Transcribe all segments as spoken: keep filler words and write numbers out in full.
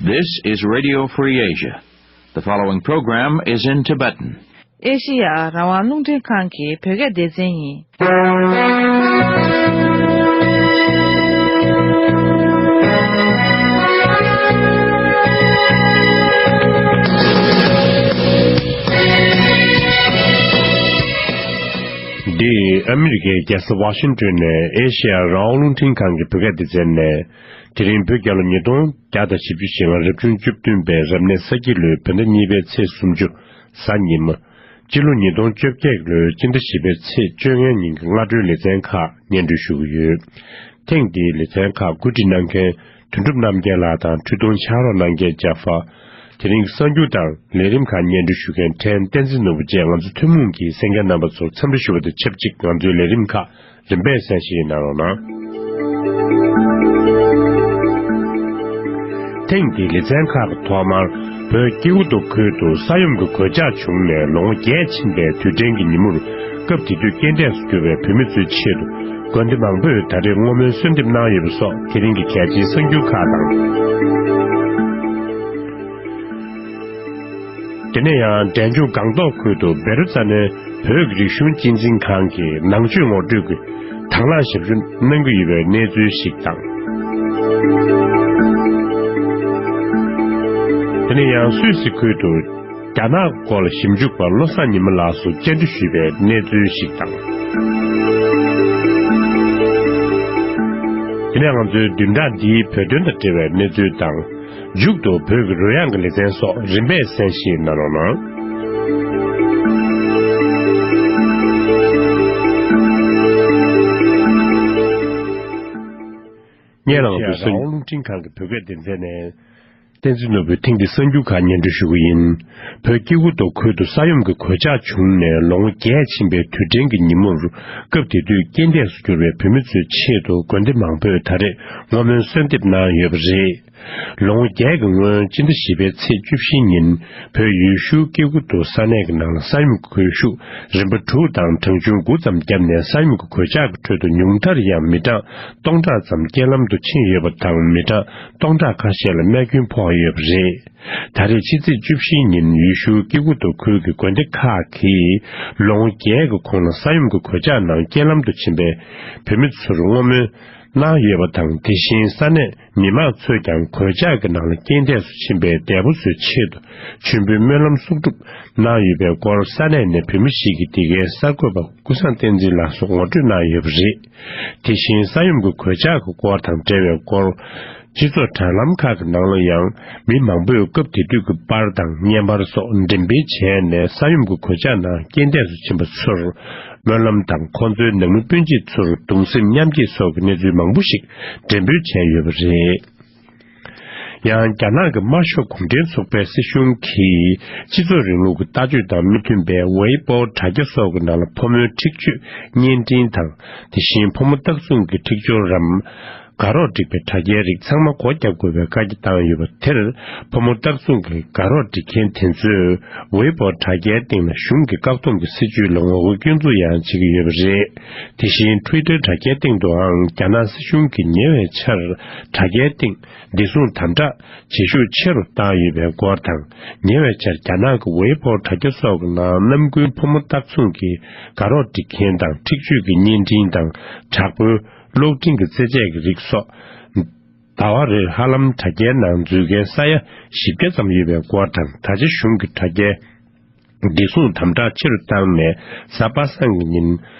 This is Radio Free Asia. The following program is in Tibetan. ཨེ་ཤི་ཡ་རང་དབང་རླུང་འཕྲིན་ཁང་གི་བོད་སྐད་སྡེ་ཚན་ཡིན། འདི་ཨ་མི་རི་ཀའི་རྒྱལ་ས་ཝ་ཤིང་ཏོན་ནས་ཨེ་ཤི་ཡ་རང་དབང་རླུང་འཕྲིན་ཁང་གི་བོད་སྐད་སྡེ་ཚན་ནས། དེ་རིང་བོད་རྒྱལ་ལོ་ཉིས་སྟོང་བརྒྱ་དང་བཞི་བཅུ་ཞེ་ལྔ་རབ་བྱུང་བཅུ་བདུན་པའི་རབ་གནས་ས་ཁྱི་ལོའི་བོད་ཟླ་གཉིས་པའི་ཚེས་སུམ་ཅུ། གཟའ་ཉི་མ། སྤྱི་ལོ་ཉིས་སྟོང་བཅོ་བརྒྱད་ལོའི་སྤྱི་ཟླ་བཞི་པའི་ཚེས་བཅོ་ལྔའི་ཉིན་གྱི་སྔ་དྲོའི་ལེ་ཚན་ཁག་སྙན་སྒྲོན་ཞུ་གི་ཡོད། ཐེངས་འདིའི་ལེ་ཚན་ཁག་བཀོད་སྒྲིག་གནང་མཁན་དོན་གྲུབ་རྣམ་རྒྱལ་ལགས་དང་འཕྲུལ་གཏོང་ཕྱག་རོགས་གནང་མཁན་ཇ་ཧྥ། དེ་རིང་གསར་འགྱུར་དང་ལས་རིམ་ཁག་སྙན་སྒྲོན་ཞུ་མཁན་ཕྲན་བསྟན་འཛིན་ནོར་བུ་བཅས་ང་ཚོ་ཐུན་མོང་གིས་གསན་མཁན་རྣམ་པ་ཚོར་འཚམས་འདྲི་ཞུ་བ་དང་ཆབས་ཅིག་ང་ཚོའི་ལས་རིམ་ཁག་རིམ་པས་གསན་བཞེས་གནང་རོགས་གནང་། ཐེངས་འདིའི་ལེ་ཚན་ཁག་གི་ཐོག་མར་བོད་སྐྱེ་རྒུ་མདོ་ཁུལ་དུ་ས་ཡོམ་གྱི་གོད་ཆག་བྱུང་ནས་ལོ་ངོ་བརྒྱད་ཕྱིན་པའི་དུས་དྲན་གྱི་ཉིན་མོར་སྐབས་དེ་དུས་རྐྱེན་འདས་སུ་གྱུར་བའི་བོད་མི་ཚོའི་ཆེད་དུ་དགོན་སྡེ་མང་པོས་ད་རེས་བསྔོ་སྨོན་གསོལ་འདེབས་གནང་ཡོད་པ་སོགས་དེ་རིང་གི་གལ་ཆེའི་གསར་འགྱུར་ཁག་དང་། དེ་ནས་ཡང་འབྲས་ལྗོངས་སྒང་ཏོག་ཁུལ་དུ་བཻ་རོ་ཙ་ནའི་བོད་ཀྱི་རིག་གཞུང་གཅེས་འཛིན་ཁང་གིས་ནང་ཆོས་ངོ་སྤྲོད་ཀྱི་དང་བླངས་ཞབས་ཞུ་གནང་གི་ཡོད་པའི་གནས་ཚུལ་ཞིག་དང་། དེ་ནས་ཡང་སུད་སི་ཁུལ་དུ་རྒྱ་ནག་སྐོར་ཞིབ་འཇུག་པ་བློ་བཟང་ཉི་མ་ལགས་སུ་བཅར་འདྲི་ཞུས་པའི་གནས་ཚུལ་ཞིག་དང་། དེ་ནས་ང་ཚོའི་བདུན་ཕྲག་འདིའི་བོད་དོན་དང་འབྲེལ་བའི་གནས་ཚུལ་དང་། མཇུག་ཏུ་བོད་ཀྱི་རོལ་དབྱངས་ཀྱི་ལེ་ཚན་སོགས་རིམ་པས་གསན་བཞེས་གནང་རོགས་གནང་། ཉེ་རང་དུ་སུན། རླུང་འཕྲིན་ཁང་གི་བོད་སྐད་སྡེ་ཚན་ནས་བསྟན་འཛིན་ནོར་བུས་ཐེངས་འདིའི་གསར་འགྱུར་ཁག་སྙན་སྒྲོན་ཞུ་གི་ཡིན། བོད་སྐྱེ་རྒུ་མདོ་ཁུལ་དུ་ས་ཡོམ་གྱི་གོད་ཆག་བྱུང་ནས་ལོ་ངོ་བརྒྱད་ཕྱིན་པའི་དུས་དྲན་གྱི་ཉིན་མོར་སྐབས་དེ་དུས་རྐྱེན་འདས་སུ་གྱུར་བའི་བོད་མི་ཚོའི་ཆེད་དུ་དགོན་སྡེ་མང་པོས་ད་རེས་བསྔོ་སྨོན་གསོལ་འདེབས་གནང་ཡོད་པ་རེད། ལོ་ངོ་བརྒྱད་ཀྱི་སྔོན་སྤྱི་ཟླ་བཞི་པའི་ཚེས་བཅུ་བཞི་ཉིན་བོད་ཡུལ་ཤུལ་སྐྱེ་རྒུ་མདོ་ས་གནས་ཀྱི་ནང་ལ་ས་ཡོམ་གྱི་གོད་ཤུགས་རིམ་པ་དྲུག་དང་གྲངས་ཆུང་དགུ་ཙམ་བརྒྱབ་ནས་ས་ཡོམ་གྱི་གོད་ཆག་གི་ཁྲོད་དུ་ཉུང་མཐར་ཡང་མི་གྲངས་སྟོང་ཕྲག་ཙམ་རྐྱེན་ལམ་དུ་ཕྱིན་ཡོད་པ་དང་མི་གྲངས་སྟོང་ཕྲག་ཁ་ཤས་ལ་རྨས་སྐྱོན་ཕོག་ཡོད་པ་རེད། ད་རེས་ཕྱི་ཚེས་བཅུ་བཞི་ཉིན་ཡུལ་ཤུལ་སྐྱེ་རྒུ་མདོ་ཁུལ་གྱི་དགོན་སྡེ་ཁག་གིས་ལོ་ངོ་བརྒྱད་ཀྱི་གོང་ལ་ས་ཡོམ་གྱི་གོད་ཆག་ནང་རྐྱེན་ལམ་དུ་ཕྱིན་པའི་བོད་མི་ཚོར་བསྔོ་སྨོན་གནང་ཡོད་པ་དང་། དེ་བཞིན་ས་གནས་མི་མང་ཚོས་ཀྱང་གོད་ཆག་གི་ནང་ལ་རྐྱེན་འདས་སུ་ཕྱིན་པའི་འདས་པོ་ཚོའི་ཆེད་དུ་མཆོད་འབུལ་སྨོན་ལམ་གསོག་སྒྲུབ་གནང་ཡོད་པའི་སྐོར་ས་གནས་ནས་བོད་མི་ཞིག་གིས་འདི་གའི་གསར་འགོད་པ་ཀུན་བཟང་བསྟན་འཛིན་ལགས་སུ་ངོ་སྤྲོད་གནང་ཡོད་པ་རེད། དེ་བཞིན་ས་ཡོམ་གྱི་གོད་ཆག་གི་སྐོར་དང་འབྲེལ་བའི་སྐོར། སྤྱི་ཚོགས་དྲ་ལམ་ཁག་གི་ནང་ལ་ཡང་མི་མང་པོས་སྐབས་དེ་དུས་ཀྱི་པར་དང་བརྙན་པར་སོགས་འགྲེམས་སྤེལ་བྱས་ནས་ས་ཡོམ་གྱི་གོད་ཆག་ནང་རྐྱེན་འདས་སུ་ཕྱིན་པ་ཚོར་སྨོན་ལམ་དང་ཁོང་ཚོའི་ནང་མི་སྤུན་མཆེད་ཚོར་གདུང་སེམས་མཉམ་སྐྱེད་སོགས་ཀྱི་གནས་ཚུལ་མང་པོ་ཞིག་འགྲེམས་སྤེལ་བྱས་ཡོད་པ་རེད། ཡང་རྒྱ་ནག་གི་དམར་ཤོག་གུང་ཁྲན་ཚོགས་པའི་སྲིད་གཞུང་གིས་སྤྱི་ཚོགས་རིང་ལུགས་ཀྱི་ལྟ་སྤྱོད་དང་མི་མཐུན་པའི་ཝེ་པོ་དྲ་རྒྱ་སོགས་ཀྱི་ནང་ལ་ཕོ་མོའི་འཁྲིག་སྤྱོད་བརྙན་འཕྲིན་དང་། དེ་བཞིན་ཕོ་མོ་རྟགས་མཚུངས་ཀྱི་འཁྲིག་སྦྱོར་རམ། དགའ་རོགས་སྒྲིག་པའི་དྲ་རྒྱའི་རིགས་ཚང་མ་སྒོ་བརྒྱབ་དགོས་པའི་བཀའ་རྒྱ་བཏང་ཡོད་པ་དེར། ཕོ་མོ་རྟགས་མཚུངས་ཀྱི་དགའ་རོགས་སྒྲིག་མཁན་དེ་ཚོས་ཝེ་པོ་དྲ་རྒྱའི་སྟེང་ལ་གཞུང་གི་བཀག་སྡོམ་གྱི་སྲིད་བྱུས་ལ་ངོ་རྒོལ་སྐྱོན་འཛུགས་ཡང་བྱེད་ཀྱི་ཡོད་པ་རེད། དེ་བཞིན་ཊུའི་ཊར་དྲ་རྒྱའི་སྟེང་དུའང་རྒྱ་ནག་སྲིད་གཞུང་གིས་ཉེ་བའི་ཆར་དྲ་རྒྱའི་སྟེང་བདེ་སྲུང་དམ་དྲག་བྱེད་ཤུགས་ཆེ་རུ་བཏང་ཡོད་པའི་སྐོར་དང་། ཉེ་བའི་ཆར་རྒྱ་ནག་གི་ཝེ་པོ་དྲ་རྒྱ་སོགས་ཀྱི་ནང་རྣམ་ཀུན་ཕོ་མོ་རྟགས་མཚུངས་ཀྱི་དགའ་རོགས་སྒྲིག་མཁན་དང་འཁྲིག་སྤྱོད་ཀྱི་བརྙན་འཕྲིན་དང་དྲག་པོའི་གློག་འཕྲིན་གྱི་རྩེད་ཆས་ཀྱི་རིགས་སོགས། ཟླ་བ་རེར་ཧ་ལམ་དྲ་རྒྱའི་ནང་འཛུལ་མཁན་ས་ཡ་བཞི་བརྒྱ་ཙམ་ཡོད་པའི་སྐོར་དང་། ད་ཆ་གཞུང་གིས་དྲ་རྒྱའི་བདེ་སྲུང་དམ་དྲག་ཆེ་རུ་བཏང་ནས་གཟའ་པ་སངས་ཀྱི་ཉིན་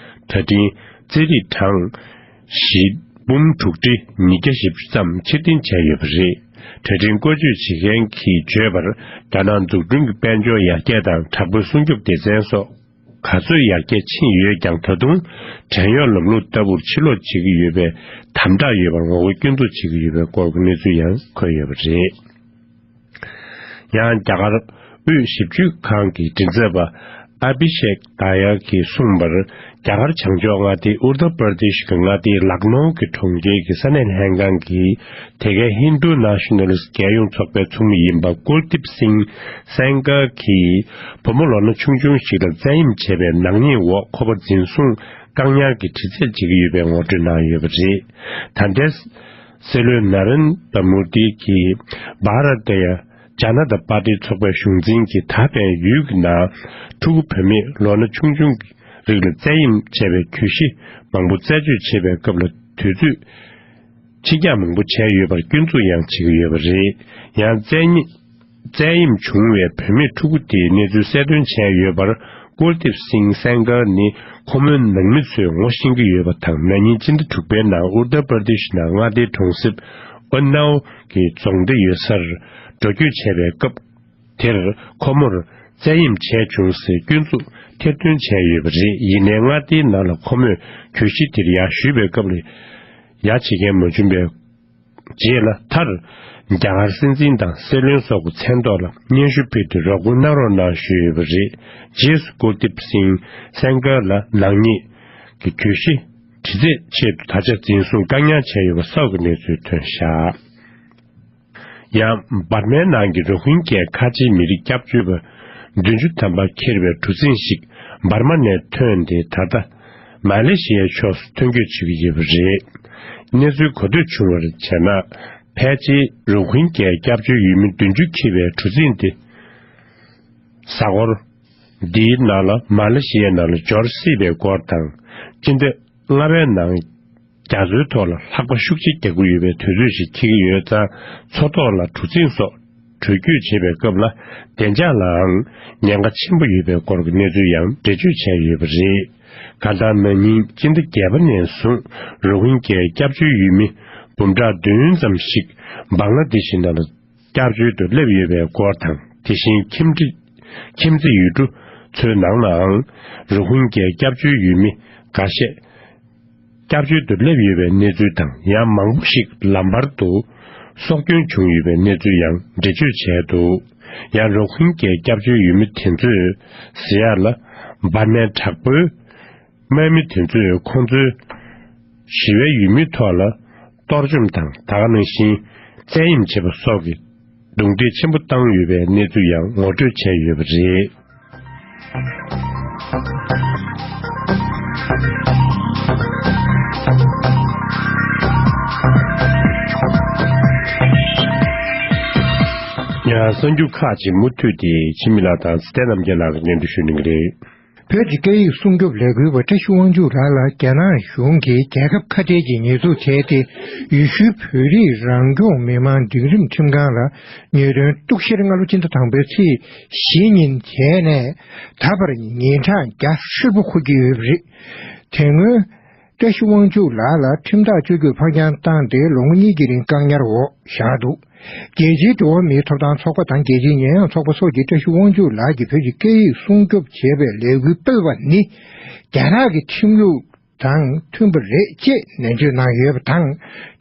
གྲ་སྒྲིག་རྩེད་རིགས་གྲངས་བཞི་འབུམ་དྲུག་ཁྲི་ཉིས་བརྒྱ་བཞི་བཅུ་ཙམ་ཕྱིར་འཐེན་བྱས་ཡོད་པ་རེད། གྲ་སྒྲིག་བཀོལ་སྤྱོད་བྱེད་མཁན་གྱིས་བརྗོད་པར། རྒྱ་ནག་འཛུགས་སྐྲུན་གྱི་དཔལ་འབྱོར་ཡར་རྒྱས་དང་དྲག་པོའི་སྲུང་སྐྱོབ་སྡེ་ཚན་སོགས་ག་ཚོད་ཡར་རྒྱས་ཕྱིན་ཡོད་ཀྱང་། ད་དུང་བྲན་གཡོག་ལམ་ལུགས་ལྟ་བུར་ཕྱིར་ལོག་བྱེད་ཀྱི་ཡོད་པའི་དམ་དྲག་ཡོད་པར་ངོ་རྒོལ་སྐྱོན་འཛུགས་བྱེད་ཀྱི་ཡོད་པའི་སྐོར་གྱི་གནས་ཚུལ་ཡང་འཁོད་ཡོད་པ་རེད། ཡང་རྒྱ་གར་དབུས་ཞིབ་འཇུག་ཁང་གི་མགྲིན་ཚབ་པ་ཨ་བྷི་ཤེག་དཱ་ཡ་གིས་གསུངས་པར། རྒྱ་གར་བྱང་ཕྱོགས་མངའ་སྡེ་ཨུར་ཏར་པར་དེཤ་གི་མངའ་སྡེ་ལག་ནོ་གི་གྲོང་ཁྱེར་གྱི་ས་གནས་ལྷན་ཁང་གི་དེ་གའི་ཧིན་རྡུ་ནེ་ཤ་ནལ་རྒྱལ་ཡོངས་ཚོགས་པའི་ཚོགས་མི་ཡིན་པ་ཀུལ་དིབ་སིང་སེང་ག་གིས། བུ་མོ་ལོ་ན་ཆུང་ཆུང་ཞིག་ལ་བཙན་གཡེམ་བྱས་པའི་ནག་ཉེས་འོག་ཁོ་པ་འཛིན་བཟུང་བཀག་ཉར་གྱི་དྲི་རྩད་བྱེད་ཀྱི་ཡོད་པའི་ངོ་སྤྲོད་གནང་ཡོད་པ་རེད། ད་ལྟའི་ སྲིད་བློན་ན་རེན་དྲ་མོ་དི་གིས་བྷ་ར་ཏ་ཡ་ཇ་ན་ཏ་པར་ཏི་ཚོགས་པའི་གཞུང་འཛིན་གྱི་ད་ཕན་ཡུལ་གྱི་ནང་ཕྲུ་གུ་བུད་མེད་ལོ་ན་ཆུང་ཆུང་གི་རིགས་ལ་བཙན་གཡེམ་བྱས་པའི་གྱོད་གཞི་མང་པོ་རྩད་གཅོད་བྱེད་པའི་སྐབས་ལ་དུས་ཚོད་ཕྱི་འགྱངས་མང་པོ་བྱས་ཡོད་པར་སྐྱོན་འཛུགས་ཡང་བྱེད་ཀྱི་ཡོད་པ་རེད། ཡང་བཙན་གཡེམ་བཙན་གཡེམ་བྱུང་བའི་བུད་མེད་ཕྲུ་གུ་དེའི་གནས་ཚུལ་གསལ་སྟོན་བྱས་ཡོད་པར། ཀུལ་དིབ་སིང་སེང་གར་ནི་ཁོ་མོའི་ནང་མི་ཚོས་ངོ་ཤེས་ཀྱི་ཡོད་པ་དང་། ན་ནིང་སྤྱི་ཟླ་དྲུག་པའི་ནང་ཨུར་ཏར་པར་དེ་ཤི་ནང་མངའ་སྡེའི་གྲོང་གསེབ་ཨོ་ནའོ་གི་རྫོང་སྡེ་ཡོད་སར་འགྲོ་སྐྱོད་བྱས་པའི་སྐབས་དེར་ཁོ་མོར་བཙན་གཡེམ་བྱས་བྱུང་ཟེར་སྐྱོན་འཛུགས་ཐེར་འདོན་བྱས་ཡོད་པ་རེད། ཡིན་ནའི་མངའ་སྡེའི་ནང་ལ་ཁོ་མོས་གྱོད་གཞི་དེར་ཡར་ཞུས་པའི་སྐབས་ལ་ཡ་བྱེད་མཁན་མ་བྱུང་བའི་རྗེས་ལ། མཐར་རྒྱ་གར་སྲིད་འཛིན་དང་སྲིད་བློན་སོགས་ཀྱི་མཚན་ཐོག་ལ་སྙན་ཞུ་ཕུལ་ཏེ་རོགས་སྐྱོར་གནང་རོགས་གནང་ཞུས་ཡོད་པ་རེད། རྗེས་སུ་ཀུལ་དིབ་སིང་སེང་གར་ལ་ནག་ཉེས་ཀྱི་གྱོད་གཞི་དྲི་རྩད་ཆེད་དུ་ད་ཆ་འཛིན་བཟུང་བཀག་ཉར་བྱས་ཡོད་པ་སོགས་ཀྱི་གནས་ཚུལ་ཐོན་བཞག་ཡང་འབར་མའི་ནང་གི་རོ་ཧིན་གྱའི་ཁ་ཆེའི་མི་རིགས་སྐྱབས་བཅོལ་བ་བདུན་ཅུ་ཐམ་པ་འཁྱེར་བའི་གྲུ་གཟིངས་ཤིག་འབར་མ་ནས་ཐོན་ཏེ་ད་ལྟ་མ་ལེ་ཤི་ཡའི་ཕྱོགས་སུ་ཐོན་སྐྱོད་བྱེད་ཀྱི་ཡོད་པ་རེད། གནས་ཚུལ་གོ་ཐོས་བྱུང་བར་བྱས་ན། ཕལ་ཆེར་རོ་ཧིན་གྱའི་སྐྱབས་བཅོལ་ཡུལ་མི་བདུན་ཅུ་འཁྱེར་བའི་གྲུ་གཟིངས་དེ་གཟའ་འཁོར་འདིའི་ནང་ལ་མ་ལེ་ཤི་ཡའི་ནང་ལ་འབྱོར་སྲིད་པའི་སྐོར་དང་། སྤྱི་ཟླ་ལྔ་པའི་ནང་རྒྱ་མཚོའི་ཐོག་ལ་ལྷགས་པ་ཤུགས་ཆེ་རྒྱག་གི་ཡོད་པའི་དུས་ཚོད་ཞིག་འཁེལ་གྱི་ཡོད་ཙང་། མཚོ་ཐོག་ལ་གྲུ་གཟིངས་སོགས་འགྲུལ་སྐྱོད་བྱེད་པའི་སྐབས་ལ་བདེ་འཇགས་ལའང་ཉེན་ཁ་ཆེན་པོ་ཡོད་པའི་སྐོར་གྱི་གནས་ཚུལ་ཡང་འགྲེལ་བརྗོད་བྱས་ཡོད་པ་རེད། གང་ལྟར་ན་ནིང་སྤྱི་ཟླ་བརྒྱད་པ་ནས་བཟུང་རོ་ཧིན་གྱའི་སྐྱབས་བཅོལ་ཡུལ་མི་འབུམ་ཕྲག་བདུན་ཙམ་ཞིག་བང་ལ་དེ་ཤི་ནང་ལ་སྐྱབས་བཅོལ་དུ་སླེབས་ཡོད་པའི་སྐོར་དང་། དེ་བཞིན་ཁྱིམ་འདྲི་ཁྱིམ་མཚེས་ཡུལ་གྲུ་ཚོའི་ནང་ལའང་རོ་ཧིན་གྱའི་སྐྱབས་བཅོལ་ཡུལ་མི་འགའ་ཤས་སྐྱབས་བཅོལ་དུ་སླེབས་ཡོད་པའི་གནས་ཚུལ་དང་། ཡང་མང་པོ་ཞིག་ལམ་བར་དུ་སྲོག་སྐྱོན་བྱུང་ཡོད་པའི་གནས་ཚུལ་ཡང་འགྲེལ་བརྗོད་བྱས་འདུག་ཡང་རོ་ཧིན་གྱའི་སྐྱབས་བཅོལ་ཡུལ་མི་དེ་ཚོས་ཟེར་ཡག་ལ། འབར་མའི་དྲག་པོའི་དམག་མི་དེ་ཚོས་ཁོང་ཚོའི་ཞི་བའི་ཡུལ་མིའི་ཐོག་ལ་གཏོར་བཅོམ་དང་། ད་ག་ནང་བཞིན་བཙན་གཡེམ་བྱེད་པ་སོགས་ཀྱི་རྡུང་རྡེག་ཆེན་པོ་བཏང་ཡོད་པའི་གནས་ཚུལ་ཡང་ངོ་སྤྲོད་བྱས་ཡོད་པ་རེད། ཡང་གསར་འགྱུར་ཁག་ཅིག་མུ་མཐུད་དེ་འཆི་མེད་ལགས་དང་ཚེ་བརྟན་རྣམ་རྒྱལ་ལགས་ཀྱིས་སྙན་སྒྲོན་ཞུ་གནང་གི་རེད། བོད་ཀྱི་སྐད་ཡིག་སྲུང་སྐྱོབ་ལས་འགུལ་བ་བཀྲ་ཤིས་དབང་ཕྱུག་ལགས་ལ་རྒྱ་ནག་གཞུང་གིས་རྒྱལ་ཁབ་ཁ་བྲལ་གྱི་ཉེས་འཛུགས་བྱས་ཏེ། ཡུལ་ཤུལ་བོད་རིགས་རང་སྐྱོང་མི་དམངས་འབྲིང་རིམ་ཁྲིམས་ཁང་ལ་ཉེས་དོན་གཏུག་བཤེར་སྔ་ལོ་སྤྱི་ཟླ་དང་པོའི་ཚེས་བཞི་ཉིན་བྱས་ནས། ད་བར་ཉིན་གྲངས་བརྒྱ་ཧྲིལ་པོ་འཁོར་གྱི་ཡོད་པ་རེད། དེ་སྔོན་བཀྲ་ཤིས་དབང་ཕྱུག་ལགས་ལ་ཁྲིམས་ཐག་གཅོད་རྒྱུར་ཕར་འགྱངས་བཏང་སྟེ། ལོ་ངོ་གཉིས་ཀྱི་རིང་བཀག་ཉར་འོག་བཞག་འདུག་རྒྱལ་སྤྱིའི་འགྲོ་བ་མིའི་ཐོབ་ཐང་ཚོགས་པ་དང་རྒྱལ་སྤྱིའི་ཉེས་ཡངས་ཚོགས་པ་སོགས་ཀྱིས་བཀྲ་ཤིས་དབང་ཕྱུག་ལགས་ཀྱིས་བོད་ཀྱི་སྐད་ཡིག་སྲུང་སྐྱོབ་བྱེད་པའི་ལས་འགུལ་སྤེལ་བ་ནི། རྒྱ་ནག་གི་ཁྲིམས་ལུགས་དང་མཐུན་པ་རེད་ཅེས་ནན་བརྗོད་གནང་ཡོད་པ་དང་།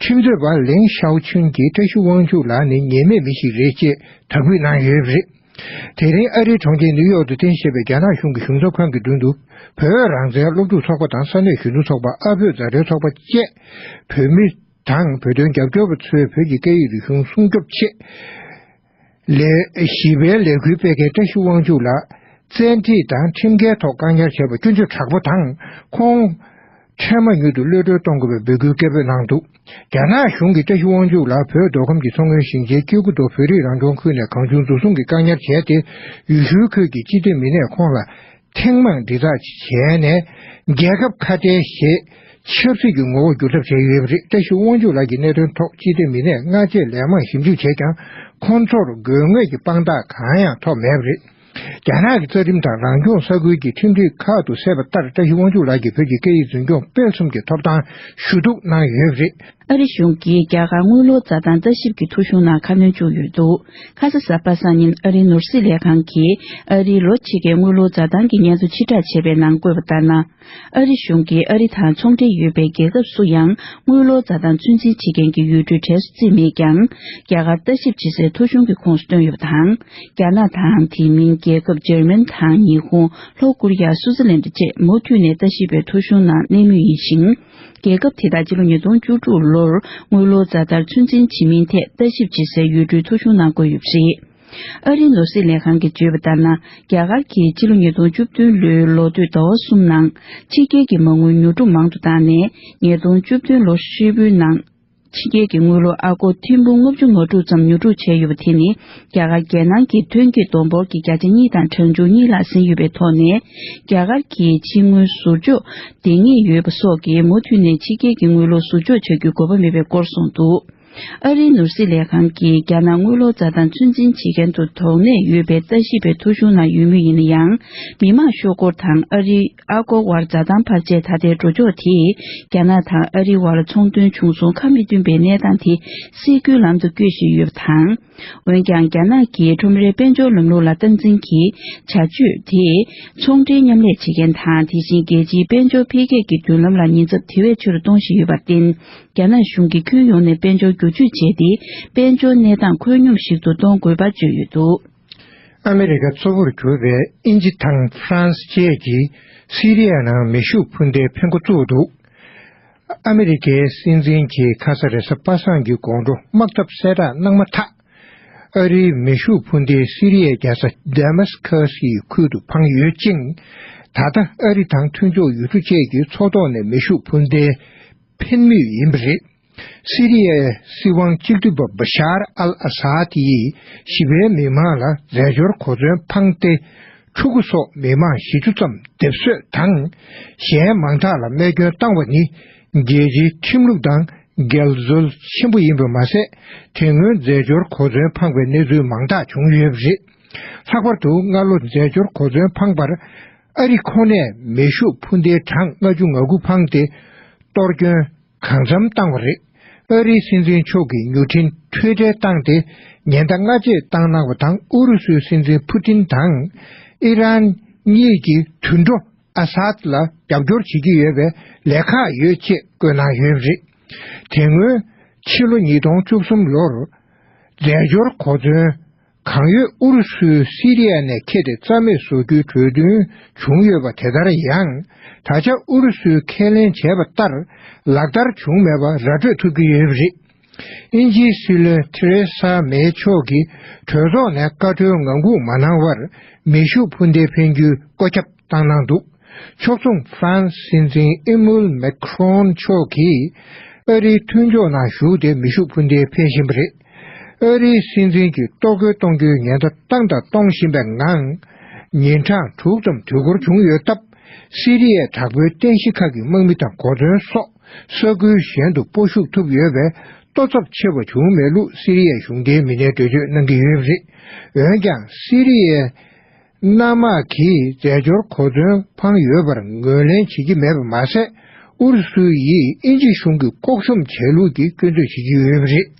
ཁྲིམས་རྩོད་པ་ལེང་ཞའོ་ཆུན་གྱིས་བཀྲ་ཤིས་དབང་ཕྱུག་ལགས་ནི་ཉེས་མེད་མི་ཞིག་རེད་ཅེས་དག་འབུལ་གནང་ཡོད་པ་རེད། དེ་རིང་ཨ་རིའི་གྲོང་ཁྱེར་ནིའུ་ཡོག་ཏུ་རྟེན་གཞི་བྱས་པའི་རྒྱ་ནག་གཞུང་གི་གཞུང་ཚབ་ཁང་གི་མདུན་དུ། བོད་རང་བཙན་སློབ་ཕྲུག་ཚོགས་པ་དང་ས་གནས་གཞོན་ནུ་ཚོགས་པ། ཨ་བོད་མཛའ་འབྲེལ་ཚོགས་པ་བཅས་བོད་མི་དང་བོད་དོན་རྒྱབ་སྐྱོར་བ་ཚོས་བོད་ཀྱི་སྐད་ཡིག་རིག་གཞུང་སྲུང་སྐྱོབ་ཆེད་ལས་ཞི་བའི་ལས་འགུལ་སྤེལ་མཁན་བཀྲ་ཤིས་དབང་ཕྱུག་ལགས་བཙན་ཁྲིད་དང་ཁྲིམས་འགལ་ཐོག་བཀག་ཉར་བྱས་པར་སྐྱོན་བརྗོད་དྲག་པོ་དང་། ཁོང་འཕྲལ་མ་མྱུར་དུ་གློད་གྲོལ་གཏོང་དགོས་པའི་འབོད་སྐུལ་སྐད་འབོད་གནང་འདུག་རྒྱ་ནག་གཞུང་གིས་བཀྲ་ཤིས་དབང་ཕྱུག་ལགས་བོད་མདོ་ཁམས་ཀྱི་མཚོ་སྔོན་ཞིང་ཆེན་སྐྱེ་རྒུ་མདོ་བོད་རིགས་རང་སྐྱོང་ཁུལ་ནས་གང་བྱུང་འཛིན་བཟུང་གིས་བཀག་ཉར་བྱས་ཏེ། ཡུལ་ཤུལ་ཁུལ་གྱི་སྤྱི་བདེ་མི་སྣས་ཁོང་ལ་ཐེངས་མང་དྲིལ་བསྒྲགས་བྱས་ནས། རྒྱལ་ཁབ་ཁ་བྲལ་ཞེས་ཆབ་སྲིད་ཀྱི་ངོ་བོར་བསྒྱུར་ཐབས་བྱས་ཡོད་པ་རེད། བཀྲ་ཤིས་དབང་ཕྱུག་ལགས་ཀྱི་གནད་དོན་ཐོག་སྤྱི་བདེ་མི་སྣས་སྔ་རྗེས་ལན་མང་ཞིབ་འཇུག་བྱས་ཀྱང་། ཁོང་ཚོར་དགོས་ངེས་ཀྱི་དཔང་རྟགས་གང་ཡང་ཐོབ་མེད་པ་རེད། རྒྱ་ནག་གི་རྩ་ཁྲིམས་དང་རང་སྐྱོང་ས་ཁུལ་གྱི་ཁྲིམས་སྒྲིག་ཁག་ཏུ་གསལ་བ་ལྟར། བཀྲ་ཤིས་དབང་ཕྱུག་ལགས་ཀྱིས་བོད་ཀྱི་སྐད་ཡིག་འཛིན་སྐྱོང་སྤེལ་གསུམ་གྱི་ཐོབ་ཐང་ཞུ་གཏུག་གནང་ཡོད་པ་རེད། ཨ་རི་གཞུང་གིས་རྒྱ་གར་དངུལ་ལོར་འཛའ་ཐང་ལྟ་ཞིབ་ཀྱི་ཐོ་གཞུང་ནང་ཁ་སྣོན་བཅུག་ཡོད་འདུག་ཁ་ས་གཟའ་པ་སངས་ཉིན་ཨ་རིའི་ནོར་སྲིད་ལས་ཁང་གིས་ཨ་རིའི་ལོ་ཕྱེད་ཀའི་དངུལ་ལོར་འཛའ་ཐང་གི་སྙན་ཐོ་ཕྱིར་བསྒྲགས་བྱས་པའི་ནང་བཀོད་པ་ལྟར་ན། ཨ་རི་གཞུང་གིས་ཨ་རི་དང་ཚོང་འབྲེལ་ཡོད་པའི་རྒྱལ་ཁབ་སུ་ཡང་དངུལ་ལོར་འཛའ་ཐང་ཚོད་འཛིན་བྱེད་མཁན་གྱི་ཡུལ་གྲུའི་གྲས་སུ་བརྩིས་མེད་ཀྱང་། རྒྱ་གར་ལྟ་ཞིབ་བྱེད་སའི་ཐོ་གཞུང་གི་ཁོངས་སུ་བཏོན་ཡོད་པ་དང་། རྒྱ་ནག་དང་དེ་མིན་རྒྱལ་ཁབ་འཇར་མན་དང་ཉི་ཧོང་། ལྷོ་ཀོ་རི་ཡ། སུའུ་ཙི་ལན་ཌི་བཅས་མུ་མཐུད་ནས་ལྟ་ཞིབ་པའི་ཐོ་གཞུང་ནང་གནས་མུས་ཡིན་ཞིང་། རྒྱལ་ཁབ་དེ་དག་སྤྱི་ལོ་ཉིས་སྟོང་བཅུ་དྲུག་ལོར་དངུལ་ལོར་འཛའ་ཐང་ཚོད་འཛིན་བྱེད་མིན་ཐད་ལྟ་ཞིབ་བྱེད་སའི་ཡུལ་གྲུའི་ཐོ་གཞུང་ནང་བཀོད་ཡོད་པ་རེད། ཨ་རིའི་ནོར་སྲིད་ལས་ཁང་གིས་བརྗོད་པ་ལྟར་ན། རྒྱ་གར་གྱིས་ཕྱི་ལོ་ཉིས་སྟོང་བཅུ་བདུན་ལོའི་ལོ་སྟོད་ཟླ་བ་གསུམ་ནང་ཕྱི་རྒྱལ་གྱི་མ་དངུལ་ཉོ་སྒྲུབ་མང་དུ་བཏང་ནས། ཉིས་སྟོང་བཅུ་བདུན་ལོ་ཧྲིལ་པོའི་ནང་། ཕྱི་རྒྱལ་གྱི་དངུལ་ལོར་ཨ་སྒོར་ཐེར་འབུམ་ལྔ་བཅུ་ང་དྲུག་ཙམ་ཉོ་སྒྲུབ་བྱས་ཡོད་པ་དེ་ནི། རྒྱ་གར་རྒྱལ་ནང་གི་ཐོན་སྐྱེད་བསྡོམས་འབོར་གྱི་བརྒྱ་ཆ་གཉིས་དང་གྲངས་ཆུང་གཉིས་ལྷག་ཟིན་ཡོད་པའི་ཐོག་ནས། རྒྱ་གར་གྱི་ཕྱི་དངུལ་ཟུར་འཇོག་འདེང་ངེས་ཡོད་པ་སོགས་ཀྱིས་མུ་མཐུད་ནས་ཕྱི་རྒྱལ་གྱི་དངུལ་ལོར་ཟུར་འཇོག་བྱ་རྒྱུའི་དགོས་པ་མེད་པའི་སྐོར་གསུངས་འདུག། ཨ་རིའི་ནོར་སྲིད་ལས་ཁང་གིས་རྒྱ་ནག་དངུལ་ལོར་རྩ་དང་ཚོད་འཛིན་བྱེད་མཁན་དུ་དོགས་གནད་ཡོད་པའི་ལྟ་ཞིབ་པའི་ཐོ་གཞུང་ནང་ཡོད་མུས་ཡིན་ན་ཡང་། མི་དམངས་ཤོག་སྒོར་དང་ཨ་རིའི་ཨ་སྒོར་དབར་རྩ་དང་འཕར་ཆས་ད་ལྟའི་འགྲོ་ཕྱོགས་དེས་རྒྱ་ནག་དང་ཨ་རིའི་དབར་ཚོང་དོན་བྱུང་སོང་ཁ་མི་མཐུན་པའི་གནས་སྟངས་དེ་སེལ་རྒྱུའི་ལམ་དུ་བསྐྱོད་བཞིན་ཡོད་པ་དང་། འོན་ཀྱང་། རྒྱ་ནག་གིས་ཁྲོམ་རའི་དཔལ་འབྱོར་ལམ་ལུགས་ལ་སྟངས་འཛིན་གྱི་བྱ་སྤྱོད་དེས། ཚོང་འབྲེལ་མཉམ་ལས་བྱེད་མཁན་དང་། དེ་བཞིན་རྒྱལ་སྤྱིའི་དཔལ་འབྱོར་འཕེལ་རྒྱས་ཀྱི་མདུན་ལམ་ལ་ཉེན་ཚབས་དེ་བས་ཆེ་རུ་གཏོང་བཞིན་ཡོད་པར་བརྟེན། རྒྱ་ནག་གཞུང་གིས་ཁྱོན་ཡོངས་ནས་དཔལ་འབྱོར་བསྒྱུར་བཅོས་བྱས་ཏེ། དཔལ་འབྱོར་གནས་སྟངས་འཁོས་སྙོམས་ཤིག་ཏུ་གཏོང་དགོས་པར་བརྗོད་ཡོད་འདུག། ཨ་མི་རི་ཀ་གཙོ་བོར་གྱུར་པའི་དབྱིན་ཇི་དང་ཧྥ་རན་སི་བཅས་ཀྱིས་སི་རི་ཡ་ནང་མེ་ཤུགས་འཕུར་མདེལ་འཕེན་འགོ་བཙུགས་འདུག། ཨ་མི་རི་ཀའི་སྲིད་འཛིན་གྱིས་ཁ་ས་རེས་གཟའ་པ་སངས་ཀྱི་དགོང་དྲོ་དམག་འཐབ་གསལ་བསྒྲགས་གནང་མ་ཐག། ཨ་རིའི་མེ་ཤུགས་འཕུར་མདེལ་སི་རི་ཡའི་རྒྱལ་ས་ཌེ་མཱ་སི་ཁཱ་སིའི་ཁུལ་དུ་འཕངས་ཡོད་ཅིང་། ད་ལྟ་ཨ་རི་དང་མཐུན་ཕྱོགས་ཡུལ་གྲུ་བཅས་ཀྱི་མཚོ་ཐོག་ནས་མེ་ཤུགས་འཕུར་མདེལ་འཕེན་མུས་ཡིན་པ་རེད། སི་རི་ཡའི་སྲིད་དབང་གཅིག་སྡུད་པ་བ་ཤར་ཨལ་ཨ་སཱད་ཡིས་གཞིས་པའི་མི་མང་ལ་རྫས་སྦྱོར་གོ་མཚོན་འཕངས་ཏེ། ཕྲུ་གུ་སོགས་མི་མང་བཞི་བཅུ་ཙམ་སྡེབ་གསོད་དང་། གཞན་མང་དག་ལ་རྨས་སྐྱོན་བཏང་བ་ནི། རྒྱལ་སྤྱིའི་ཁྲིམས་ལུགས་དང་འགལ་འཛོལ་ཆེན་པོ་ཡིན་པ་མ་ཟད། དེ་སྔོན་རྫས་སྦྱོར་གོ་མཚོན་འཕངས་པའི་གནས་ཚུལ་མང་དག་བྱུང་ཡོད་པ་རེད། ལྷག་པར་དུ་སྔ་ལོ་རྫས་སྦྱོར་གོ་མཚོན་འཕངས་པར། ཨ་རི་ཁོ་ནས་མེ་ཤུགས་འཕུར་མདེལ་གྲངས་ལྔ་བཅུ་ང་དགུ་འཕངས་ཏེ། གཏོར་སྐྱོན་གང་འཚམ་བཏང་བ་རེད། ཨ་རིའི་སྲིད་འཛིན་མཆོག་གིས་མྱུར་འཕྲིན་འཕྲོས་བྲལ་བཏང་སྟེ། ཉེན་བརྡ་སྔ་རྗེས་བཏང་གནང་བ་དང་། ཨུ་རུ་སུའི་སྲིད་འཛིན་ཕུ་ཏིན་དང་ཨི་རན་གཉིས་ཀྱིས་དུད་འགྲོ་ཨ་སཱད་ལ་རྒྱབ་སྐྱོར་བྱེད་ཀྱི་ཡོད་པའི་ལས་ཁག་ཡོད་ཅེས་བཀོད་གནང་ཡོད་པ་རེད། དེ་སྔོན་ཕྱི་ལོ་ཉིས་སྟོང་བཅུ་གསུམ་ལོར་རྫས་སྦྱོར་གོ་མཚོན་གང་ཡོད་ཨུ་རུ་སུས་སི་རི་ཡ་ནས་ཁྱེར་ཏེ་རྩ་མེད་བཟོ་རྒྱུའི་གྲོས་མཐུན་བྱུང་ཡོད་པ། དེ་ལྟར་ཡང་ད་ཆ་ཨུ་རུ་སུས་ཁས་ལེན་བྱས་པ་ལྟར་ལག་བསྟར་བྱུང་མེད་པ་ར་སྤྲོད་ཐུབ་ཀྱི་ཡོད་པ་རེད། དབྱིན་ཇིའི་སྲིད་བློན་ཐེ་རེ་ས་མེ་མཆོག་གིས་གྲོས་ཚོགས་ནས་བཀའ་འཁྲོལ་ངང་སྒུག་མ་གནང་བར་མེ་ཤུགས་འཕུར་མདེལ་འཕེན་རྒྱུའི་བཀོད་ཁྱབ་བཏང་གནང་འདུག། ཕྱོགས་མཚུངས་ཧྥ་རན་སི་སྲིད་འཛིན་ཨི་མུལ་མེ་ཁྲོན་མཆོག་གིས་ཨ་རིའི་མཐུན་ཕྱོགས་ནང་ཞུགས་ཏེ་མེ་ཤུགས་འཕུར་མདེལ་འཕེན་བཞིན་པ་རེད། ཨ་རིའི་སྲིད་འཛིན་གྱིས་གཏོར་རྒོལ་གཏོང་རྒྱུའི་ཉེན་བརྡ་བཏང་དང་གཏོང་བཞིན་པའི་ངང་། ཉིན་གྲངས་དྲུག་ཙམ་དུས་འགོར་བྱུང་ཡོད་སྟབས། སི་རི་ཡའི་དྲག་པོའི་རྟེན་གཞི་ཁག་གི་དམག་མི་དང་གོ་མཚོན་སོགས་ས་ཁུལ་གཞན་དུ་སྤོ་ཤུགས་ཐུབ་ཡོད་པས། ལྟོ་ཚབས་ཆེ་བ་བྱུང་མེད་ལུགས་སི་རི་ཡའི་གཞུང་འབྲེལ་མི་སྣས་འགྲེལ་བརྗོད་གནང་གི་ཡོད་པ་རེད། འོན་ཀྱང་སི་རི་ཡའི་གནམ་དམག་གིས་རྫས་སྦྱོར་གོ་མཚོན་འཕངས་ཡོད་པར་ངོས་ལེན་བྱེད་ཀྱི་མེད་པ་མ་ཟད། ཨུ་རུ་སུ་ཡིས་དབྱིན་ཇི་གཞུང་གི་ལྐོག་ཤོམ་བྱས་ལུགས་ཀྱི་སྐྱོན་བརྗོད་བྱེད་ཀྱི་ཡོད་པ་རེད།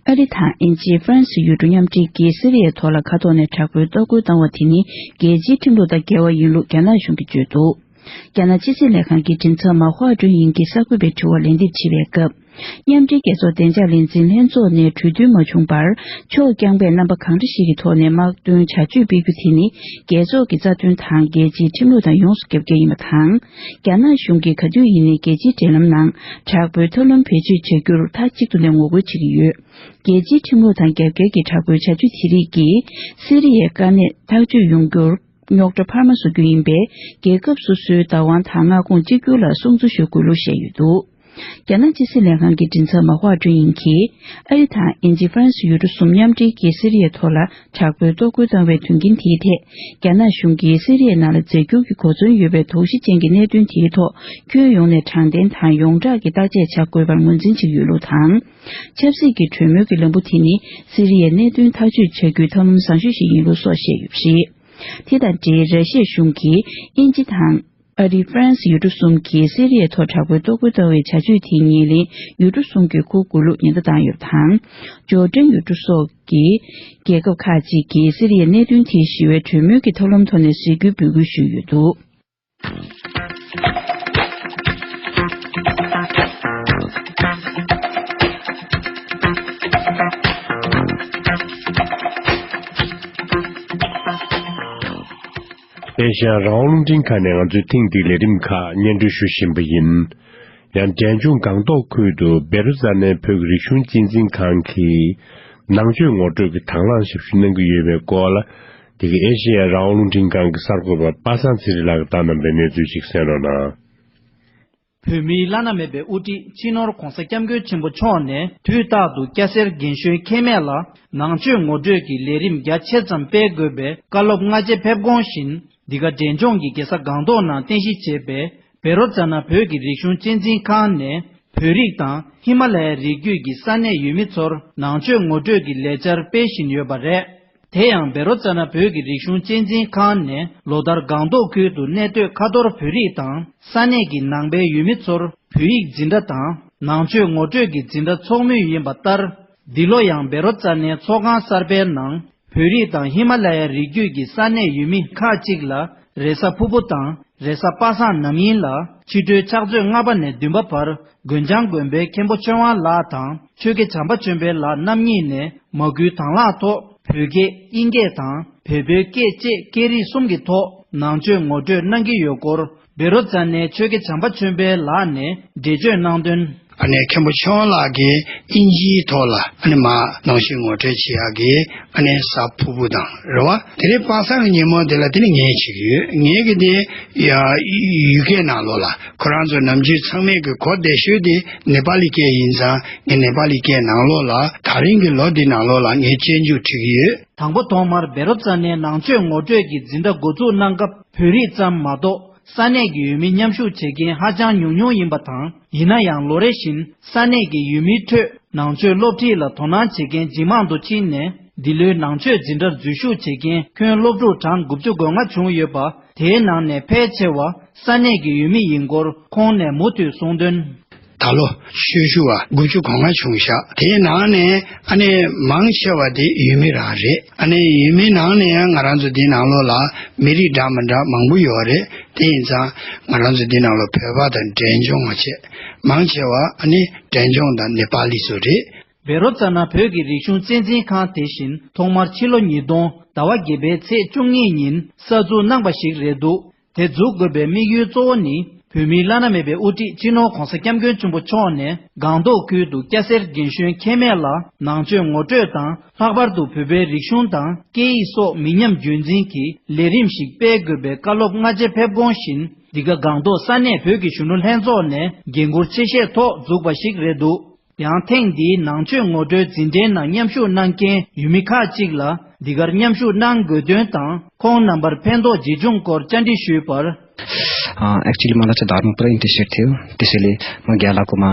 ཨ་རི་དང་དབྱིན་ཇི། ཧྥ་རན་སི་ཡུལ་གྲུ་མཉམ་འབྲེལ་གྱིས་སི་རི་ཡའི་ཐོག་ལ་མཁའ་ཐོག་ནས་དྲག་པོའི་གཏོར་རྒོལ་བཏང་བ་དེ་ནི་རྒྱལ་སྤྱིའི་ཁྲིམས་ལུགས་དང་འགལ་བ་ཡིན་ལུགས་རྒྱ་ནག་གཞུང་གིས་བརྗོད་འདུག། རྒྱ་ནག་སྤྱི་ཚེས་ལས་ཁང་གི་མགྲིན་ཚབ་མ་ཧྭ་ཀྲུང་དབྱིང་གིས་གསར་འགོད་པའི་དྲི་བར་ལན་འདེབས་བྱེད་པའི་སྐབས། མཉམ་འབྲེལ་རྒྱལ་ཚོགས་བདེ་འཇགས་ལས་འཛིན་ལྷན་ཚོགས་ནས་གྲོས་མཐུན་མ་བྱུང་བར། ཕྱོགས་རྐྱང་པས་རྣམ་པ་གང་འདྲ་ཞིག་གི་ཐོག་ནས་དམག་དོན་བྱ་སྤྱོད་སྤེལ་རྒྱུ་དེ་ནི། རྒྱལ་ཚོགས་ཀྱི་རྩ་དོན་དང་རྒྱལ་སྤྱིའི་ཁྲིམས་ལུགས་དང་ཡོངས་སུ་རྒྱབ་འགལ་ཡིན་པ་དང་། རྒྱ་ནག་གཞུང་གིས་ག་དུས་ཡིན་ནའི་རྒྱལ་སྤྱིའི་འབྲེལ་ལམ་ནང་དྲག་པོའི་ཐབས་ལམ་བེད་སྤྱོད་བྱ་རྒྱུར་མཐའ་གཅིག་ཏུ་ནས་ངོ་རྒོལ་བྱེད་ཀྱི་ཡོད། རྒྱལ་སྤྱིའི་ཁྲིམས་ལུགས་དང་རྒྱབ་འགལ་གྱི་དྲག་པོའི་བྱ་སྤྱོད་དེ་རིགས་ཀྱིས་སི་རི་ཡའི་དཀའ་གནད་ཐག་གཅོད་ཡོང་རྒྱུར། རྙོག་དྲ་འཕར་མ་བཟོ་རྒྱུ་ཡིན་པས། རྒྱལ་ཁབ་སོ་སོའི་བདག་དབང་དང་མངའ་ཁོངས་གཅིག་གྱུར་ལ་སྲུང་བརྩི་ཞུ་དགོས་ལུགས་བཤད་ཡོད་འདུག། རྒྱ་ནག་སྤྱི་སྲིད་ལས་ཁང་གི་མགྲིན་ཚབ་མ་ཧྭ་ཀྲུང་དབྱིང་གིས། ཨ་རི་དང་དབྱིན་ཇི། ཧྥ་རན་སི་ཡུལ་གྲུ་གསུམ་མཉམ་འབྲེལ་གྱིས་སི་རི་ཡའི་ཐོག་ལ་དྲག་པོའི་གཏོར་རྒོལ་བཏང་བའི་དོན་རྐྱེན་དེའི་ཐད། རྒྱ་ནག་གཞུང་གིས་སི་རི་ཡའི་ནང་ལ་རྫས་འགྱུར་གྱི་གོ་མཚོན་ཡོད་པའི་དོགས་གཞི་ཅན་གྱི་གནད་དོན་དེའི་ཐོག་ཁྱོན་ཡོངས་ནས་དྲང་བདེན་དང་ཡོངས་གྲགས་ཀྱི་བརྟག་དཔྱད་བྱ་དགོས་པར་ངོས་འཛིན་བྱེད་ཀྱི་ཡོད་ལུགས་དང་། ཆབ་སྲིད་ཀྱི་གྲོས་མོལ་གྱི་ལམ་བུ་དེ་ནི་སི་རི་ཡའི་གནད་དོན་ཐག་གཅོད་བྱ་རྒྱུའི་ཐབས་ལམ་བཟང་ཤོས་ཤིག་ཡིན་ལུགས་སོགས་བཤད་ཡོད་པ་རེད། དེ་དང་འབྲེལ་ར་ཤི་ཡ་གཞུང་གིས་དབྱིན་ཇི་དང་། ཨ་རི། ཧྥ་རན་སི་ཡུལ་གྲུ་གསུམ་གྱིས་སི་རི་ཡའི་ཐོག་དྲག་པོའི་གཏོར་རྒོལ་བཏང་བའི་བྱ་སྤྱོད་དེ་ཉིན་གླེང་ཡུལ་གྲུ་གསུམ་གྱིས་འཁུར་དགོས་ལུགས་ཉེན་བརྡ་བཏང་ཡོད་པ་དང་། ཇོར་ཌན་ཡུལ་གྲུ་སོགས་ཀྱི་རྒྱལ་ཁབ་ཁག་ཅིག་གིས་སི་རི་ཡའི་གནད་དོན་དེ་ཞི་བའི་གྲོས་མོལ་གྱི་ཐབས་ལམ་ཐོག་ནས་སེལ་རྒྱུའི་འབོད་སྐུལ་ཞུས་ཡོད་འདུག། ཨེ་ཤ་ཡ་རང་དབང་རླུང་འཕྲིན་ཁང་ནས་ང་ཚོའི་ཐེངས་འདིའི་ལས་རིམ་ཁག་སྙན་སྒྲོན་ཞུ་བཞིན་པ་ཡིན། ཡང་འབྲས་ལྗོངས་སྒང་ཏོག་ཁུལ་དུ་བེ་རུ་ཛ་ནན་བོད་ཀྱི་རིག་གཞུང་གཅེས་འཛིན་ཁང་གིས་ནང་ཆོས་ངོ་སྤྲོད་ཀྱི་དང་བླངས་ཞབས་ཞུ་གནང་གི་ཡོད་པའི་སྐོར་ལ། དེ་གའི་ཨེ་ཤེ་ཡ་རང་དབང་རླུང་འཕྲིན་ཁང་གི་གསར་འགོད་པ་པ་སངས་ཚེ་རིང་ལགས་ཀྱིས་བཏང་གནང་པའི་གནས་ཚུལ་ཞིག་གསན་རོགས་གནང་། བོད་མིའི་བླ་ན་མེད་པའི་དབུ་ཁྲིད་སྤྱི་ནོར་༧གོང་ས་༧སྐྱབས་མགོན་ཆེན་པོ་མཆོག་ནས་དུས་རྟག་ཏུ་སྐྱ་སེར་རྒན་གཞོན་ཁྱད་མེད་ལ་ནང་ཆོས་ངོ་སྤྲོད་ཀྱི་ལས་རིམ་རྒྱ་ཆེ་ཙམ་སྤེལ་དགོས་པའི་བཀའ་སློབ་སྔ་རྗེས་ཕེབས་དགོངས་བཞིན། འདི་ག་འབྲས་ལྗོངས་ཀྱི་རྒྱལ་ས་སྒང་ཏོག་ནང་རྟེན་གཞི་བྱས་པའི་བཻ་རོ་ཙ་ན་བོད་ཀྱི་རིག་གཞུང་གཅེས་འཛིན་ཁང་ནས་བོད་རིགས་དང་ཧི་མ་ལ་ཡའི་རི་རྒྱུད་ཀྱི་ས་གནས་ཡུལ་མི་ཚོར་ནང་ཆོས་ངོ་སྤྲོད་ཀྱི་ལས་འཆར་སྤེལ་བཞིན་ཡོད་པ་རེད། དེ་ཡང་བཻ་རོ་ཙ་ན་བོད་ཀྱི་རིག་གཞུང་གཅེས་འཛིན་ཁང་ནས་ལོ་ལྟར་སྒང་ཏོག་ཁུལ་དུ་གནས་སྡོད་ཁ་ཐོར་བོད་རིགས་དང་ས་གནས་ཀྱི་ནང་པའི་ཡུལ་མི་ཚོར་བོད་ཡིག་འཛིན་གྲྭ་དང་ནང་ཆོས་ངོ་སྤྲོད་ཀྱི་འཛིན་གྲྭ་འཚོགས་མུས་ཡིན་པ་ལྟར། འདི་ལོ་ཡང་བཻ་རོ་ཙ་ནའི་ཚོགས་ཁང་གསར་པའི་ནང་བོད་རིགས་དང་ཧི་མ་ལ་ཡའི་རི་རྒྱུད་ཀྱི་ས་གནས་ཡུལ་མི་ཁག་ཅིག་ལ་རེས་གཟའ་ཕུར་བུ་དང་རེས་གཟའ་པ་སངས་ནམ་ཡིན་ལ་ཕྱི་དྲོའི་ཕྱག་ཚོད་ལྔ་པ་ནས་བདུན་པ་བར་དགོན་བྱང་དགོན་པའི་མཁན་པོ་ཆོས་དབང་ལགས་དང་ཆོས་དགེ་བྱམས་པ་ཆོས་འཕེལ་ལགས་རྣམ་གཉིས་ནས་མ་སྐུལ་དང་བླངས་ཐོག་བོད་སྐད་དབྱིན་སྐད་དང་བལ་པོའི་སྐད་བཅས་སྐད་རིགས་གསུམ་གྱི་ཐོག་ནང་ཆོས་ངོ་སྤྲོད་གནང་གི་ཡོད་སྐོར་བཻ་རོ་ཙ་ནའི་ཆོས་དགེ་བྱམས་པ་ཆོས་འཕེལ་ལགས་ནས་འགྲེལ་བརྗོད་གནང་དོན། ཨ་ནེ་མཁན་པོ་ཆོས་དབང་ལགས་ཀྱིས་དབྱིན་ཇིའི་ཐོག་ལ་ཨ་ནེ་མ་ནང་ཆོས་ངོ་སྤྲོད་བྱེད་ཡག་གི་ཨ་ནེ་གཟའ་ཕུར་བུ་དང་རེད་བ། དེ་རིང་པ་སངས་ཀྱི་ཉིན་མོ་དེ་ལ་དེ་ནི་ངས་བྱེད་ཀྱི་ཡོད། ངས་ཀྱི་དེ་ཡ་ཡུལ་སྐད་ནང་ལོགས་ལ་ཁོ་རང་ཚོ་ནམ་རྒྱུན་ཚང་མས་ཀྱི་གོ་བདེ་ཤོས་དེ་ནེ་པ་ལི་སྐད་ཡིན་ཙང་ངས་ནེ་པ་ལི་སྐད་ནང་ལོགས་ལ་ད་རིང་གི་ལོ་འདི་ནང་ལོགས་ལ་ངས་དཔྱད་འཇུག་བྲིས་ཀྱི་ཡོད། དང་པོ་ཐོག་མར་བཻ་རོ་ཙ་ནའི་ནང་ཆོས་ངོ་སྤྲོད་ཀྱི་འཛིན་གྲྭ་འགོ་འཛུགས་གནང་སྐབས་བོད་རིགས་ཙམ་མ་གཏོགས། ས་གནས་ཀྱི་ཡུལ་མི་མཉམ་ཞུགས་བྱེད་མཁན་ཧ་ཅང་ཉུང་ཉུང་ཡིན་པ་དང་། ཡིན་ན་ཡང་ལོ་རེ་བཞིན་ས་གནས་ཀྱི་ཡུལ་མིའི་ཁྲོད་ནང་ཆོས་སློབ་ཁྲིད་ལ་དོ་སྣང་བྱེད་མཁན་ཇེ་མང་དུ་ཕྱིན་ནས། འདི་ལོའི་ནང་ཆོས་འཛིན་གྲྭར་འཛུལ་ཞུགས་བྱེད་མཁན་ཁྱོན་སློབ་ཕྲུག་གྲངས་དགུ་བཅུ་གོ་ལྔ་བྱུང་ཡོད་པ། དེའི་ནང་ནས་ཕལ་ཆེ་བ་ས་གནས་ཀྱི་ཡུལ་མི་ཡིན་སྐོར་ཁོང་ནས་མུ་མཐུད་གསུངས་དོན། ད་ལོ་ཤོད་ཞུ་བ་དགུ་བཅུ་གོ་ལྔ་བྱུང་ཤག་དེའི་ནང་ནས་ཨ་ནེ་མང་ཆེ་བ་དེ་ཡུལ་མི་རང་རེད། ཨ་ནེ་ཡུལ་མི་ནང་ནས་ཡང་ང་རང་ཚོ་འདི་ནང་ལོགས་ལ་མི་རིགས་འདྲ་མི་འདྲ་མང་པོ་ཡོད་རེད། དེ་ཡིན་ཙང་ང་རང་ཚོ་འདི་ནང་ལོགས་བོད་པ་དང་འབྲས་ལྗོངས་མ་བྱས། མང་ཆེ་བ་ཨ་ནེ་འབྲས་ལྗོངས་དང་ནེ་པ་ལི་ཚོ་རེད། བཻ་རོ་ཙ་ན་བོད་ཀྱི་རིག་གཞུང་གཅེས་འཛིན་ཁང་དེ་བཞིན་ཐོག་མར་ཕྱི་ལོ་ཉིས་སྟོང་ཟླ་བ་བརྒྱད་པའི་ཚེས་བཅུ་གཉིས་ཉིན་གསར་འཛུགས་གནང་པ་ཞིག་རེད་འདུག་དེ་འཛུགས་དགོས་པའི་དམིགས་ཡུལ་གཙོ་བོ་ནི། བོད་མིའི་བླ་ན་མེད་པའི་དབུ་ཁྲིད་སྤྱི་ནོར་༧གོང་ས་༧སྐྱབས་མགོན་ཆེན་པོ་མཆོག་ནས་སྒང་ཏོག་ཁུལ་དུ་སྐྱ་སེར་རྒན་གཞོན་ཁྱད་མེད་ལ་ནང་ཆོས་ངོ་སྤྲོད་དང་། ལྷག་པར་དུ་བོད་པའི་རིག་གཞུང་དང་སྐད་ཡིག་སོགས་མི་ཉམས་རྒྱུན་འཛིན་གྱི་ལས་རིམ་ཞིག་སྤེལ་དགོས་པའི་བཀའ་སློབ་སྔ་རྗེས་ཕེབས་དགོངས་བཞིན། འདི་ག་སྒང་ཏོག་ས་གནས་བོད་ཀྱི་གཞོན་ནུ་ལྷན་ཚོགས་ནས་འགན་འཁུར་ཆེ་བཞེས་ཐོག་འཛུགས་པ་ཞིག་རེད་འདུག་ཡང་ཐེངས་འདིའི་ནང་ཆོས་ངོ་སྤྲོད་འཛིན་གྲྭའི་ནང་མཉམ་ཞུགས་གནང་མཁན་ཡུལ་མི་ཁག་ཅིག་ལ་འདི་གར་མཉམ་ཞུགས་གནང་དགོས་དོན་དང་། ཁོང་རྣམ་པར་ཕན་ཐོགས་ཇི་བྱུང་སྐོར་བཅར་འདྲི་ཞུས་པར། ཨ། actually ང་ལ་ཆ་धर्म पुरा इन्ट्रेस्टेड थियो। त्यसैले म ग्यालाकोमा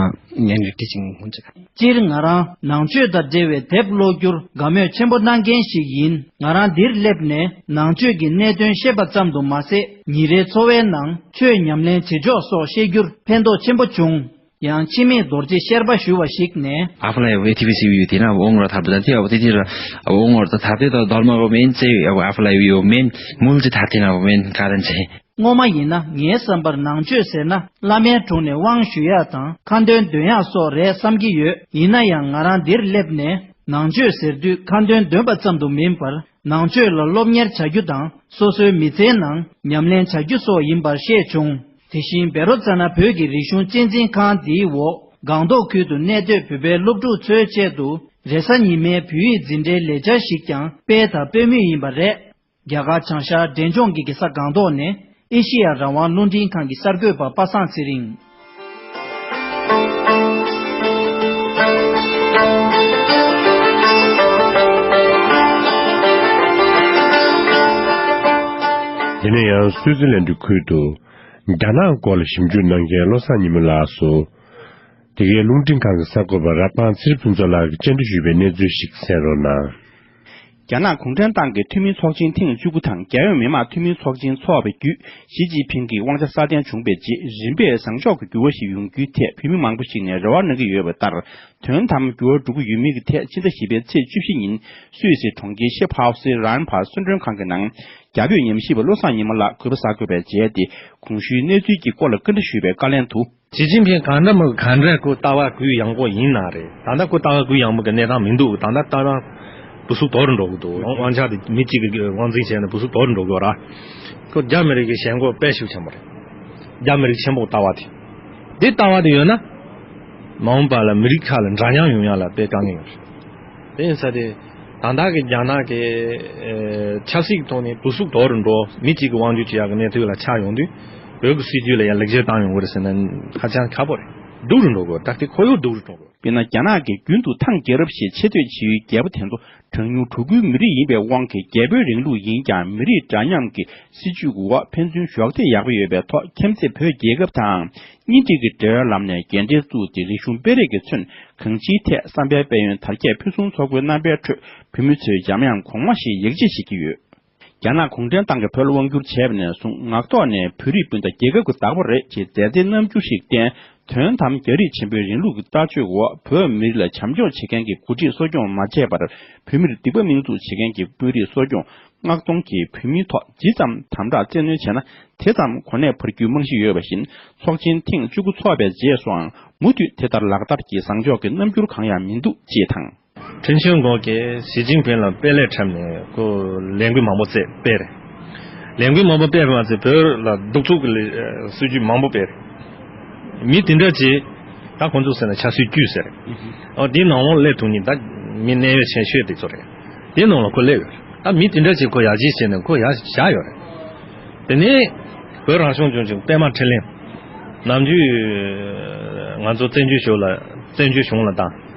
यहाँनिर टिचिङ हुन्छ। སྤྱིར་ང་རང་ནང་ཆོས་དང་འབྲེལ་བའི་དེབ་ཀློག་རྒྱུར་དགའ་མོས་ཆེན་པོ་གནང་མཁན་ཞིག་ཡིན། ང་རང་འདིར་སླེབས་ནས་ནང་ཆོས་ཀྱི་གནད་དོན་ཤེས་པ་ཙམ་དུ་མ་ཟད། ཉིན་རེའི་འཚོ་བའི་ནང་ཆོས་ཉམས་ལེན་བྱེད་ཕྱོགས་སོགས་ཤེས་རྒྱུར་ཕན་ཐོགས་ཆེན་པོ་བྱུང་། ཡང་འཆི་མེད་རྡོ་རྗེས་བཤད་པ་ཞུ་བ་ཞིག་ནས། आफूलाई अब यति बेसी उयो थिएन। अब ओङ्ग्र थाहा बुझान थियो। अब त्यति र अब ओङ्ग्र त थाहा थियो, तर धर्मको मेन चाहिँ अब आफूलाई उयो मेन मूल चाहिँ थाहा थिएन। अब मेन कारण चाहिँ। སྔོན་མ་ཡིན་ན་ངའི་བསམ་པར་ནང་ཆོས་ཟེར་ན་བླ་མའི་དྲུང་ནས་དབང་ཞུ་ཡག་དང་ཁ་འདོན་འདོན་ཡག་སོགས་རེད་བསམ་གྱི་ཡོད། ཡིན་ན་ཡང་ང་རང་འདིར་སླེབས་ནས་ནང་ཆོས་ཟེར་དུས་ཁ་འདོན་འདོན་པ་ཙམ་དུ་མིན་པར། ནང་ཆོས་ལ་སློབ་གཉེར་བྱ་རྒྱུ་དང་། སོ་སོའི་མི་ཚེའི་ནང་ཉམས་ལེན་བྱ་རྒྱུ་སོགས་ཡིན་པར་ཤེས་བྱུང་། དེ་བཞིན་བཻ་རོ་ཙ་ན་བོད་ཀྱི་རིག་གཞུང་གཅེས་འཛིན་ཁང་འདིའི་འོག་སྒང་ཏོག་ཁུལ་དུ་གནས་སྡོད་བོད་པའི་སློབ་ཕྲུག་ཚོའི་ཆེད་དུ་རེས་གཟའ་ཉི་མའི་བོད་ཡིག་འཛིན་གྲྭའི་ལས་འཆར་ཞིག་ཀྱང་སྤེལ་དང་སྤེལ་མུས་ཡིན་པ་རེད། རྒྱ་གར་བྱང་ཤར་འབྲས་ལྗོངས་ཀྱི་རྒྱལ་ས་སྒང་ཏོག་ནས་ཨེ་ཤེ་ཡ་རང་དབང་རླུང་འཕྲིན་ཁང་གི་གསར་འགོད་པ་པ་སངས་ཚེ་རིང་། དེ་ནས་ཡང་སུའུ་ཙི་ལན་ཌི་ཁུལ་དུ་རྒྱ་ནག་སྐོར་ལ་ཞིབ་འཇུག་གནང་མཁན་བློ་བཟང་ཉི་མ་ལགས་སུ། དེ་གའི་རླུང་འཕྲིན་ཁང་གི་གསར་འགོད་པ་རབ་དབང་ཚེ་རིང་ཕུན་ཚོགས་ལགས་ཀྱིས་བཅར་འདྲི་ཞུས་པའི་གནས་ཚུལ་ཞིག་གསན་རོགས་གནང་། རྒྱ་ནག་གུང་ཁྲན་ཏང་གི་འཐུས་མིའི་ཚོགས་ཆེན་ཐེངས་བཅུ་དགུ་དང་རྒྱལ་ཡོངས་མི་དམངས་འཐུས་མིའི་ཚོགས་ཆེན་འཚོགས་པའི་བརྒྱུད། ཞི་ཅིན་ཕིང་གི་དབང་ཆ་སྲ་བརྟན་བྱུང་བའི་རྗེས། རིམ་པས་བཟང་ཕྱོགས་ཀྱི་འགྱུར་བ་ཞིག་ཡོང་རྒྱུའི་ཐད་བོད་མི་མང་པོ་ཞིག་ནས་རེ་བ་གནང་གི་ཡོད་པ་ལྟར། དོན་དམ་འགྱུར་བ་འགྲོ་གི་ཡོད་མེད་ཀྱི་ཐད་ཕྱི་ཟླ་བཞི་པའི་ཚེས་བཅུ་བཞི་ཉིན་སུད་སི་གྲོང་ཁྱེར་ཤི་ཕའོ་སི་རན་ཕར་གསོལ་མགྲོན་ཁང་གི་ནང་རྒྱ་བོད་ཉམས་ཞིབ་པ་བློ་བཟང་ཉི་མ་ལགས་གུས་པ་གསར་འགོད་པས་མཇལ་ཏེ། གོང་ཞུས་གནས་ཚུལ་གྱི་སྐོར་ལ་བཀའ་འདྲི་ཞུས་པའི་བཀའ་ལན་དུ། ཞི་ཅིན་ཕིང་གང་འདྲ་མོ་གང་འདྲ་ཁོ་ལྟ་བ་གུ་ཡངས་པོ་ཡིན་ན་རེད། ད་ལྟ་ཁོ་ལྟ་བ་གུ་ཡངས་པོ་གི་གནས་སྟངས་མི་འདུག་ད་ལྟ་ལྟ་སྟངས་བུ་སུབ་དོར་འགྲོ་གི་འདུག་དབང་ཆ་དེ་མི་གཅིག་གི་དབང་འཛིན་བྱས་ནས་བུ་སུབ་དོར་འགྲོ་གི་ཡོད་ར། ཁོ་རྒྱ་མི་རིགས་ཀྱི་ཞེན་ཁོག་དཔེ་ཞིག་ཆེན་པོ་རེད། རྒྱ་མི་རིགས་ཆེན་པོ་ལྟ་བ་དེ། འདི་ལྟ་བ་དེ་ཡོད་ན། མ་འོངས་པ་ལ་མི་རིགས་ཁག་ལ་འདྲ་མཉམ་ཡོང་ཡག་ལ་དཔེ་དཀའ་ངལ་ཡོད་རེད། དེ་ཡིན་ས་དེ། ད་ལྟ་གི་རྒྱ་ནག་གི་ཨེ་ཆབ་སྲིད་ཀྱི་ཐོག་ནས་བུ་སུབ་དོར་འགྲོ། མི་གཅིག་གི་དབང་སྒྱུར་བྱེད་ཡག་གི་གནས་ཚུལ་ལ་ཆགས་ཡོང་དུས། བོད་ཀྱི་སྲིད་ཇུས་ལ་ཡང་ལེགས་བཅོས་བཏང་ཡོང་གི་རེད་ཟེར་ན་ཧ་ཅང་ཁག་པོ་རེད། སྡུག་རུ་འགྲོ་དགོས། ད་ལྟའི་ཁོར་ཡུག་སྡུག་རུ་འགྲོ་དགོས། དཔེར་ན། རྒྱ་ནག་གིས་རྒྱུན་དུ་ཐང་རྒྱལ་རབས་ཞེས་ཆེ་བསྟོད་བྱེད་ཡུལ་རྒྱལ་པོ་དེ་ཚོ་གྲངས་ཉུང་དྲུག་ཁུལ་མི་རིགས་ཡིན་པའི་དབང་གིས་རྒྱལ་པོའི་རིང་ལུགས་ཡིན་ཀྱང་། མི་རིགས་འདྲ་མཉམ་གྱི་སྲིད་ཇུས་ཀྱི་འོག་ཕན་ཚུན་གཞོགས་འདེགས་ཡག་པོ་ཡོད་པའི་ཐོག་ཁྱིམ་མཚེས་བོད་རྒྱལ་ཁབ་དང་གཉེན་སྒྲིག་གི་འབྲེལ་བའི་ལམ་ནས་རྒན་གྲས་བཙུགས་ཏེ། རིག་གཞུང་སྤེལ་རེས་ཀྱི་ཚུན། གང་ཅིའི་ཐད་བསམ་པའི་དཔལ་ཡོན་དར་རྒྱས་ཕུན་སུམ་ཚོགས་པའི་རྣམ་པའི་ཁྲོད། བོད་མི་ཚོས་འཇམ་དབྱངས་གོང་མ་ཞེས་ཡིད་ཆེས་བྱེད་ཀྱི་ཡོད། རྒྱ་ནག་གུང་ཁྲན་ཏང་གིས་བོད་ལ་དབང་བསྒྱུར་བྱས་པ་ནས་བཟུང་། ངག་ཐོག་ནས་བོད་རིགས་སྤུན་ཟླ་རྒྱལ་ཁབ་ཀྱི་བདག་པོ་རེད་ཅེས་མཛད་རྗེས་རྣམ་འགྱུར་ཞིག་བསྟན། དོན་དམ་རྒྱ་རིགས་ཆེན་པོའི་རིང་ལུགས་ཀྱི་ལྟ་སྤྱོད་འོག་བོད་མི་རིགས་ལ་བྱམས་སྐྱོང་བྱེད་མཁན་གྱི་འགོ་ཁྲིད་གསོ་སྐྱོང་མ་བྱས་པར། བོད་མིར་སྡིག་པ་མིང་འཛུགས་བྱེད་མཁན་གྱི་དཔོན་རིགས་གསོ་སྐྱོང་མངགས་གཏོང་གིས་བོད་མིའི་ཐོག་ཇི་ཙམ་དམ་དྲག་བཙན་གནོན་བྱས་ན། དེ་ཙམ་གོ་གནས་འཕར་རྒྱུའི་རྨང་གཞི་ཡོད་པ་བཞིན། ཚོགས་ཆེན་ཐེངས་བཅུ་དགུ་འཚོགས་པའི་རྗེས་སུའང་མུ་མཐུད་དེ་ལྟར་ལག་བསྟར་གྱིས་བཟང་ཕྱོགས་ཀྱི་རྣམ་འགྱུར་གང་ཡང་མི་འདུག་ཅེས་དང་། ཁྲིན་ཆོན་ཀོང་གིས་ཞི་ཅིན་ཕིང་ལ་དཔེ་ལས་འཁྲབ་ནས་ཁོ་ལས་འགུལ་མང་པོ་བཙལ་སྤེལ་རེད། ལས་འགུལ་མང་པོ་སྤེལ་བ་མ་ཚད་བོད་ལ་གདུག་རྩུབ་ཀྱི་ལས་སྲིད་ཇུས་མང་པོ་སྤེལ་རེད། མི་དེ་འདྲ་ཅིག་ད་ཁོང་ཚོ་ཟེར་ན་ཆབ་སྲིད་བཅུད་ཟེར་རེད། ཨོ་དེའི་ནང་ལོགས་སླེབས་ཐུབ་མཁན་ད་མི་གནད་ཡོད་ཆེ་ཤོས་དེ་ཚོ་རེད། དེའི་ནང་ལ་ཁོ་སླེབས་ཡོད་རེད། ད་མི་དེ་འདྲ་ཅིག་ཁོ་ཡར་རྒྱས་བྱས་ནས་ཁོ་ཡར་བཞག་ཡོད་རེད། དེ་ནས་བོད་རང་སྐྱོང་ལྗོངས་ཀྱི་པད་མ་འཕྲིན་ལས། ནམ་རྒྱུན་ང་ཚོ་བཙན་བྱོལ་ཕྱོགས་ལ་བཙན་བྱོལ་གཞུང་ལ་དང་།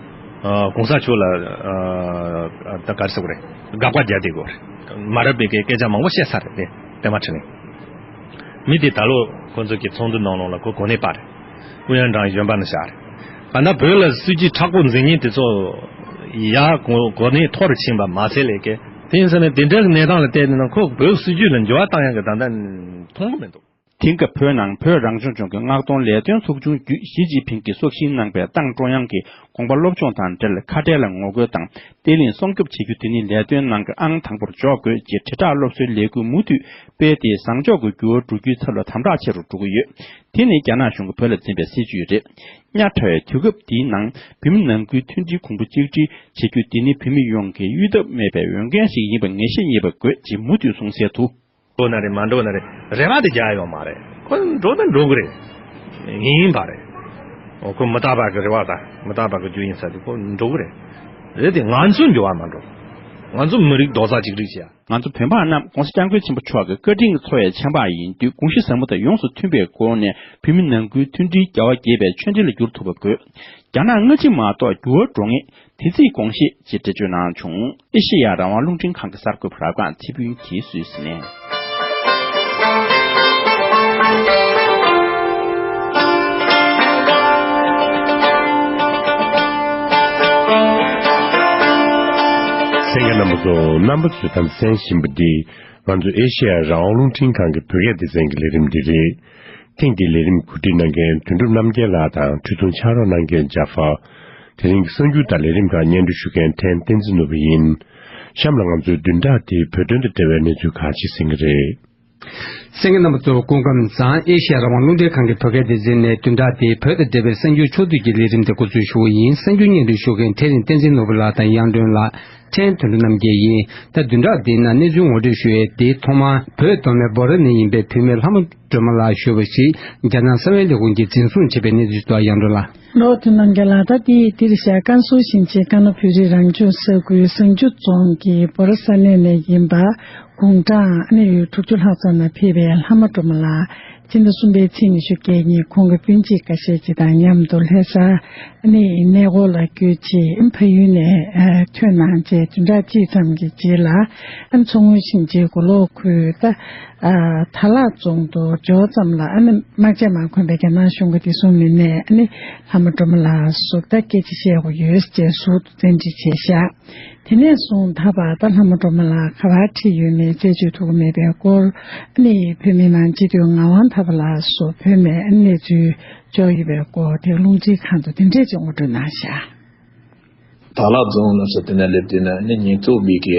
ཨ་གོང་ས་མཆོག་ལ་ཨ་ད་ག་རེ་ཟེར་དགོས་རེད། དགག་པ་རྒྱག་བསྡད་དགོས་རེད། མ་རབས་པའི་སྐད་ཆ་མང་པོ་བཤད་ཚར་རེད་དེ་པད་མ་འཕྲིན་ལས། མི་དེ་ད་ལོ་ཁོ་ཚོ་གི་ཚོགས་འདུ་ནང་ལོགས་ལ་ཁོ་གོ་གནས་པ་རེད། ཨུ་ཡོན་ཀྲང་གཞོན་པ་ནང་བཞག་རེད། གང་ལྟར་བོད་ལ་སྲིད་ཇུས་མཁྲེགས་པོ་འཛིན་མཁན་དེ་ཚོ་ཡར་གོ་གོ་གནས་མཐོ་རུ་ཕྱིན་པ་མ་ཚད་ལས་ཀའི་དེ་ཡིན་ཟེར་ན་དེ་འདྲའི་གནས་སྟངས་ལ་བལྟས་ནས་ན་ཁོ་བོད་སྲིད་ཇུས་ལ་འགྱུར་བ་བཏང་ཡག་གི་ད་ལྟ་མཐོང་གི་མི་འདུག་དེང་སྐབས་བོད་ནང་བོད་རང་སྐྱོང་ལྗོངས་ཀྱི་མངགས་གཏོང་ལས་དོན་ཚོགས་ཆུང་བརྒྱུད་ཞི་ཅིན་ཕིང་གིས་སྲོག་ཤིང་གནང་པའི་ཏང་ཀྲུང་དབྱང་གི་དགོངས་པ་སློབ་སྦྱོང་དང་འབྲེལ་ཁ་བྲལ་ལ་ངོ་རྒོལ་དང་བརྟན་ལྷིང་སྲུང་སྐྱོབ་བྱེད་རྒྱུ། དེ་ནི་ལས་དོན་ནང་གི་ཨང་དང་པོར་འཇོག་དགོས་ཅེས་དྲིལ་བསྒྲགས་སློབ་གསོའི་ལས་འགུལ་མུ་མཐུད་སྤེལ་ཏེ། བཟང་ཕྱོགས་ཀྱི་འགྱུར་བ་འགྲོ་རྒྱུའི་ཚབ་ལ་དམ་དྲག་ཆེ་རུ་འགྲོ་གི་ཡོད། དེ་ནི་རྒྱ་ནག་གཞུང་གིས་བོད་ལ་འཛིན་པའི་སྲིད་ཇུས་རེད། ཉག་ཕྲ་བའི་དུས་སྐབས་འདིའི་ནང་བོད་མི་ནང་ཁུལ་མཐུན་སྒྲིལ་གོང་བུ་གཅིག་སྒྲིལ་བྱེད་རྒྱུ། འདི་ནི་བོད་མི་ཡོངས་ཀྱི་གཡོལ་ཐབས་མེད་པའི་འོས་འགན་ཞིག་ཡིན་པ་ངེས་ཤེས་རྙེད་པ་དགོས་ཅེས་མུ་མཐུད་གསུངས་གསལ་དུ། འགྲོ་ན་རེད། མ་འགྲོ་ན་རེད། རེ་བ་དེ་རྒྱག་ཡོད་མ་རེད། ཁོ་འགྲོ་ན་འགྲོ་གི་རེད། ཡིན་པ་རེད། འོ་ཁོ་མི་རྟག་པ་གི་རེ་བ་དང་མི་རྟག་པ་གི་རྒྱུ་ཡིན་ས་དེ་ཁོ་འགྲོ་གི་རེད། རེད་དེ་ང་ཚོ་འགྱུར་བ་མ་འགྲོ། ང་ཚོ་མི་རིགས་རྡོག་རྩ་གཅིག་སྒྲིལ་བྱེད་ཡ། ང་ཚོ་བོད་འབངས་རྣམས་༸གོང་ས་༸སྐྱབས་མགོན་ཆེན་པོ་མཆོག་གི་བཀའ་དྲིན་གྱི་འཚོ་བའི་ཆད་པ་ཡིན་དུས། དགོངས་གཞི་ཟབ་མོ་དང་ཡོངས་སུ་མཐུན་པའི་སྒོ་ནས་བོད་མི་ནང་ཁུལ་མཐུན་སྒྲིལ་རྒྱལ་བ་དགྱེས་པའི་ཆོས་འབྲེལ་ལ་འགྱུར་ཐུབ་པ་དགོས། རྒྱ་ནག་སྔ་ཕྱི་མ་གཏོགས་འགྱུར་བ་འགྲོ་ངེས། དེ་རྩིས་དགོངས་བཞེས་ཅེས་འགྲེལ་བརྗོད་གནང་བྱུང་། ཨེ་ཤེ་ཡ་རང་དབང་རླུང་འཕྲིན་ཁང་གི་གསར་འགོད་པ་རབ་སྒང་ཚེ་ཕུན་གྱིས་སུད་སི་ནས། གསན་མཁན་རྣམ་པ་ཚོ། རྣམ་པ་ཚོས་དམ་གསན་བཞིན་པ་འདི་ང་ཚོ་ཨེ་ཤེ་ཡ་རང་དབང་རླུང་འཕྲིན་ཁང་གི་བོད་སྐད་སྡེ་ཚན་གྱི་ལས་རིམ་འདི་རེད། ཐེངས་འདིའི་ལས་རིམ་གོ་སྒྲིག་གནང་མཁན་དོན་གྲུབ་རྣམ་རྒྱལ་ལགས་དང་འཕྲིན་གཏོང་ཕྱག་རོགས་གནང་མཁན་ཇཱ་ཧྥར། དེ་རིང་གི་གསར་འགྱུར་དང་ལས་རིམ་ཁག་སྙན་སྒྲོན་ཞུ་མཁན་ཐན་བསྟན་འཛིན་ནོར་བུ་ཡིན། གཤམ་ལ་ང་ཚོའི་བདུན་ཕྲག་འདིའི་བོད་དོན་དང་འབྲེལ་བའི་གནས་ཚུལ་ཁག་ཅིག་གསན་གྱི་རེད། གསན་མཁན་རྣམ་པ་ཚོ་སྐུ་ཁམས་བཟང་། ཨེ་ཤེ་ཡ་རང་དབང་རླུང་འཕྲིན་ཁང་གི་བོད་སྐད་སྡེ་ཚན་ནས་བདུན་ཕྲག་འདིའི་བོད་དང་འབྲེལ་བའི་གསར་འགྱུར་ཕྱོགས་བསྡུས་ཀྱི་ལས་རིམ་དེ་འགོ་འཛུགས་ཞུ་བ་ཡིན། གསར་འགྱུར་སྙན་སྒྲོན་ཞུ་མཁན་ཐེ་རིང་བསྟན་འཛིན་ནོར་བུ་ལགས་དང་ཡང་སྒྲོན་ལགས། ཕྲན་དོན་གྲུབ་རྣམ་རྒྱལ་ཡིན། ད་བདུན་ཕྲག་འདིའི་ནང་གནས་ཚུལ་ངོ་སྤྲོད་ཞུ་ཡས་དེ་ཐོག་མར་བོད་མདོ་སྨད་འབོ་ར་ནས་ཡིན་པའི་བུད་མེད་ལྷ་མོ་སྒྲོལ་མ་ལགས་ཞུ་བ་ཞིག་རྒྱ་ནག་གསང་བའི་ལས་ཁུངས་ཀྱིས་འཛིན་བཟུང་བྱས་པའི་གནས་ཚུལ་ཐོག་ཡང་སྒྲོན་ལགས། ལོ་ཐུན་རྣམ་རྒྱལ་ལགས། ད་ལྟའི་འདིར་བཞག་ཀན་སུའུ་ཞིང་ཆེན་ཀ་ན་བུ་རི་རང་སྐྱོང་ས་ཁུལ་བཟང་ཆུ་རྫོང་གི་འབོ་ར་ས་གནས་ནས་ཡིན་པ་དགུང་གྲངས་ཨ་ནི་ཡུལ་དྲུག་ཅུ་ལྷག་ཙམ་ལ་ཕེབས་པའི་ལྷ་མོ་སྒྲོལ་མ་ལགས། སྤྱི་ཟླ་གསུམ་པའི་ཚེས་ཉི་ཤུ་རྩ་གཉིས་ཁོང་གི་སྤུན་མཆེད་འགའ་ཤས་ཅིག་དང་མཉམ་དུ་ལྷ་སར་ཨ་ནི་གནས་སྐོར་ལ་བསྐྱོད་རྗེས་ཕ་ཡུལ་ནས་ཨ་ཐོན་གནང་རྗེས་བདུན་ཕྲག་གཅིག་ཙམ་གྱི་རྗེས་ལ་ཨ་ནི་མཚོ་སྔོན་ཞིང་ཆེན་མགོ་ལོག་ཁུལ་ད་ཨ་དར་ལག་རྫོང་དུ་འབྱོར་ཙམ་ལ་ཨ་ནི་དམག་ཆས་མ་གོན་པའི་རྒྱ་ནག་གཞུང་གི་བདེ་སྲུང་མི་སྣས་ཨ་ནི་ལྷ་མོ་སྒྲོལ་མ་ལགས་སུ་ད་སྐད་ཆ་བཤད་དགོས་ཡོད་ཅེས་ཟུར་དུ་བཙན་ཁྲིད་བྱས་བཞག་དེ་ནས་བཟུང་ད་བར་ད་ལྷ་མོ་སྒྲོལ་མ་ལགས་ག་པར་ཁྲིད་ཡོད་མེད་རྩད་གཅོད་ཐུབ་ཀྱི་མེད་པའི་སྐོར་ཨ་ནི་བོད་མི་མང་སྤྱི་འཐུས་ངག་དབང་ཐར་པ་ལགས་སུ་བོད་ནས་གནས་ཚུལ་འབྱོར་ཡོད་པའི་སྐོར་དེ་རླུང་འཕྲིན་ཁང་དུ་དེ་འདྲས་ཅིག་ངོ་སྤྲོད་གནང་བཞག་དར་ལག་རྫོང་ལ་སོགས་དེ་ན་སླེབས་དུས་ན་ནི་ཉེན་རྟོག་པའི་གི་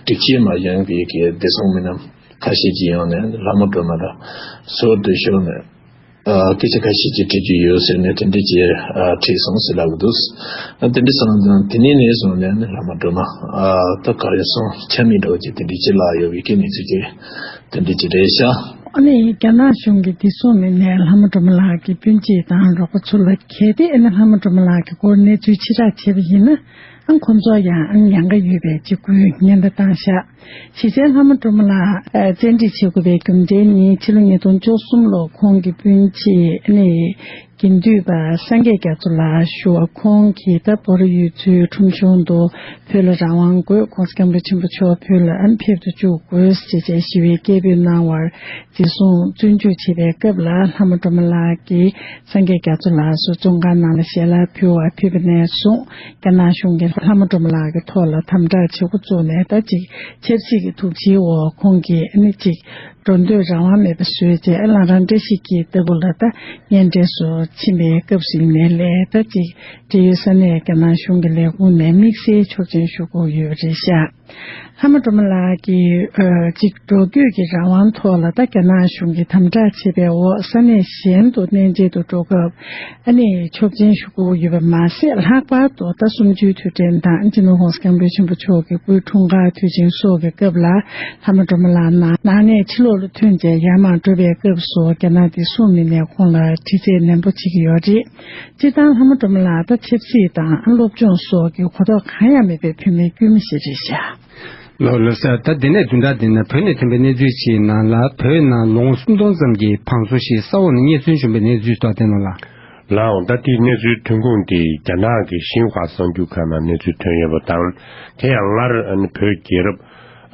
སྒྲིག་ཆས་མ་ཡིན་པའི་གི་བདེ་སྲུང་མི་སྣ་ཁ་ཤས་ཀྱིས་ཡོང་ནས་ལྷ་མོ་སྒྲོལ་མ་ལ་ཟུར་དུ་ཞོག་ནས་ཨ་སྐད་ཆ་ཁ་ཤས་ཀྱིས་དྲི་རྒྱུ་ཡོད་ཟེར་ནས་དེ་འདྲས་ཀྱི་ཨ་དྲིས་སོང་ཟེར་ལབ་གི་འདུག་ཨ་དེ་འདྲས་སོང་ཙང་དེ་ནས་ནས་བཟུང་ནས་ནི་ལྷ་མོ་སྒྲོལ་མ་ཨ་ད་གར་སོང་ཆ་མེད་འདྲ་བོ་ཅིག་དེ་འདྲས་ཅིག་ལ་ཡོད་པའི་གི་གནས་ཚུལ་ཅིག་དེ་འདྲས་ཅིག་རེད་ཤག་ཨ་ནི་རྒྱ་ནག་གཞུང་གི་བདེ་སྲུང་མི་སྣས་ལྷ་མོ་སྒྲོལ་མ་ལགས་ཀྱི་སྤུན་མཆེད་དང་རོགས་པ་ཚོ་ལ་གལ་ཏེ་ཨ་ནི་ལྷ་མོ་སྒྲོལ་མ་ལགས་ཀྱི་སྐོར་གནས་ཚུལ་ཕྱིར་བསྒྲགས་བྱས་པ་ཡིན་ན། ཨང་ཁོང་ཚོ་ཡང་ཨང་ཉེན་ཁ་ཡོད་པའི་འཇིགས་སྐུལ་ཉེན་བརྡ་བཏང་བཞག་གཞིས་རྩེའི་ལྷ་མོ་སྒྲོལ་མ་ལགས་བཙན་ཁྲིད་བྱེད་དགོས་པའི་རྒྱུ་མཚན་ནི་ཕྱི་ལོ་ཉིས་སྟོང་བཅུ་གསུམ་ལོར་ཁོང་གི་སྤུན་མཆེད་ནི་དགེ་འདུན་པ་སངས་རྒྱས་རྒྱ་མཚོ་ལགས་ཞུ་བ། ཁོང་གིས་ད་བོད་རིགས་ཡུལ་ཚོའི་ཁྲོམ་གཞུང་དུ་བོད་ལ་རང་དབང་དགོས། ༸གོང་ས་༸སྐྱབས་མགོན་ཆེན་པོ་མཆོག་བོད་ལ་ཨ་ནི་ཕེབས་སུ་བཅུག་དགོས་ཞེས་བྱས་ཞི་བའི་སྐད་འབོད་གནང་བར་འཛིན་བཟུང་བཙོན་འཇུག་བྱས་པའི་སྐབས་ལ་ལྷ་མོ་སྒྲོལ་མ་ལགས་ཀྱིས་སངས་རྒྱས་རྒྱ་མཚོ་ལགས་སུ་བཙོན་ཁང་ནང་ལ་ཞལ་ལག་ཕུལ་བར་ཕེབས་པ་ནས་བཟུང་རྒྱ་ནག་གཞུང་གིས་ལྷ་མོ་སྒྲོལ་མ་ལགས་ཀྱི་ཐོག་ལ་དམ་དྲག་བྱེད་འགོ་བཙུགས་ནས། ད་ཅིག་ཆབ་སྲིད་ཀྱི་དོགས་གཞིའི་འོག་ཁོང་གིས་ཨ་ནི་ཅིག་འགྲོ་འདོད་རང་དབང་མེད་པ་བཟོས་རྗེས་ཨ་ལང་རང་བཀྲ་ཤིས་འཁྱིལ་ལྟ་བུ་ལ་ད་གཉེན་འཕྲད་སུ་ཕྱིན་པའི་སྐབས་སུ་ཡིན་ནའི་ལས། ད་ཅིག་འབྲེལ་ཡོད་ས་གནས་རྒྱ་ནག་གཞུང་གི་ལས་ཁུངས་ནས་དམིགས་བསལ་ཆོག་མཆན་ཞུ་དགོས་ཡོད་པ་རེད་ཤག་ལྷ་མོ་སྒྲོལ་མ་ལགས་ཀྱིས་ཨ་ཅིག་འགྲོ་སྐྱོད་ཀྱི་རང་དབང་ཐོག་ལ་ད་རྒྱ་ནག་གཞུང་གིས་དམ་དྲག་བྱས་པའི་འོག་ས་གནས་གཞན་དུ་གནས་མཇལ་དུ་འགྲོ་སྐབས་ཨ་ནི་ཆོག་མཆན་ཞུ་དགོས་ཡོད་པ་མ་ཟད། ལྷག་པར་དུ་ད་གསུམ་བཅུའི་དུས་དྲན་དང་སྤྱི་ནོར་༸གོང་ས་༸སྐྱབས་མགོན་ཆེན་པོ་མཆོག་གི་སྐུའི་འཁྲུངས་སྐར་དུས་ཆེན་སོགས་ཀྱི་སྐབས་ལ་ལྷ་མོ་སྒྲོལ་མ་ལགས་ནང་ནང་ནས་ཕྱི་ལོགས་ལ་ཐོན་རྗེས་ཡར་མར་འགྲོ་བའི་སྐབས་སུ་རྒྱ་ནག་དེ་སྲུང་མི་ནས་ཁོང་ལ་དྲི་རྩད་ནན་པོ་བྱེད་ཀྱི་ཡོད་རེད། སྤྱིར་བཏང་ལྷ་མོ་སྒྲོལ་མ་ལགས་ད་ཆབ་སྲིད་དང་སློབ་སྦྱོང་སོགས་ཀྱི་གོ་རྟོགས་གང་ཡང་མེད་པའི་བུད་མེད་དཀྱུས་མ་ཞིག་རེད་ཤག་ལགས་ལགས་སོ། ད་འདི་ནས་བདུན་ཕྲག་འདི་ནས་བོད་ནས་ཐོན་པའི་གནས་ཚུལ་ཞིག་ནང་ལ། བོད་ནང་ལོ་ངོ་སུམ་སྟོང་ཙམ་གྱི་བང་སོ་ཞིག་ས་འོག་ནས་རྙེད་སོན་བྱུང་བའི་གནས་ཚུལ་ཐོག་བལྟས་ན་ལ། ལགས་འོང་། ད་ལྟའི་གནས་ཚུལ་ཐོན་ཁུངས་དེ་རྒྱ་ནག་གི་ཤིན་ཧྭ་གསར་འགྱུར་ཁང་ནང་གནས་ཚུལ་ཐོན་ཡོད་པ་དང་། དེ་ཡང་སྔར་ཨ་ནི་བོད་རྒྱལ་རབས་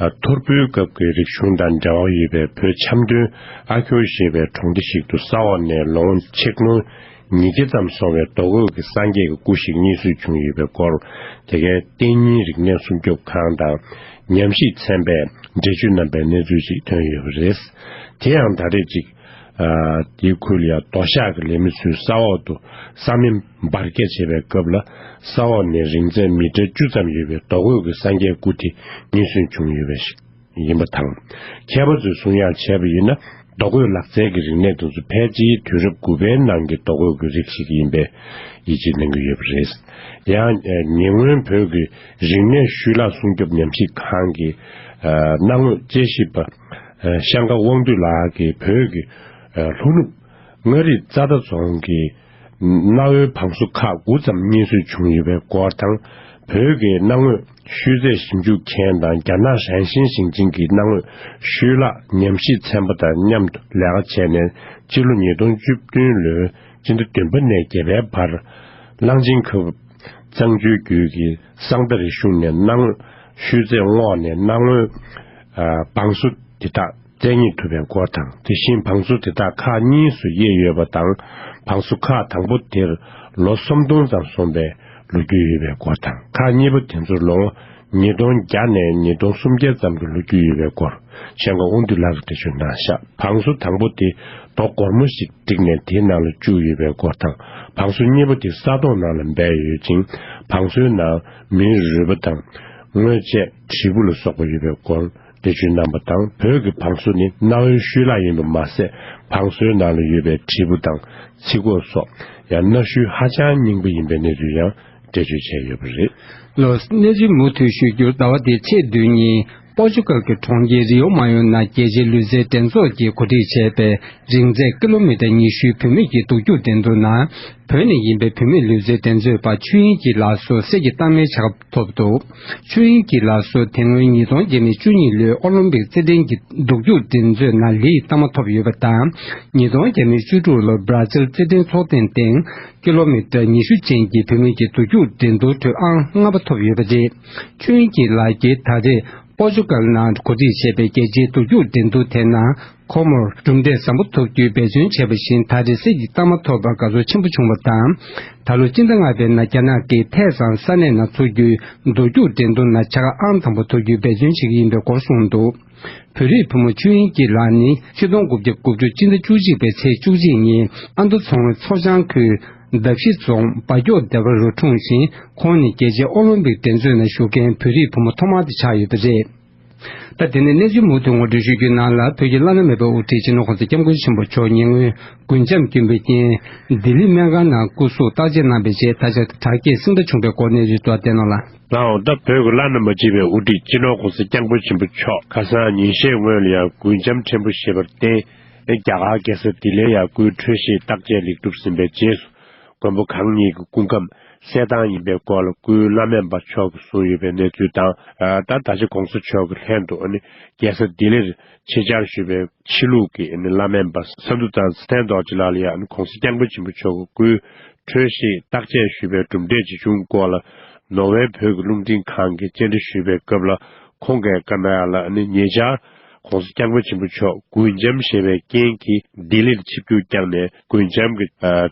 ཨ་ཐོར་བུའི་སྐབས་ཀྱི་རིག་གཞུང་དང་འབྲེལ་བ་ཡོད་པའི་བོད་ཆབ་མདོའི་ཨ་ཁྱོ་ཞེས་པའི་གྲོང་སྡེ་ཞིག་ཏུ་ས་འོག་ནས་ལོ་ངོ་ཆིག་སྟོང་ཉིས་བརྒྱ་ཙམ་སོང་བའི་རྡོ་བརྐོས་ཀྱི་སངས་རྒྱས་ཀྱི་སྐུ་ཞིག་རྙེད་སོན་བྱུང་ཡོད་པའི་སྐོར། དེ་གའི་ལྟས་ངན་རིག་གནས་སྲུང་སྐྱོབ་ཁང་དང་ཉམས་ཞིབ་ཚན་པས་འགྲེལ་བརྗོད་གནང་པའི་གནས་ཚུལ་ཞིག་ཐོན་ཡོད་པ་རེད། དེ་ཡང་ད་རེས་ཅིག་ཨ་དེའི་ཁུལ་ཡང་རྡོ་བཤགས་ཀྱི་ལས་མི་ཚོས་ས་འོག་ཏུ་ས་སྨན་འབར་གས་བྱེད་པའི་སྐབས་ལ། ས་འོག་ནས་རིང་ཚད་མི་ཊར་བཅུ་ཙམ་ཡོད་པའི་རྡོ་བརྐོས་ཀྱི་སངས་རྒྱས་སྐུ་དེ་རྙེད་སོན་བྱུང་ཡོད་པ་ཞིག་ཡིན་པ་དང་། མཁས་པ་ཚོས་གསུང་ཡག་བྱས་པ་ཡིན་ན། རྡོ་བརྐོས་ལག་རྩལ་གྱི་རིག་གནས་དེ་ཚོ་ཕལ་ཆེར་དུས་རབས་དགུ་པའི་ནང་གི་རྡོ་བརྐོས་ཀྱི་རིགས་ཤིག་ཡིན་པའི་ཡིད་ཆེས་གནང་གི་ཡོད་པ་རེད། ཡང་ཉེ་སྔོན་བོད་ཀྱི་རིག་གནས་ཤུལ་ལྷག་སྲུང་སྐྱོབ་ཉམས་ཞིབ་ཁང་གི་གནའ་དངོས་དཔྱད་ཞིབ་པ་ཤང་ཀ་དབང་འདུས་ལགས་ཀྱིས་བོད་ཀྱི་ལྷོ་ནུབ་མངའ་རིས་རྩ་མདའ་རྫོང་གི་གནའ་བོའི་བང་སོ་ཁག་དགུ་ཙམ་རྙེད་སོན་བྱུང་ཡོད་པའི་སྐོར་དང་། བོད་ཀྱི་གནའ་དངོས་ཤུལ་རྫས་ཞིབ་འཇུག་མཁན་དང་རྒྱ་ནག་ཧྲན་ཤིན་ཞིང་ཆེན་གྱི་གནའ་དངོས་ཤུལ་ལྷག་ཉམས་ཞིབ་ཚན་པ་དང་མཉམ་དུ་ལས་ཀ་བྱས་ནས། སྤྱི་ལོ་ཉིས་སྟོང་བཅུ་བདུན་ལོའི་སྤྱི་ཟླ་བདུན་པ་ནས་བརྒྱད་པའི་བར། གླང་ཆེན་ཁ་བུབ་གཙང་ཆུའི་རྒྱུད་ཀྱི་གསང་མདའ་རིག་གཞུང་ནས་གནའ་དངོས་ཤུལ་རྫས་བསྔོགས་ནས། གནའ་དངོས་ཨ་བང་སོ་དེ་དག་རྩལ་རྙེད་ཐུབ་པའི་སྐོར་དང་། དེ་བཞིན་བང་སོ་དེ་དག་ཁག་གཉིས་སུ་དབྱེ་ཡོད་པ་དང་། བང་སོ་ཁག་དང་པོ་དེར་ལོ་སུམ་སྟོང་ཙམ་སོང་བའི་ལོ་རྒྱུས་ཡོད་པའི་སྐོར་དང་། ཁག་གཉིས་པ་དེ་ཚོར་ལོ་ངོ་ཉིས་སྟོང་བརྒྱ་ནས་ཉིས་སྟོང་སུམ་བརྒྱ་ཙམ་གྱི་ལོ་རྒྱུས་ཡོད་པའི་སྐོར། ཤང་ཀ་དབང་འདུས་ལགས་ཀྱིས་འགྲེལ་བརྗོད་གནང་བཞག་བང་སོ་དང་པོ་དེ་རྡོ་སྒོར་མོ་ཞིག་བསྒྲིགས་ནས་དེའི་ནང་ལ་བཅུག་ཡོད་པའི་སྐོར་དང་། བང་སོ་གཉིས་པ་དེ་ས་དོང་ནང་ལ་སྦས་ཡོད་ཅིང་། བང་སོའི་ནང་མིའི་རུས་པ་དང་དངོས་ཆས། དྲིལ་བུ་ལ་སོགས་པ་ཡོད་པའི་སྐོར་འགྲེལ་བརྗོད་གནང་བ་དང་། བོད་ཀྱི་བང་སོ་ནི་གནའ་བོའི་ཤུལ་ལྷག་ཡིན་པ་མ་ཟད། བང་སོའི་ནང་ལ་ཡོད་པའི་དྲིལ་བུ་དང་ཚིག་གོ་སོགས་ཡང་གནའ་ཤུལ་ཧ་ཅང་རྙིང་པ་ཡིན་པའི་གནས་ཚུལ་ཡང་འགྲེལ་བརྗོད་བྱས་ཡོད་པ་རེད། ལོ། གནས་ཚུལ་མུ་མཐུད་ཞུ་རྒྱུར། ཟླ་བ་འདིའི་ཚེས་བདུན་ཉིན་པོར་ཅུ་གལ་གྱི་གྲོང་ཁྱེར་རི་ཡོ་མ་ཡོ་ནང་རྒྱལ་སྤྱིའི་ལུས་རྩལ་འགྲན་ཚོགས་ཀྱིས་གོ་སྒྲིག་བྱས་པའི་རིང་ཚད་ཀི་ལོ་མི་ཊར་ཉི་ཤུའི་བུད་མེད་ཀྱི་གདུག་རྒྱུག་འགྲན་བསྡུར་ནང་། བོད་ནས་ཡིན་པའི་བུད་མེད་ལུས་རྩལ་འགྲན་རྩོད་པ་ཆོས་དབྱིངས་སྐྱིད་ལགས་སུ་གསེར་གྱི་རྟགས་མའི་ཆ་ཁ་ཐོབ་འདུག་ཆོས་དབྱིངས་སྐྱིད་ལགས་སུ་དེ་སྔོན་ཉིས་སྟོང་ཉེར་གཉིས་ཨོ་ལིམ་པིག་རྩེད་འགྲན་གྱི་གདུག་རྒྱུག་འགྲན་རྩོད་ནང་ལིའི་རྟགས་མ་ཐོབ་ཡོད་པ་དང་། ཉིས་སྟོང་ཉེར་དྲུག་ལོར་བྷ་ར་ཛིལ་རྩེད་འགྲན་ཚོགས་ཐེངས་སྟེང་ཀི་ལོ་མི་ཊར་ཉི་ཤུ་ཅན་གྱི་བུད་མེད་ཀྱི་གདུག་རྒྱུག་འགྲན་བསྡུར་ཁྲོད་ཨང་ལྔ་པ་ཐོབ་ཡོད་པ་རེད། ཆོས་དབྱིངས་སྐྱིད་ལགས་ཀྱིས་ད་རེས་པོར་ཅུ་གལ་ནང་གོ་སྒྲིག་བྱས་པའི་རྒྱལ་སྤྱིའི་གདུག་རྒྱུག་འགྲན་བསྡུར་དེ་ནང་། ཁོ་མོར་གྲུབ་འབྲས་བཟང་པོ་ཐོབ་རྒྱུའི་འབད་བརྩོན་བྱས་པ་བཞིན། ད་རེས་གསེར་གྱི་རྟགས་མ་ཐོབ་པར་དགའ་ཚོར་ཆེན་པོ་བྱུང་བ་དང་། ད་ལོ་སྤྱི་ཟླ་ལྔ་པའི་ནང་རྒྱ་ནག་གི་ཐའེ་སན་ས་གནས་ནང་འཚོགས་རྒྱུའི་གདུག་རྒྱུག་འགྲན་བསྡུར་ནང་བྱ་དགའ་ཨང་དང་པོ་ཐོབ་རྒྱུའི་འབད་བརྩོན་བྱེད་ཀྱི་ཡིན་པའི་སྐོར་གསུངས་འདུག་བོད་རིགས་བུ་མོ་ཆོས་དབྱིངས་སྐྱིད་ལགས་ནི་ཆིག་སྟོང་དགུ་བརྒྱ་དགུ་བཅུ་སྤྱི་ཟླ་བཅུ་གཅིག་པའི་ཚེས་བཅུ་གཅིག་ཉིན་ཨ་མདོ་མཚོ་སྔོན་མཚོ་བྱང་ཁུལ་མདའ་བཞི་རྫོང་སྦ་སྐྱོག་སྡེ་བར་རུ་འཁྲུངས་ཤིང་། ཁོང་ནི་རྒྱལ་སྤྱིའི་ཨོ་ལིམ་པིག་འགྲན་རྩོད་ནང་ཞུགས་མཁན་བོད་རིགས་བུ་མོ་ཐོག་མ་དེ་ཆགས་ཡོད་པ་རེད། ད་དེ་ནས་གནས་ཚུལ་མུ་མཐུད་ངོ་སྤྲོད་ཞུ་རྒྱུའི་ནང་ལ། བོད་ཀྱི་བླ་ན་མེད་པའི་དབུ་ཁྲིད་སྤྱི་ནོར་༸གོང་ས་༸སྐྱབས་མགོན་ཆེན་པོ་མཆོག་ཉེ་སྔོན་རྒུན་འབྲུམ་སྐྱོན་པའི་རྐྱེན་ལྡི་ལི་སྨན་ཁང་ནང་སྐུ་གཟུགས་བརྟག་དཔྱད་གནང་བའི་རྗེས་ད་ཆ་དྲག་སྐྱེད་སྲིང་མཐའ་བྱུང་བའི་སྐོར་གནས་ཚུལ་ཐོག་བལྟས་གནང་ལ། ལགས་འོང་། ད་བོད་ཀྱི་བླ་ན་མ་མཆིས་པའི་དབུ་ཁྲིད་སྤྱི་ནོར་༸གོང་ས་༸སྐྱབས་མགོན་ཆེན་པོ་མཆོག་ཁ་སང་ཉིན་ཤས་སྔོན་ལ་ཡང་རྒུན་འབྲུམ་ཕྲན་བུ་བཞེས་པར་བརྟེན། རྒྱ་གར་རྒྱལ་ས་ལྡི་ལིར་ཡང་སྐུའི་འཕྲོད་བཞེས་བརྟག་དཔྱད་ལེགས་གྲུབ་ཟིན་པའི་རྗེས་སུ། མགོན་པོ་གང་ཉིད་ཀྱི་སྐུ་ཁམས་ གསལ་ཐང་ཡིན་པའི་སྐོར་ལ་སྐུའི་བླ་སྨན་པ་མཆོག་གིས་གསུངས་ཡོད་པའི་གནས་ཚུལ་དང་། ད་ད་ཆ་གོང་ས་མཆོག་གི་ལྷན་དུ་ཨ་ནི་རྒྱལ་ས་ལྡི་ལིར་ཆེད་བཅར་ཞུས་པའི་ཕྱི་ལུགས་ཀྱི་ཨ་ནི་བླ་སྨན་པ་ས་འདུ་ཚང་ཚེ་བརྟན་རྡོ་རྗེ་ལགས་ལ་ཡང་ཨ་ནི་གོང་ས་སྐྱབས་མགོན་ཆེན་པོ་མཆོག་གི་སྐུའི་འཕྲོད་བཞེས་བརྟག་དཔྱད་ཞུས་པའི་གྲུབ་འབྲས་ཇི་བྱུང་སྐོར་ལ་ནོར་ཝེ་བོད་ཀྱི་རླུང་འཕྲིན་ཁང་གིས་བཅར་འདྲི་ཞུས་པའི་སྐབས་ལ། ཁོང་གིས་བཀའ་གནང་ཡག་ལ་ཨ་ནི་ཉེ་ཆར་གོང་ས་སྐྱབས་མགོན་ཆེན་པོ་མཆོག་མགུལ་ཆམ་ཞེས་པའི་རྐྱེན་གྱིས་ལྡི་ལིར་ཆིབས་བསྒྱུར་བསྐྱངས་ནས། མགུལ་ཆམ་གྱི་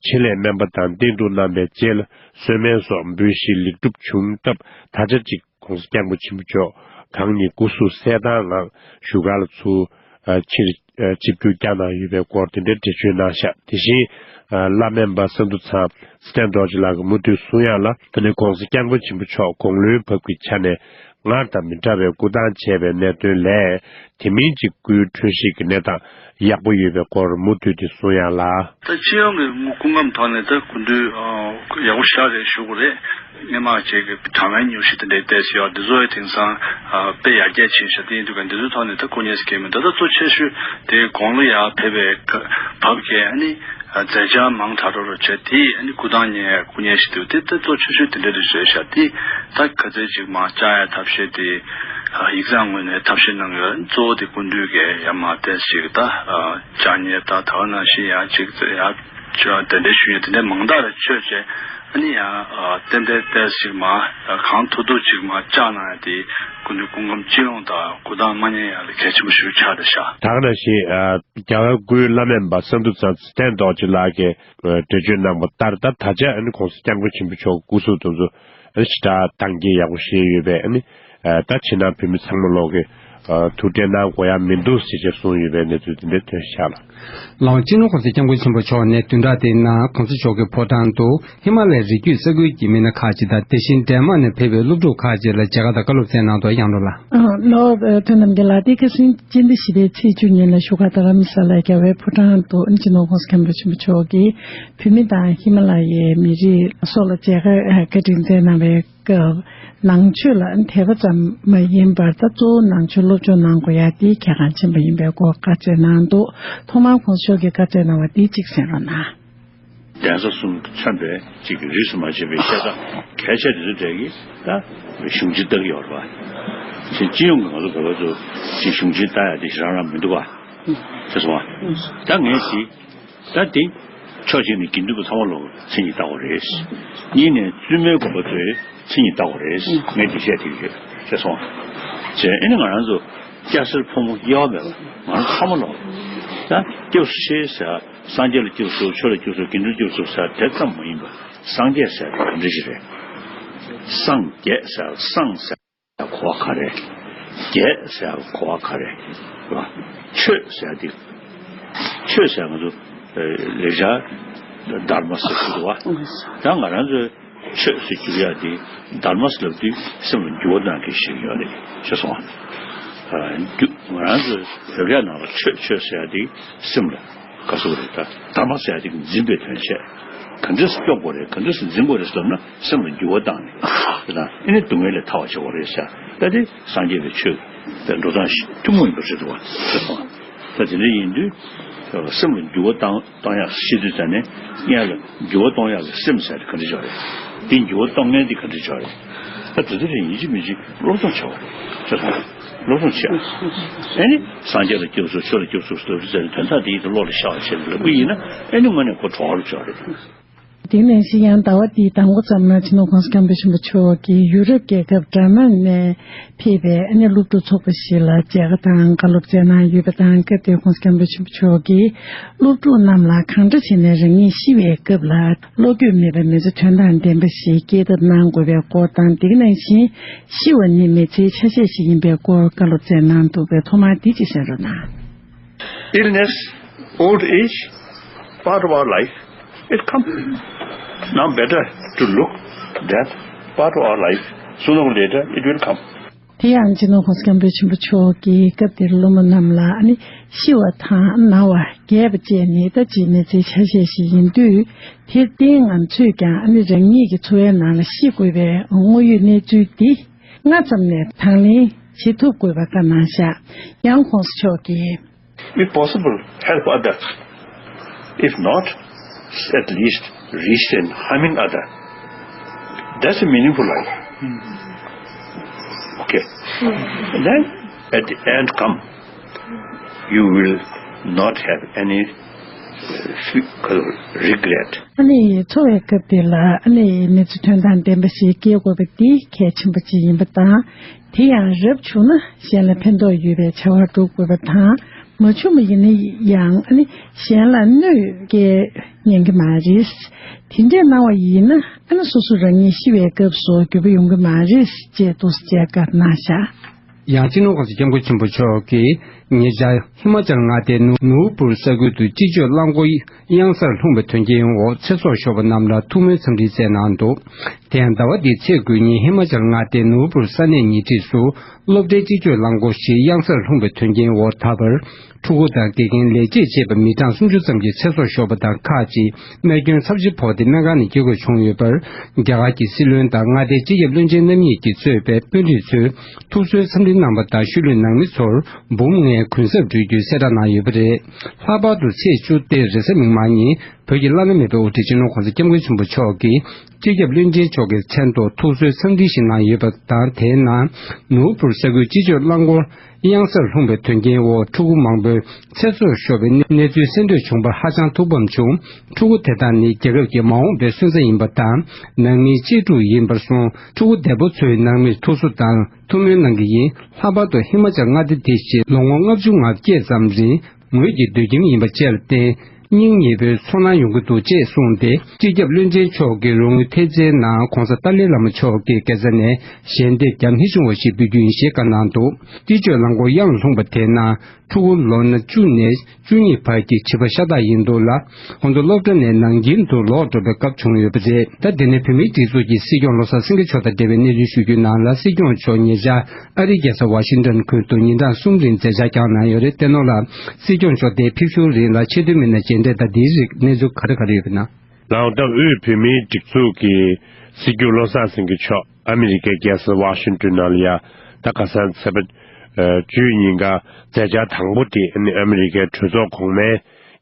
ཆེད་ལས་སྨན་པ་དང་བསྟེན་གཏུག་གནང་བའི་རྗེས་ལ། གསོལ་སྨན་སོགས་འབུལ་ཞིང་ལེགས་གྲུབ་བྱུང་སྟབས། ད་ཆ་གཅིག་གོང་ས་སྐྱབས་མགོན་ཆེན་པོ་མཆོག་གང་ཉིད་སྐུ་གཟུགས་གསལ་ཐང་ངང་བཞུགས་སྒར་ལ་ཚུར་ཕྱིར་ཆིབས་བསྒྱུར་བསྐྱངས་གནང་ཡོད་པའི་སྐོར་དེ་འདྲའི་འགྲེལ་བརྗོད་གནང་ཤག་དེ་བཞིན་བླ་སྨན་པ་ས་འདུ་ཚང་ཚེ་བརྟན་རྡོ་རྗེ་ལགས་ཀྱིས་མུ་མཐུད་གསུང་ཡག་ལ། ད་ནི་གོང་ས་སྐྱབས་མགོན་ཆེན་པོ་མཆོག་དགུང་ལོའི་བབ་ཀྱི་ཆ་ནས། སྔར་དང་མི་འདྲ་བའི་སྐུ་ཐང་ཆད་པའི་གནད་དོན་ལས། དེ་མིན་གཅིག་སྐུའི་འཕྲོད་བཞེས་ཀྱི་གནས་སྟངས་ཡག་པོ་ཡོད་པའི་སྐོར་མུ་མཐུད་དེ་གསུང་ཡག་ལ། ད་སྤྱི་ཡོངས་ཀྱི་སྐུ་ཁམས་ཐོག་ནས་ད་སྐུ་མདུན་ཡག་པོ་ཞེ་དྲག་རེད་ཞུ་དགོས་རེད། སྔོན་མ་ཅིག་གི་གྲང་བའི་ཉུང་ཤས་དེ་འདྲའི་བལྟས་ཡོད། འདི་ཚོ་ཡང་དེང་སང་དཔེ་ཡར་རྒྱས་ཕྱིན་ཤག་དེ་ཡིན་དུས་ཀ་འདི་ཚོའི་ཐོག་ནས་ད་སྐུ་ངལ་ཟེར་གྱི་མི་འདུག་ད་གཙོ་ཆེ་ཤོས་དེ་དགུང་ལོ་ཡར་ཕེབས་པའི་བབ་ཀྱི་ཨ་ནི། མཛད་འཆར་མང་དྲགས་འགྲོ་རུ་བྱས་དེ་ཨ་ནི་སྐུ་ཐང་ཉལ་སྐུ་ཉལ་ཞིག་འདུག་དེ་ལྟ་གཙོ་ཆེ་ཤོས་དེ་འདྲ་རེད་བཟོས་ཤག་དེ་ད་ག་ཚོད་ཅིག་མ་བཅག་ཡ་ཐབས་ཤེས་དེ་ཡིག་ཚང་ངོས་ནས་ཐབས་ཤེས་གནང་ཡོད། གཙོ་བོ་དེ་སྐུ་མདུན་གྱི་ཡ་མ་བལྟས་ཅིག་ད་བཅག་ཉལ་ད་ད་ག་ནང་བཞིན་ཡ་ཅིག་ཡ་དེ་འདྲ་ཞུ་ཡ་དེ་འདྲ་མང་དག་རེ་བཅོས་བྱས་ཨ་ནི་ཡ་ཏན་ཏན་ཏན་ཅིག་མ་གང་ཐུབ་ཐུབ་ཅིག་མ་བཅག་གནང་ཡ་དེ་སྐུ་མདུན་སྐུ་ཁམས་སྤྱི་ཡོངས་དང་སྐུ་ཐང་མ་ཉལ་ཡ་ལ་གལ་ཆེན་པོ་ཞིག་ཆགས་བསྡད་ཤག་ད་ག་ནང་བཞིན། རྒྱ་གར་སྐུའི་བླ་སྨན་པ་ས་འདུ་ཚང་ཚེ་བརྟན་རྡོ་རྗེ་ལགས་ཀྱིས་འགྲེལ་བརྗོད་གནང་པ་ལྟར། ད་ད་ཆ་ཨ་ནི་གོང་ས་སྐྱབས་མགོན་ཆེན་པོ་མཆོག་སྐུ་གཟུགས་དེ་ཚོ་ཨ་ནི་ཞེ་དྲག་དྭངས་སྐྱེད་ཡག་པོ་ཞིག་ཡོད་པས། ཨ་ནི་ད་ཕྱི་ནང་བོད་མི་ཚང་མ་ལོག་གི་ཐུགས་ཁྲལ་གནང་དགོས་ཡ་མི་འདུག་ཟེར་བྱས་གསུངས་ཡོད་པའི་གནས་ཚུལ་དེ་འདྲ་ཐོན་ཤག་ལ། ལའོ། སྤྱི་ནོར་གོང་ས་སྐྱབས་མགོན་ཆེན་པོ་མཆོག་ནས་བདུན་ཕྲག་འདིའི་ནང་གོང་ས་མཆོག་གི་ཕོ་བྲང་དུ་ཧི་མ་ལ་ཡའི་རི་རྒྱུད་ས་ཁུལ་གྱི་མི་སྣ་ཁག་ཅིག་དང་། དེ་བཞིན་འབྲས་དམག་ནས་ཕེབས་པའི་སློབ་ཕྲུག་ཁག་ཅིག་ལ་མཇལ་ཁ་དང་བཀའ་སློབ་སྩལ་གནང་འདུག་ཡང་རོ་ལགས། ཨ། ལའོ། ཨ། ཐོན་རྣམ་རྒྱལ་ལགས། དེ་ཁ་སང་སྤྱི་ཟླ་བཞི་པའི་ཚེས་བཅུ་ཉིན་ལ་བཞུགས་སྒར་དྷ་རམ་ས་ལ་རྒྱལ་བའི་ཕོ་བྲང་དུ་སྤྱི་ནོར་གོང་ས་སྐྱབས་མགོན་ཆེན་པོ་མཆོག་གིས་བོད་མི་དང་ཧི་མ་ལ་ཡའི་མི་རིགས་སོགས་ལ་མཇལ་ཁ་བཀའ་དྲིན་སྩལ་གནང་བའི་སྐབས། ནང་ཆོས་ལ་དད་པ་ཙམ་མ་ཡིན་པར། ད་གཙོ་བོ་ནང་ཆོས་སློབ་སྦྱོང་གནང་དགོས་ཡ་དེ་གལ་འགངས་ཆེན་པོ་ཡིན་པའི་སྐོར་བཀའ་སྩལ་གནང་འདུག་ཐོག་མར་གོང་ས་མཆོག་གིས་བཀའ་སྩལ་གནང་བ་དེ་གཅིག་གསན་རོགས་གནང་། གདན་ས་གསུམ་མཚོན་པའི་གཅིག་གི་རིས་སུ་མ་ཆད་པའི་བཤད་གྲྭ་གལ་ཆེ་དེ་ཚོ་གྲས་ཀྱིས་ད་གཞུང་ཆེན་ལྟ་གི་ཡོད་རེད་པ། ཅིག་སྤྱི་ཡོངས་ཀྱི་ང་ཚོ་བོད་པ་ཚོ་ཅིག་གཞུང་ཆེན་ལྟ་ཡ་དེ་ཞེ་དྲག་རང་མི་འདུག་པ། ཤེས་སོང་ང་། ད་ངས་དེ་ད་དེ་ཕྱོགས་གཅིག་ནས་དགེ་འདུན་པ་ཚང་མ་ལོག་མཚན་ཉིད་ལྟ་དགོས་རེད། གཉིས་ནས་བཙུན་མའི་དགོན་པ་ཚོས་མཚན་ཉིད་ལྟ་དགོས་རེད། ངས་དེ་བཤད་ཐུབ་ཀྱི་ཡོད། ཤེས་སོང་ང་། བྱས་ཨ་ནི་ང་རང་ཚོ་སྐྱ་སེར་ཕོ་མོ་དབྱེ་བ་མེད་པ་ང་རང་ཚང་མ་ལོག་ད་སྐྱབས་སུ་མཆི་ཟེར། སངས་རྒྱས་ལ་སྐྱབས་སུ་མཆི། ཆོས་ལ་སྐྱབས་སུ་མཆི། དགེ་འདུན་ལ་སྐྱབས་སུ་མཆི་ཟེར་དེ་ཙམ་མ་ཡིན་པར་སངས་རྒྱས་ཟེར་དེ་ག་འདྲ་ཞིག་རེད། སངས་རྒྱས་ཟེར། སངས་ཟེར་གོ་བ་ག་རེ། རྒྱས་ཟེར་གོ་བ་ག་རེ། རེད་པ། ཆོས་ཟེར་དེ། ཆོས་ཟེར་ང་ཚོ་ལེགས་སྦྱར་དྷརྨ་ཟེར་གྱི་འདུག་པ། ད་ང་རང་ཚོས་ཆོས་ཟེར་བསྒྱུར་ཡག་དེ་དྷརྨ་ཟེར་ལབ་དུས་སེམས་ལ་འགྱུར་བ་གཏོང་མཁན་ཞིག་ཡོད་རེད། ཤེས་སོང་ང་། ང་རང་ཚོ་བོད་སྐད་ནང་ལ་ཆོས་ཆོས་ཟེར་ཡག་དེ་སེམས་ལ་ག་ཟེར་དགོས་རེད། ད་དྷརྨ་ཟེར་ཡག་དེ་འཛིན་པའི་དོན་བྱས། ག་འདྲས་སེ་སྐྱོབ་དགོས་རེད། ག་འདྲས་སེ་འཛིན་དགོས་རེད་ཟེར་ལབ་ན་སེམས་ལ་འགྱུར་བ་བཏང་ནས། དེ་དང་ཨེ་ནི་སྡུག་བསྔལ་ལས་ཐར་བར་བྱེད་དགོས་རེད་ཟེར། ད་དེ་སངས་རྒྱས་པའི་ཆོས་ཀྱི་འགྲོ་སྟངས་ཤིག་ཐུན་མོང་ཡིན་པ་རེད་འདུག་པ། ཤེས་སོང་ང་། ད་དེ་འདྲ་ཡིན་དུས་སེམས་ལ་འགྱུར་བ་བཏང་གཏོང་ཡག་ཤེས་དུས་ཙ་ནས་སྔོན་ལ་འགྱུར་བ་གཏོང་ཡག་གི་སེམས་ཟེར་དེ་ག་འདྲ་ཅིག་རེད། དེ་འགྱུར་བ་གཏོང་མཁན་དེ་ག་འདྲ་ཅིག་རེད། ད་དེ་ཚོ་རེད། ཡིན་གཅིག་མིན་གཅིག་སློབ་སྦྱོང་བྱེད་དགོས་རེད། ཤེས་སོང་ང་། སློབ་སྦྱོང་བྱེད། ཨེ་ནི་སངས་རྒྱས་ལ་སྐྱབས་སུ་མཆི། ཆོས་ལ་སྐྱབས་སུ་མཆི་ཟེར་དོན་དག་དེ་ཡིད་དུ་བློ་ལ་ཤར་བ་བྱས་ནས་ལབ་ཀྱི་ཡིན་ན་ཨེ་ནི་དངོས་གནས་ཁོ་གྲོགས་རུ་ཆགས་རེད། དེ་ནང་བཞིན་ཡང་ཟླ་བ་འདིའི་དང་པོ་ཙམ་ན་སྤྱི་ནོར་གོང་ས་སྐྱབས་མགོན་ཆེན་པོ་མཆོག་གིས་ཡུ་རོབ་རྒྱལ་ཁབ་སྦྲ་མན་ནས་ཕེབས་པའི་ཨ་ནི་སློབ་ཕྲུག་ཚོགས་པ་ཞིག་ལ་མཇལ་ཁ་དང་བཀའ་སློབ་སྩལ་གནང་ཡོད་པ་དང་། སྐབས་དེར་གོང་ས་སྐྱབས་མགོན་ཆེན་པོ་མཆོག་གིས་སློབ་ཕྲུག་རྣམས་ལ་གང་འདྲ་བྱས་ནས་རང་ཉིད་ཤི་བའི་སྐབས་ལ་བློ་འགྱོད་མེད་པའི་མི་ཚེ་དོན་དང་ལྡན་པ་ཞིག་སྐྱེལ་ཐབས་གནང་དགོས་པའི་སྐོར་དང་། དེ་ག་ནང་བཞིན་ཤི་བ་ནི་མི་ཚེའི་ཆ་ཤས་ཤིག་ཡིན་པའི་སྐོར་བཀའ་སློབ་སྩལ་གནང་འདུག་པས་ཐོག་མར་འདི་གཅིག་གསན་རོགས་གནང་། Illness, old age, part of our life, it comes. Now better to look that part of our life, sooner or later it will come. དེ་ཡང་སྤྱི་ནོར་གོང་ས་སྐྱབས་མགོན་ཆེན་པོ་མཆོག་གིས་སྐབས་དེར་སློབ་མ་རྣམས་ལ་ཨ་ནི་ཤི་བ་དང་ན་བ་རྒས་པ་བཅས་ནི་ད་ཅིག་མི་ཚེའི་ཆ་ཤས་ཤིག་ཡིན་དུས། དེར་བརྟེན་ང་ཚོས་ཀྱང་ཨ་ནི་རང་ཉིད་ཀྱི་འཚོ་བའི་ནང་ལ་ཤི་དགོས་པའི་དངོས་ཡོད་གནས་ཚུལ་འདི་སྔ་ཙམ་ནས་དང་ལེན་བྱེད་ཐུབ་དགོས་པ་བཀའ་གནང་བཞག་ཡང་གོང་ས་མཆོག་གིས། If possible, help others. If not, at least restrain harming other. That's a meaningful life. Okay. Then at the end come, you will not have any uh, fe- uh, regret. ཨ་ནི་འཚོ་བའི་སྐབས་དེ་ལ་ཨ་ནི་གནས་ཚུལ་ཐོན་སྟངས་ལྡན་པ་ཞིག་སྐྱེལ་དགོས་པ་དེ་གལ་ཆེན་པོ་ཅིག་ཡིན་པ་དང་། དེ་ཡང་རབ་བྱུང་ན་གཞན་ལ་ཕན་ཐོགས་ཡོད་པའི་བྱ་བ་སྒྲུབ་དགོས་པ་དང་། མ་བྱུང་བ་ཡིན་ན་ཡང་ཨ་ནི་གཞན་ལ་གནོད་སྐྱེལ་ཉན་གྱི་མ་རེད། དེ་འདྲས་གནང་བ་ཡིན་ན་ཨ་ནི་སོ་སོ་རང་ཉིད་ཤི་བའི་སྐབས་སུ་འགྱོད་པ་ཡོང་གི་མ་རེད་ཅེས་འདུག་སེ་བཀའ་གནང་བཞག་ཡང་སྤྱི་ནོར་༸གོང་ས་༸སྐྱབས་མགོན་ཆེན་པོ་མཆོག་གིས་ཉེ་ཆར་ཧི་མ་ཅལ་མངའ་སྡེའི་ནུ་ནུར་པུར་ས་ཁུལ་དུ་སྤྱི་སྤྱོད་རླངས་འཁོར་གཡང་སར་ལྷུང་བའི་དོན་རྐྱེན་འོག་ཚེ་སྲོག་ཤོར་བ་རྣམས་ལ་ཐུགས་སྨོན་འཚམས་འདྲི་བསྩལ་གནང་འདུག་དེ་ཡང་ཟླ་བ་འདིའི་ཚེས་དགུ་ཉིན་ཧི་མ་ཅལ་མངའ་སྡེའི་ནུར་པུར་ས་གནས་ཉེ་འཁྲིས་སུ་སློབ་གྲྭའི་སྤྱི་སྤྱོད་རླངས་འཁོར་ཞིག་གཡང་སར་ལྷུང་བའི་དོན་རྐྱེན་འོག་ད་བར་ཕྲུ་གུ་དང་དགེ་རྒན་ལས་བྱེད་བཅས་པ་མི་གྲངས་སུམ་ཅུ་ཙམ་གྱི་ཚེ་སྲོག་ཤོར་བ་དང་། ཁག་ཅིག་རྨས་སྐྱོན་ཚབས་ཆེ་ཕོག་སྟེ་སྨན་ཁང་ནས་སྐྱེལ་དགོས་བྱུང་ཡོད་པར། རྒྱ་གར་གྱི་སྲིད་བློན་དང་མངའ་སྡེའི་སྤྱི་ཁྱབ་བློན་ཆེན་རྣམ་གཉིས་ཀྱིས་གཙོས་པའི་དཔོན་རིགས་ཚོས་ཐུགས་གསོའི་འཚམས་འདྲི་གནང་བ་དང་། ཤུལ་ལུས་ནང་མི་ཚོར་འབུམ་ལྔའི་གུན་གསབ་སྤྲོད་རྒྱུའི་གསལ་བསྒྲགས་གནང་ཡོད་པ་རེད། ལྷག་པར་དུ་ཚེས་བཅུ་སྟེ་རེས་གཟའ་མིག་དམར་ཉིན་བོད་ཀྱི་བླ་ན་མེད་པའི་དབུ་ཁྲིད་སྤྱི་ནོར་༸གོང་ས་༸སྐྱབས་མགོན་ཆེན་པོ་མཆོག་གིས་སྤྱི་ཁྱབ་བློན་ཆེན་མཆོག་གི་མཚན་ཐོག་ཐུགས་གསོའི་འཚམས་འདྲི་ཞིག་གནང་ཡོད་པ་དང་། དེའི་ནང་ནུར་པུར་ས་ཁུལ་སྤྱི་སྤྱོད་རླངས་འཁོར་གཡང་སར་ལྷུང་བའི་དོན་རྐྱེན་འོག་ཕྲུ་གུ་མང་པོས་ཚེ་སྲོག་ཤོར་བའི་གནས་ཚུལ་གསན་ཐོས་བྱུང་བར་ཧ་ཅང་ཐུགས་ཕམ་བྱུང་། ཕྲུ་གུ་དེ་དག་ནི་རྒྱལ་ཁབ་ཀྱི་མ་འོངས་པའི་སོན་རྩ་ཡིན་པ་དང་། ནང་མིའི་གཅེས་ཕྲུག་ཡིན་པར་སོང་། ཕྲུ་གུ་དེ་པོ་ཚོའི་ནང་མིར་ཐུགས་གསོ་དང་ཐུགས་སྨོན་གནང་གི་ཡིན། ལྷག་པར་དུ་ཧི་མ་ཅལ་མངའ་སྡེ་དེ་བཞིན་ལོ་ངོ་ལྔ་བཅུ་ང་བརྒྱད་ཙམ་རིང་ངོས་ཀྱི་སྡོད་ཁྱིམ་ཡིན་པ་བཅས་ལ་བརྟེན། སྙིང་ཉེ་པོའི་ཚོར་སྣང་ཡོང་གི་འདུག་ཅེས་གསུངས་ཏེ། སྤྱི་ཁྱབ་བློན་ཆེན་མཆོག་གི་རོགས་དངུལ་ཐེལ་ཙེའི་ནང་༸གོང་ས་ཏཱ་ལའི་བླ་མ་མཆོག་གི་དགེ་རྩ་ནས་ཞལ་འདེབས་རྒྱ་མི་ཆུང་བ་ཞིག་འབུལ་རྒྱུ་ཡིན་ཞེས་བཀའ་གནང་འདུག་སྤྱི་སྤྱོད་རླངས་འཁོར་གཡང་ལྷུང་བ་དེའི་ནང་ཕྲུ་གུ་ལོ་ན་བཅུ་ནས་བཅུ་གཉིས་བར་གྱི་བྱིས་པ་ཤ་སྟག་ཡིན་འདུག་ལ། ཁོང་ཚོ་སློབ་གྲྭ་ནས་ནང་ཁྱིམ་དུ་ལོག་འགྲོ་བའི་སྐབས་བྱུང་ཡོད་པ་རེད། ད་དེ་ནས་བོད་མིའི་སྒྲིག་འཛུགས་ཀྱི་སྲིད་སྐྱོང་བློ་བཟང་སེང་གེ་མཆོག་དང་འབྲེལ་བའི་གནས་ཚུལ་ཞུ་རྒྱུའི་ནང་ལ། སྲིད་སྐྱོང་མཆོག་ཉེ་ཆར་ཨ་རིའི་རྒྱལ་ས་ཝ་ཤིང་ཏོན་ཁུལ་དུ་ཉིན་གྲངས་གསུམ་རིང་མཛད་འཆར་བསྐྱངས་གནང་ཡོད་རེད། བསྟན་ནོར་ལགས། སྲིད་སྐྱོང་མཆོག་དེའི་ཕེབས་བསུའི་རིང་ལ་ཆེས་མཐོའི་མི་སྣ་མཇལ་འཕྲད་དང་། དེའི་རིགས་གནས་ཚུལ་ག་རེ་ག་རེ་ཡོད་པ་ན། ལགས་འོང་། ད་དབུས་བོད་མིའི་སྒྲིག་འཛུགས་ཀྱི་སྲིད་སྐྱོང་བློ་བཟང་སེང་གེ་མཆོག་ཨ་མི་རི་ཀའི་རྒྱལ་ས་ཝ་ཤིང་ཏོན་ནང་ལ་ཡ། ད་ཁ་སང་ཚེས་པ་ཨ་བཅུ་ཉིན་ཀ་མཛད་འཆར་དང་པོ་དེ་ནི་ཨ་མི་རི་ཀའི་གྲོས་ཚོགས་གོང་མའི་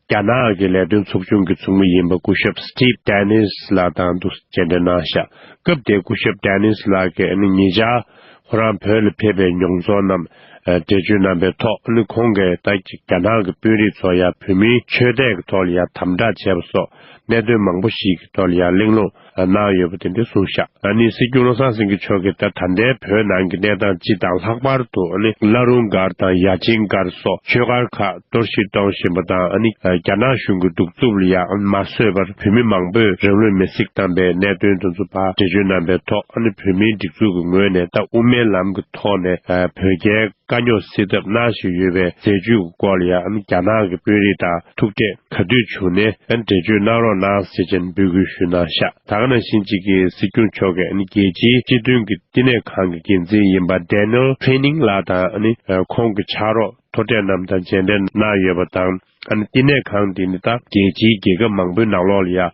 རྒྱ་ནག་གི་ལས་དོན་ཚོགས་ཆུང་གི་ཚོགས་མི་ཡིན་པ་སྐུ་ཞབས་སི་ཊིབ་ཌེ་ནིས་ལགས་དང་དུ་མཇལ་འཕྲད་གནང་ཤག་སྐབས་དེར་སྐུ་ཞབས་ཌེ་ནིས་ལགས་ཀྱིས་ཨ་ནི་ཉེ་ཆར་ཁོ་རང་བོད་ལ་ཕེབས་པའི་མྱོང་ཚོར་རྣམས་ཨ་འགྲེལ་བརྗོད་གནང་པའི་ཐོག་ཨ་ནི་ཁོང་གིས་ད་ཅིག་རྒྱ་ནག་གི་དཔོན་རིགས་ཚོ་ཡ་བོད་མིའི་ཆོས་དད་ཀྱི་ཐོག་ལ་ཡ་དམ་དྲག་བྱས་པ་སོགས་གནད་དོན་མང་པོ་ཞིག་གི་ཐོག་ལ་ཡ་གླེང་སློང་གནང་ཡོད་པ་དེ་འདྲ་གསུངས་ཤག་ཨ་ནི་སྲིད་སྐྱོང་བློ་བཟང་སེང་གེ་མཆོག་གིས་ད་ད་ལྟའི་བོད་ནང་གི་གནས་སྟངས་སྤྱི་དང་། ལྷག་པར་དུ་ཨ་ནི་བླ་རུང་སྒར་དང་ཡ་ཆེན་སྒར་སོགས་ཆོས་སྒར་ཁག་གཏོར་བཤིག་གཏོང་བཞིན་པ་དང་། ཨ་ནི་རྒྱ་ནག་གཞུང་གི་གདུག་རྩུབ་ལ་ཡང་མ་བཟོད་པར་བོད་མི་མང་པོས་རང་ལུས་མེར་སྲེག་བཏང་པའི་གནད་དོན་དེ་ཚོ་ཕར་འགྲེལ་བརྗོད་གནང་པའི་ཐོག་ཨ་ནི་བོད་མིའི་སྒྲིག་འཛུགས་ཀྱི་ངོས་ནས་ད་དབུ་མའི་ལམ་གྱི་ཐོག་ནས་བོད་རྒྱའི་དཀའ་རྙོག་སེལ་ཐབས་གནང་བཞིན་ཡོད་པའི་མཛད་སྤྱོད་ཀྱི་སྐོར་ལ་ཡང་རྒྱ་ནག་གི་དཔོན་རིགས་དང་ཐུག་འཕྲད་ག་དུས་བྱུང་ནས་འགྲེལ་བརྗོད་གནང་རོགས་གནང་ཟེར་བྱས་འབོད་སྐུལ་ཞུས་གནང་ཤག་ད་ག་ནང་བཞིན་གཅིག་གི་སྲིད་སྐྱོང་མཆོག་གིས་རྒྱལ་སྤྱིའི་སྤྱི་མཐུན་གྱི་བསྟི་གནས་ཁང་གི་འགན་འཛིན་ཡིན་པ་Daniel Pinning་ལགས་དང་ཁོང་གི་ཕྱག་རོགས་མཐོ་གྲས་རྣམས་དང་མཇལ་འཕྲད་གནང་ཡོད་པ་དང་། བསྟི་གནས་ཁང་འདི་ནི་ད་རྒྱལ་སྤྱིའི་རྒྱལ་ཁབ་མང་པོའི་ནང་ལོགས་ལ་ཡང་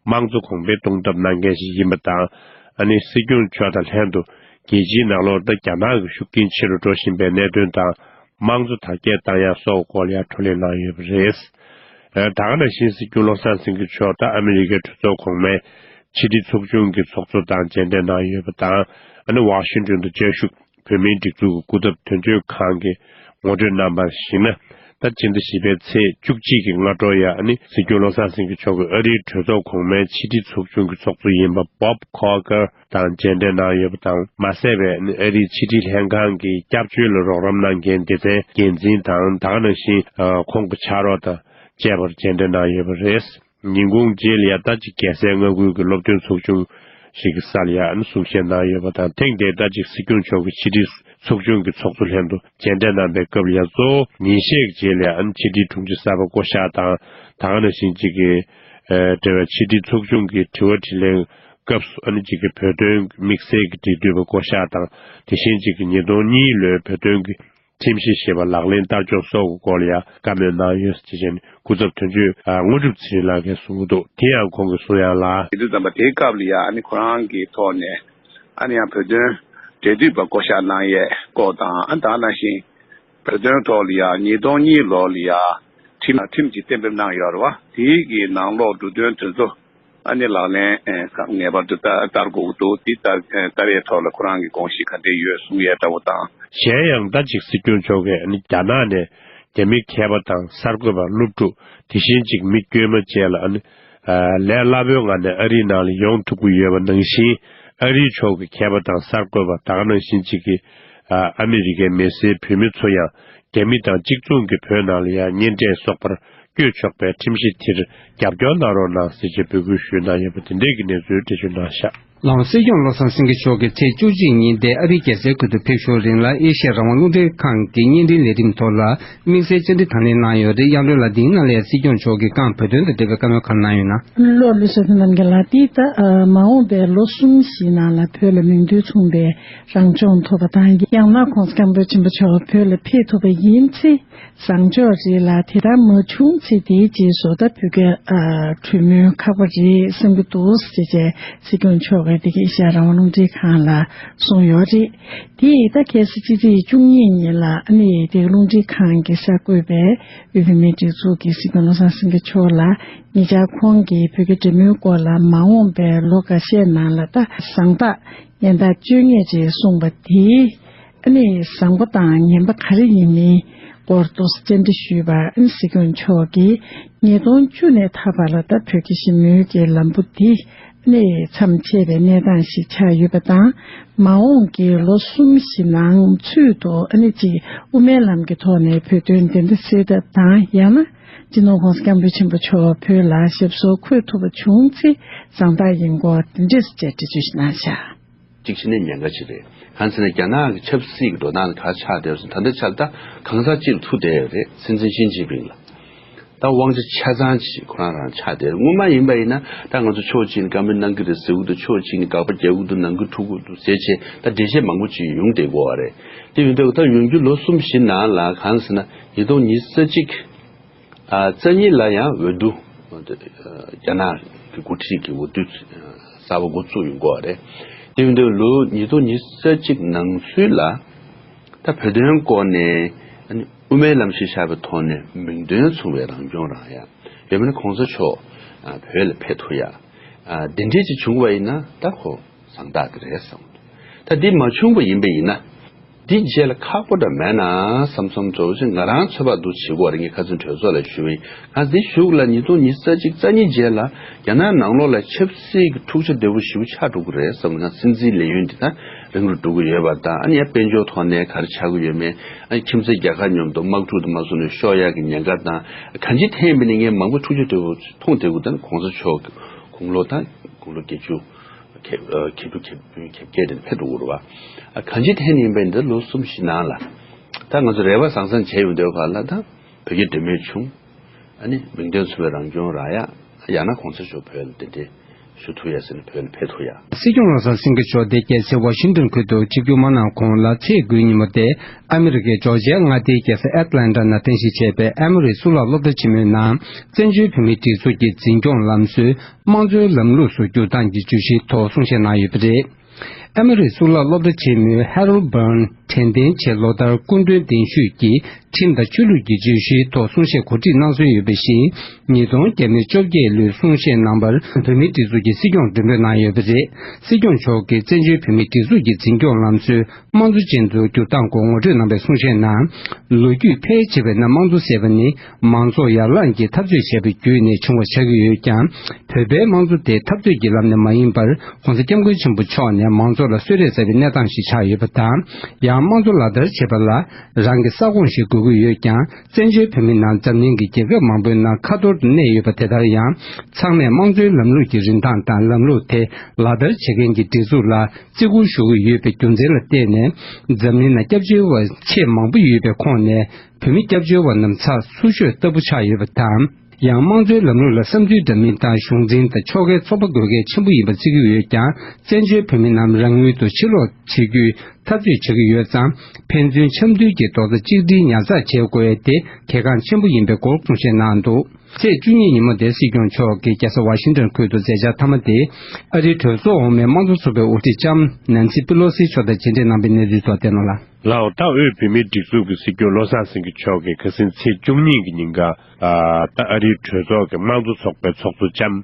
དམངས་གཙོ་གོང་འཕེལ་གཏོང་ཐབས་གནང་མཁན་ཞིག་ཡིན་པ་དང་། ཨ་ནི་སྲིད་སྐྱོང་མཆོག་དང་ལྷན་དུ་རྒྱལ་སྤྱིའི་ནང་ལོགས་ད་རྒྱ་ནག་གི་ཤུགས་རྐྱེན་ཆེ་རུ་འགྲོ་བཞིན་པའི་གནད་དོན་དང་། དམངས་གཙོ་དར་རྒྱས་བཏང་ཡག་སོགས་སྐོར་ལ་ཡང་བགྲོ་གླེང་གནང་ཡོད་པ་རེད། ད་ག་ནང་བཞིན་སྲིད་སྐྱོང་བློ་བཟང་སེང་གེ་མཆོག་ད་ཨ་མི་རི་ཀའི་གྲོས་ཚོགས་གོང་མའི་ཕྱི་དྲིལ་ཚོགས་ཆུང་གི་ཚོགས་གཙོ་དང་མཇལ་འཕྲད་གནང་ཡོད་པ་དང་། ཨ་ནི་ཝ་ཤིང་ཏོན་དུ་བཅའ་བཞུགས་བོད་མིའི་སྒྲིག་འཛུགས་ཀྱི་སྐུ་ཚབ་དོན་གཅོད་ཁང་གིས་ངོ་སྤྲོད་གནང་པར་གཞིགས་ན། ད་ཕྱི་ཟླ་བཞི་པའི་ཚེས་བཅུ་གཅིག་གི་སྔ་དྲོ་ཡང་ཨ་ནི་སྲིད་སྐྱོང་བློ་བཟང་སེང་གེ་མཆོག་གིས་ཨ་རིའི་གྲོས་ཚོགས་གོང་མའི་ཕྱི་དྲིལ་ཚོགས་ཆུང་གི་ཚོགས་གཙོ་ཡིན་པ་Bob Corker་དང་མཇལ་འཕྲད་གནང་ཡོད་པ་དང་། མ་ཟད་པའི་ཨ་རིའི་ཕྱི་དྲིལ་ལྷན་ཁང་གི་སྐྱབས་བཅོལ་ལ་རོགས་རམ་གནང་མཁན་སྡེ་ཚན་འགན་འཛིན་དང་། ད་ག་ནང་བཞིན་ཁོང་གི་ཕྱག་རོགས་དང་བཅས་པར་མཇལ་འཕྲད་གནང་ཡོད་པ་རེད། ཉིན་གུང་རྗེས་ལ་ཡང་ད་ཅིག་རྒྱལ་སའི་མངའ་ཁུལ་གྱི་སློབ་སྟོན་ཚོགས་ཆུང་ཞིག་གི་སར་ཡང་གསུང་བཤད་གནང་ཡོད་པ་དང་། ཐེངས་འདིར་ད་ཅིག་སྲིད་སྐྱོང་མཆོག་གི་ཕྱི་དྲིལ་ཚོགས་ཆུང་གི་ཚོགས་གཙོ་ལྷན་དུ་མཇལ་འཕྲད་གནང་པའི་སྐབས་ལ་ཡང་གཙོ་བོ་ཉིན་ཤས་ཀྱི་རྗེས་ལ་ཡང་ཕྱི་དྲིལ་དྲུང་ཆེ་གསར་པ་བསྐོ་གཞག་དང་། ད་ག་ནང་བཞིན་ཅིག་གི་འབྲེལ་བའི་ཕྱི་དྲིལ་ཚོགས་ཆུང་གི་དྲི་བ་དྲིས་ལན་སྐབས་སུ་ཨ་ནི་ཅིག་གི་བོད་དོན་དམིགས་བསལ་གྱི་འབྲེལ་མཐུད་པ་བསྐོ་གཞག་དང་། དེ་བཞིན་ཅིག་གི་ཉིས་སྟོང་གཉིས་ལོའི་བོད་དོན་གྱི་ཁྲིམས་གཞི་ཞེས་པ་ལག་ལེན་བསྟར་ཕྱོགས་སོགས་ཀྱི་སྐོར་ལ་ཡང་བཀའ་མོལ་གནང་ཡོད་ཅེས་བྱས་ནས་སྐུ་ཚབ་དོན་གཅོད་དངོས་གྲུབ་ཚེ་རིང་ལགས་ཀྱིས་གསུངས་ཀྱི་འདུག་དེ་ཡང་ཁོང་གིས་གསུང་ཡག་ལ། དེ་དུས་ཙམ་པ་དེའི་སྐབས་ལ་ཡང་ཨ་ནི་ཁོ་རང་གི་ཐོག་ནས་ཨ་ནི་ཡང་བོད་དོན་འབྲེལ་མཐུད་པ་བསྐོ་གཞག་གནང་ཡས་སྐོར་དང་། ཨ་ད་ནང་བཞིན་བོད་དོན་ཐོག་ལ་ཡང་ཉིས་སྟོང་གཉིས་ལོ་ལ་ཡང་ཁྲིམས་ཁྲིམས་ཀྱི་གཏན་འབེབས་གནང་ཡོད་རེད་བ། དེའི་གི་ནང་ལོགས་འབྲུ་དོན་དེ་ཚོ། ཨ་ནི་ལག་ལེན་ངེས་པར་དུ་བསྟར་དགོས་ཀྱི་འདུག་དེ་ལྟར་བསྟར་ཡས་ཐོག་ལ་ཁོ་རང་གི་དགོངས་གཞི་ག་འདྲས་ཡོད་གསུང་ཡས་འདྲ་བོ་དང་། གཞན་ཡང་ད་ཅིག་སྲིད་སྐྱོང་མཆོག་གིས་ཨ་ནི་རྒྱ་ནག་ནས་རྒྱ་མི་མཁས་པ་དང་གསར་འགོད་པ་སློབ་ཕྲུག་དེ་བཞིན་ཅིག་མི་དཀྱུས་མ་བཅས་ལ་ཨ་ནི་ལས་སླ་པོའི་ངང་ནས་ཨ་རིའི་ནང་ལ་ཡོང་ཐུབ་ཀྱི་ཡོད་པ་ནང་བཞིན། ཨ་རིའི་ཕྱོགས་ཀྱི་མཁས་པ་དང་གསར་འགོད་པ་ད་ག་ནང་བཞིན་ཅིག་གིས་ཨ་མི་རི་ཀའི་མི་སེར་བོད་མི་ཚོ་ཡང་རྒྱ་མི་དང་གཅིག་མཚུངས་ཀྱི་བོད་ནང་ལ་ཡང་གཉེན་འཕྲད་སོགས་པར་བསྐྱོད་ཆོག་པའི་ཁྲིམས་གཞི་དེར་རྒྱབ་སྐྱོར་གནང་རོགས་གནང་ཟེར་བྱས་འབོད་སྐུལ་ཞུས་གནང་ཡོད་པ་དེ་འདྲས་ཀྱི་གནས་ཚུལ་འགྲེལ་བརྗོད་གནང་བཞག་ལགས། སྲིད་སྐྱོང་བློ་བཟང་སེང་གེ་མཆོག་གིས་ཚེས་བཅུ་གཅིག་ཉིན་དེ་ཨ་རིའི་རྒྱལ་སའི་ཁུལ་དུ་ཕེབས་ཞོར་རིང་ལ་ཨེ་ཤེ་ཡ་རང་དབང་རླུང་འཕྲིན་ཁང་གི་བརྙན་འཕྲིན་ལས་རིམ་ཐོག་ལ་དམིགས་བསལ་བཅར་འདྲི་དང་ལེན་གནང་ཡོད་རེད། གཡང་ལོའི་ལ་དེའི་ནང་ལ་ཡང་སྲིད་སྐྱོང་མཆོག་གིས་རྐང་བོད་དོན་དང་འབྲེལ་བའི་བཀའ་མོལ་གང་གནང་ཡོད་ན། ལོ་ལི་སོ་ཐན་རྣམ་རྒྱལ་ལགས། འདི་ད་མ་འོངས་པའི་ལོ་གསུམ་བཞིའི་ནང་ལ་བོད་ལ་མིང་དོན་མཚུངས་པའི་རང་སྐྱོང་ཐོབ་པ་དང་། ཡང་ན་༸གོང་ས་༸སྐྱབས་མགོན་ཆེན་པོ་མཆོག་བོད་ལ་ཕེབས་ཐུབ་པ་ཡིན་ཚེ་བཟང་ཕྱོགས་རེད་ལ། དེ་ལྟར་མ་བྱུང་ཚེ་དེའི་རྗེས་སུ་ད་བོད་སྐད་གྲོས་མོལ་ཁག་པོ་རེད་བསམ་གྱི་འདུག་ཟེར་བྱས་སྲིད་སྐྱོང་མཆོག་གིས་དེ་ག་ཨེ་ཤེ་ཡ་རང་དབང་རླུང་འཕྲིན་ཁང་ལ་གསུངས་ཡོད་རེད། དེ་ཡིས་ད་ཁ་སང་ཕྱི་ཚེས་བཅུ་གཉིས་ཉིན་ལ་ཨ་ནི་དེ་ག་རླུང་འཕྲིན་ཁང་གི་གསར་འགོད་པས་དབུས་བོད་མིའི་སྒྲིག་འཛུགས་ཀྱི་སྲིད་སྐྱོང་བློ་བཟང་སེང་གེ་མཆོག་ལ་ཉེ་ཆར་ཁོང་གིས་བོད་རྒྱ་འབྲེལ་མོལ་སྐོར་ལ་མ་འོངས་པའི་ལོ་འགའ་ཤས་ནང་ལ་ད་བཟང་རྟགས་ཉེན་རྟགས་བཅོ་ལྔ་ཅེས་གསུངས་པ་དེ་ཨ་ནི་བཟང་པོ་དང་ངན་པ་ག་རེ་ཡིན་མིན་སྐོར་དུ་བཅར་འདྲི་ཞུས་པར་ཨ་ནི་སྲིད་སྐྱོང་མཆོག་གིས་ཉིས་སྟོང་བཅུ་ནས་ད་བར་ལ་ད་བོད་རྒྱ་ཞི་མོལ་གྱི་ལམ་བུ་འདི་ནས་མཚམས་ཆད་པའི་གནས་སྟངས་ཤིག་ཆགས་ཡོད་པ་དང་། མ་འོངས་ཀྱི་ལོ་གསུམ་བཞི་ནང་ཚུད་དུ་ཨ་ནི་གཅིག་དབུ་མའི་ལམ་གྱི་ཐོག་ནས་བོད་དོན་བདེན་མཐའ་གསལ་ཐབས་དང་། ཡང་ན་སྤྱི་ནོར་༸གོང་ས་༸སྐྱབས་མགོན་ཆེན་པོ་མཆོག་བོད་ལ་ཞབས་སོར་འཁོད་ཐུབ་པ་བྱུང་ཚེ་བཟང་རྟགས་ཡིན་སྐོར་དེ་འདྲས་སུ་བཅས་འགྲེལ་བརྗོད་ཞིག་གནང་བཞག་གཅིག་བྱས་ན་ཉེན་ཁ་ཅིག་རེད། གང་ཟེར་ན་རྒྱ་ནག་གི་ཆབ་སྲིད་ཀྱི་འགྲོ་སྟངས་ལ་ག་ཆགས་བསྡད་ཟེར་ན། ད་ལྟ་ཆར་ད་གང་ཟག་གཅིག་ལ་ཐུག་བསྡད་ཡོད་རེད། སྲིད་འཛིན་ཞི་ཅིན་ཕིང་ལ། ད་དབང་ཆ་ཆ་ཚང་ཅིག་ཁོ་རང་རང་ཆགས་བསྡད་རེད། སྔོན་མ་ཡིན་པ་ཡིན་ན་ད་ང་ཚོ་ཕྱོགས་གཅིག་ནས་བཀའ་མོལ་གནང་གི་རེད་ཟེར་གྱི་འདུག་ཕྱོགས་གཅིག་ནས་དགག་པ་རྒྱག་གི་འདུག་ནང་ཁུལ་འཁྲུག་གི་འདུག་ཟེར་བྱས་ད་འགྲེལ་བཤད་མང་པོ་ཅིག་ཡོང་བསྡད་ཀྱི་ཡོད་རེད། དེ་ཡིན་དུས་ད་ཡོང་རྒྱུ་ལོ་གསུམ་བཞི་ནང་ལ་གང་ཟེར་ན་ཉིས་སྟོང་ཉི་ཤུ་རྩ་གཅིག་ཨ་རྩ་གཉིས་ལ་ཡང་འོས་བསྡུ། རྒྱ་ནག་གི་འགོ་ཁྲིད་ཀྱི་འོས་བསྡུ་གསར་པ་འགོ་བཙུགས་ཡོང་གི་ཡོད་རེད། དེ་ཡིན་དུས་ལོ་ཉིས་སྟོང་ཉི་ཤུ་རྩ་གཅིག་ནང་ཚུད་ལ་ད་བོད་དོན་སྐོར་ནས་ཨ་ནི་དབུ་མའི་ལམ་གཞི་བཞག་པའི་ཐོག་ནས་མིང་དོན་མཚུངས་པའི་རང་སྐྱོང་རག་ཡ། ཡང་མིན་ན་གོང་ས་མཆོག་ཨ་བོད་ལ་ཕེབས་ཐུབ་ཡ། ཨ་འདི་འདྲས་ཅིག་བྱུང་བ་ཡིན་ན་ད་ཁོ་བཟང་རྟགས་དེ་རེད་བསམ་གྱི་འདུག་ད་འདི་མ་བྱུང་བ་ཡིན་པ་ཡིན་ན། འདི་རྗེས་ལ་ཁག་པོ་འདྲ་མེད་ན་བསམ་བསམ་ཚོར་བ་ཅིག་ང་རང་ཚོད་དཔག་འདུག་བྱེད་དགོས་རེད། ངས་ཁ་སང་གྲོས་ཚོགས་ལ་ཞུས་པ་ཡིན། ང་འདི་ཞུ་གི་ལ་ཉིས་སྟོང་ཉི་ཤུ་རྩ་གཅིག་རྩ་གཉིས་རྗེས་ལ་རྒྱ་ནག་ནང་ལོགས་ལ་ཆབ་སྲིད་ཀྱི་འཁྲུག་ཆ་དོད་པོ་ཞེ་པོ་ཆགས་འགྲོ་གི་རེད་བསམ་གི། ང་སྲིད་འཛིན་ལས་ཡུན་འདི་ད་རིང་རུ་འགྲོ་གི་ཡོད་པ་དང་། ཨ་ནི་ཡང་དཔལ་འབྱོར་ཐོག་ནས་ག་རེ་ཆགས་ཀྱི་ཡོད་མེད། ཨ་ནི་ཁྱིམ་མཚེས་རྒྱལ་ཁབ་མཉམ་དུ་དམག་འཁྲུག་དང་མ་སོང་ནས་ཤོར་ཡག་གི་ཉེན་ཁ་དང་། གང་ཅི་ཐད་ཡིན་པ་ནས་ངས་མང་པོ་འཁྲུག་ཆ་དོད་པོ་མཐོང་བསྡད་ཀྱི་འདུག་ད་ནི་གོང་ས་མཆོག་དགུང་ལོ་དང་དགུང་ལོ་བརྒྱད་ཅུ། ཁེ་ཨ་ཁེ་ཕྲུག་ཁེ་ཕྲུག་ཁེ་བརྒྱད་དེ་ཕེབས་འགྲོ་གི་རེད་བ། ཨ་གང་ཅི་ཐད་ནས་ཡིན་པ་ཡིན་ད་ལོ་གསུམ་བཞི་ནང་ལ་ད་ང་ཚོ་རེ་བ་བཟང་བཟང་བྱས་ཡོང་དུས་ག་ལ་ད་བོད་རྒྱ་འབྲེལ་མོལ་བྱུང་། ཨ་ནི་མིང་དོན་མཚུངས་པའི་རང་སྐྱོང་རག་ཡ། ཡང་ན་གོང་ས་མཆོག་བོད་ལ་གདན་འདྲེན་ཞུ་ཐུབ་ཡ་ཟེར་ནས་བོད་ལ་ཕེབས་ཐུབ་ཡ། སྲིད་སྐྱོང་བློ་བཟང་སེང་གེ་མཆོག་དེ་རྒྱལ་སའི་ཝ་ཤིང་ཏོན་ཁུལ་དུ་ཆིབས་བསྒྱུར་མ་གནང་གོང་ལ་ཚེས་དགུའི་ཉིན་མོ་དེ་ཨ་མི་རི་ཀའི་ཇོར་ཇི་ཡ་མངའ་སྡེའི་རྒྱལ་ས་ཨེ་ཏི་ལན་ཊ་ནང་རྟེན་གཞི་བྱས་པའི་ཨེ་མོ་རི་གཙུག་ལག་སློབ་གྲྭ་ཆེན་མོའི་ནང་བཙན་བྱོལ་བོད་མིའི་སྒྲིག་འཛུགས་ཀྱི་འཛིན་སྐྱོང་ལམ་སྲོལ། དམངས་གཙོའི་ལམ་ལུགས་སུ་བསྒྱུར་སྟངས་ཀྱི་བརྗོད་གཞིའི་ཐོག་གསུང་བཤད་གནང་ཡོད་པ་རེད། ཨ་མི་རིའི་གཙུག་ལག་སློབ་གྲྭ་ཆེན་མོའི་ཧེ་རལ་བྷརན་དྲན་རྟེན་ཆེད་ལོ་ལྟར་སྐུ་མགྲོན་གདན་ཞུས་ཀྱིས་ཁྲིམས་དང་ཆོས་ལུགས་ཀྱི་བརྗོད་གཞིའི་ཐོག་གསུང་བཤད་གོ་སྒྲིག་གནང་སྲོལ་ཡོད་པ་བཞིན། ཉིས་སྟོང་བརྒྱ་མེད་བཅོ་བརྒྱད་ལོའི་གསུང་བཤད་གནང་བར་བོད་མིའི་སྒྲིག་འཛུགས་ཀྱི་སྲིད་སྐྱོང་མགྲོན་འབོད་གནང་ཡོད་པ་རེད། སྲིད་སྐྱོང་མཆོག་གིས་བཙན་བྱོལ་བོད་མིའི་སྒྲིག་འཛུགས་ཀྱི་འཛིན་སྐྱོང་ལམ་སྲོལ་དམངས་གཙོ་ཅན་དུ་བསྒྱུར་སྟངས་སྐོར་ངོ་སྤྲོད་གནང་བའི་གསུང་བཤད་ནང་། ལོ་རྒྱུས་ཕལ་ཆེ་བའི་ནང་དམངས་གཙོ་ཟེར་བ་ནི། མང་ཚོགས་ཡར་ལངས་ཀྱིས་འཐབ་རྩོད་བྱས་པ་བརྒྱུད་ནས་བྱུང་བ་ཆགས་ཀྱི་ཡོད་ཀྱང་། བོད་པའི་དམངས་གཙོ་དེ་འཐབ་རྩོད་ཀྱི་ལམ་ནས་མ་ཡིན་པར། ༸གོང་ས་༸སྐྱབས་མགོན་ཆེན་པོ་མཆོག་ནས་མང་ཚོགས་ལ་གསོལ་རས་སྩལ་བའི་གནས་སྟངས་ཤིག་ཆགས་ཡོད་པ་དང་། ཡང་དམངས་གཙོ་ལག་བསྟར་བྱེད་པ་ལ་རང་གི་ས་ཁོངས་ཤིག་དགོས་ཀྱི་ཡོད་ཀྱང་། བཙན་བྱོལ་བོད་མིའི་ནང་འཛམ་གླིང་གི་རྒྱལ་ཁབ་མང་པོའི་ནང་ཁ་ཐོར་དུ་གནས་ཡོད་པ་དེ་ལྟར་ཡང་། ཚང་མས་དམངས་གཙོའི་ལམ་ལུགས་ཀྱི་རིན་ཐང་དང་ལམ་ལུགས་དེ་ལག་བསྟར་བྱེད་མཁན་གྱི་སྒྲིག་འཛུགས་ལ་བརྩི་བཀུར་ཞུ་གི་ཡོད་པའི་རྒྱུ་མཚན་ལ་བརྟེན་ནས། འཛམ་གླིང་ནང་སྐྱབས་བཅོལ་བ་ཆེས་མང་པོ་ཡོད་པའི་ཁོངས་ནས། བོད་མི་སྐྱབས་བཅོལ་བ་རྣམས་ཚགས་ཚུད་ཤོས་ལྟ་བུ་ཆགས་ཡོད་པ་དང་། ཡང་དམངས་གཙོའི་ལམ་ལུགས་ལ་བསམ་ཚུལ་འདྲ་མིན་དང་གཞུང་འཛིན་དང་ཕྱོགས་འགལ་ཚོགས་པ་དགོས་གལ་ཆེན་པོ་ཡིན་པར་བརྩི་གི་ཡོད་ཀྱང་། བཙན་བྱོལ་བོད་མི་རྣམས་རང་ཡུལ་དུ་ཕྱིར་ལོག་བྱེད་རྒྱུའི་འཐབ་རྩོད་བྱེད་ཀྱི་ཡོད་ཙང་། ཕན་ཚུན་འཆམ་མཐུན་གྱི་རྡོག་རྩ་གཅིག་སྒྲིལ་ཉར་ཚགས་བྱེད་དགོས་ཡ་དེ་གལ་འགངས་ཆེན་པོ་ཡིན་པའི་སྐོར་གསུང་བཤད་གནང་འདུག་ཚེས་བཅུ་གཉིས་ཉིན་མོ་དེ་སྲིད་སྐྱོང་མཆོག་གིས་རྒྱལ་ས་ཝ་ཤིང་ཏོན་ཁུལ་དུ་མཛད་འཆར་མཐའ་མ་དེ། ཨ་རིའི་གྲོས་ཚོགས་འོག་མའི་དམངས་གཙོ་ཚོགས་པའི་དབུ་ཁྲིད་ལྕམ་ནན་སི་པི་ལོ་སིའི་མཆོག་དང་མཇལ་འཕྲད་གནང་བའི་གནས་ཚུལ་སོགས་བསྟན་གནང་ལ། ལའོ། ད་འོས་བུད་མེད་སྒྲིག་འཛུགས་ཀྱི་སྲིད་སྐྱོང་བློ་བཟང་སེང་གེ་མཆོག་གིས་ཁ་སང་ཚེས་བཅུ་གཉིས་ཀྱི་ཉིན་ཀ་ད་ཨ་རིའི་གྲོས་ཚོགས་ཀྱི་དམངས་གཙོ་ཚོགས་པའི་ཚོགས་གཙོ་ལྕམ་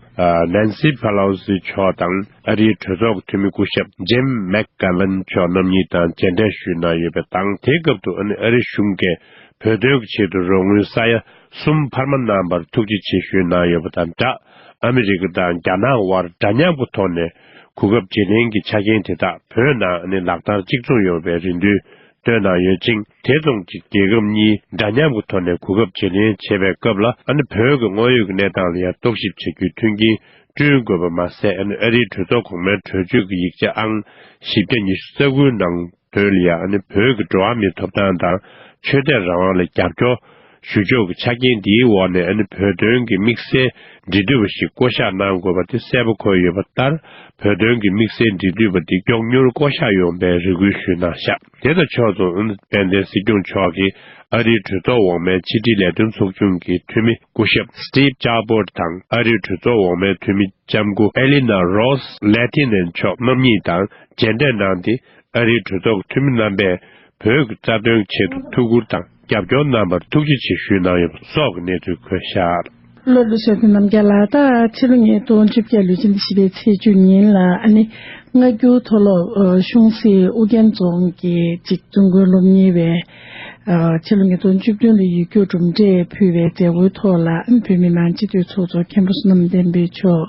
ནན་སི་པེ་ལོ་སི་མཆོག་དང་ཨ་རིའི་གྲོས་ཚོགས་ཀྱི་འཐུས་མི་སྐུ་ཞབས་ཇིམ་མེག་གྷ་ལན་མཆོག་རྣམ་གཉིས་དང་མཇལ་འཕྲད་ཞུས་གནང་ཡོད་པ་དང་། དེའི་སྐབས་སུ་ཨ་ནི་ཨ་རི་གཞུང་གིས་བོད་དོན་གྱི་ཆེད་དུ་རོགས་དངུལ་ས་ཡ་གསུམ་འཕར་མ་གནང་བར་ཐུགས་རྗེ་ཆེ་ཞུས་གནང་ཡོད་པ་དང་སྦྲགས། ཨ་མི་རི་ཀ་དང་རྒྱ་ནག་དབར་འདྲ་མཉམ་གྱི་ཐོག་ནས་གོ་སྐབས་བརྗེ་ལེན་གྱི་ཆ་རྐྱེན་དེ་དག་བོད་ནང་ནས་ལག་བསྟར་གཅིག་མཚུངས་ཡོང་བའི་རེ་འདུན་བཏོན་གནང་ཡོད་ཅིང་། དེ་མཚུངས་ཀྱི་རྒྱལ་ཁབ་གཉིས་འདྲ་མཉམ་གྱི་ཐོག་ནས་གོ་སྐབས་བརྗེ་ལེན་བྱེད་པའི་སྐབས་ལ། ཨ་ནི་བོད་ཀྱི་དངོས་ཡོད་ཀྱི་གནས་སྟངས་ལ་ཡང་རྟོག་ཞིབ་བྱ་རྒྱུའི་མཐུན་རྐྱེན་བསྐྲུན་དགོས་པ་མ་ཟད། ཨ་ནི་ཨ་རིའི་གྲོས་ཚོགས་གོང་མའི་གྲོས་ཆོད་ཀྱི་ཡིག་ཆ་ཨང་བཞི་བརྒྱ་ཉི་ཤུ་རྩ་དགུའི་ནང་དོན་ལ་ཡང་། ཨ་ནི་བོད་ཀྱི་འགྲོ་བ་མིའི་ཐོབ་ཐང་དང་ཆོས་དད་རང་དབང་ལ་རྒྱབ་སྐྱོར་ཞུ་ཕྱོགས་ཀྱི་ཆ་རྐྱེན་འདིའི་འོག་ནས། ཨ་ནི་བོད་དོན་གྱི་དམིགས་བསལ་འབྲེལ་མཐུད་པ་ཞིག་བསྐོ་གཞག་གནང་དགོས་པ་དེ་གསལ་པོ་འཁོད་ཡོད་པ་ལྟར། བོད་དོན་གྱི་དམིགས་བསལ་འབྲེལ་མཐུད་པ་འདི་མགྱོགས་མྱུར་བསྐོ་གཞག་ཡོང་བའི་རེ་སྐུལ་ཞུས་གནང་བཞག་དེ་དང་ཕྱོགས་སུ། ཨ་ནི་དཔལ་ལྡན་སྲིད་སྐྱོང་མཆོག་གིས་ཨ་རིའི་གྲོས་ཚོགས་འོག་མའི་ཕྱི་དྲིལ་ལས་དོན་ཚོགས་ཆུང་གི་འཐུས་མི་སྐུ་ཞབས་Steve Chabot་དང་། ཨ་རིའི་གྲོས་ཚོགས་འོག་མའི་འཐུས་མི་ལྕམ་སྐུ་Elena Rose Lehtinen་མཆོག་རྣམ་གཉིས་དང་མཇལ་འཕྲད་གནང་སྟེ། ཨ་རིའི་གྲོས་ཚོགས་ཀྱི་འཐུས་མི་རྣམ་པས་བོད་ཀྱི་རྩ་དོན་ཆེད་དུ་ཐུགས་ཁུར་དང་རྒྱབ་སྐྱོར་གནང་བར་ཐུགས་རྗེ་ཆེ་ཞུས་གནང་ཡོད་པ་སོགས་ཀྱི་གནས་ཚུལ་འཁོད་བཞག་བློ་བློ་བཟང་རྣམ་རྒྱལ་ལགས། ད་ཕྱི་ལོ་ཉིས་སྟོང་བཅོ་བརྒྱད་ལོའི་སྤྱི་ཟླ་བཞི་པའི་ཚེས་བཅུ་ཉིན་ལ། ཨ་ནི་སྔ་འགྱུར་མཐོ་སློབ་གཞུང་སྲིད་ཨུ་རྒྱན་རྫོང་གི་ཅིག་ཙུང་གོའི་སློབ་གཉེར་བའི་ཕྱི་ལོ་ཉིས་སྟོང་བཅུ་བདུན་ལོའི་ཡིག་རྒྱུགས་གྲུབ་འབྲས་ཕུལ་བའི་མཛད་སྒོའི་ཐོག་ལ། ཨ་ནི་བོད་མི་མང་སྤྱི་འཐུས་ཚོགས་གཙོ་མཁན་པོ་བསོད་ནམས་བསྟན་འཕེལ་མཆོག་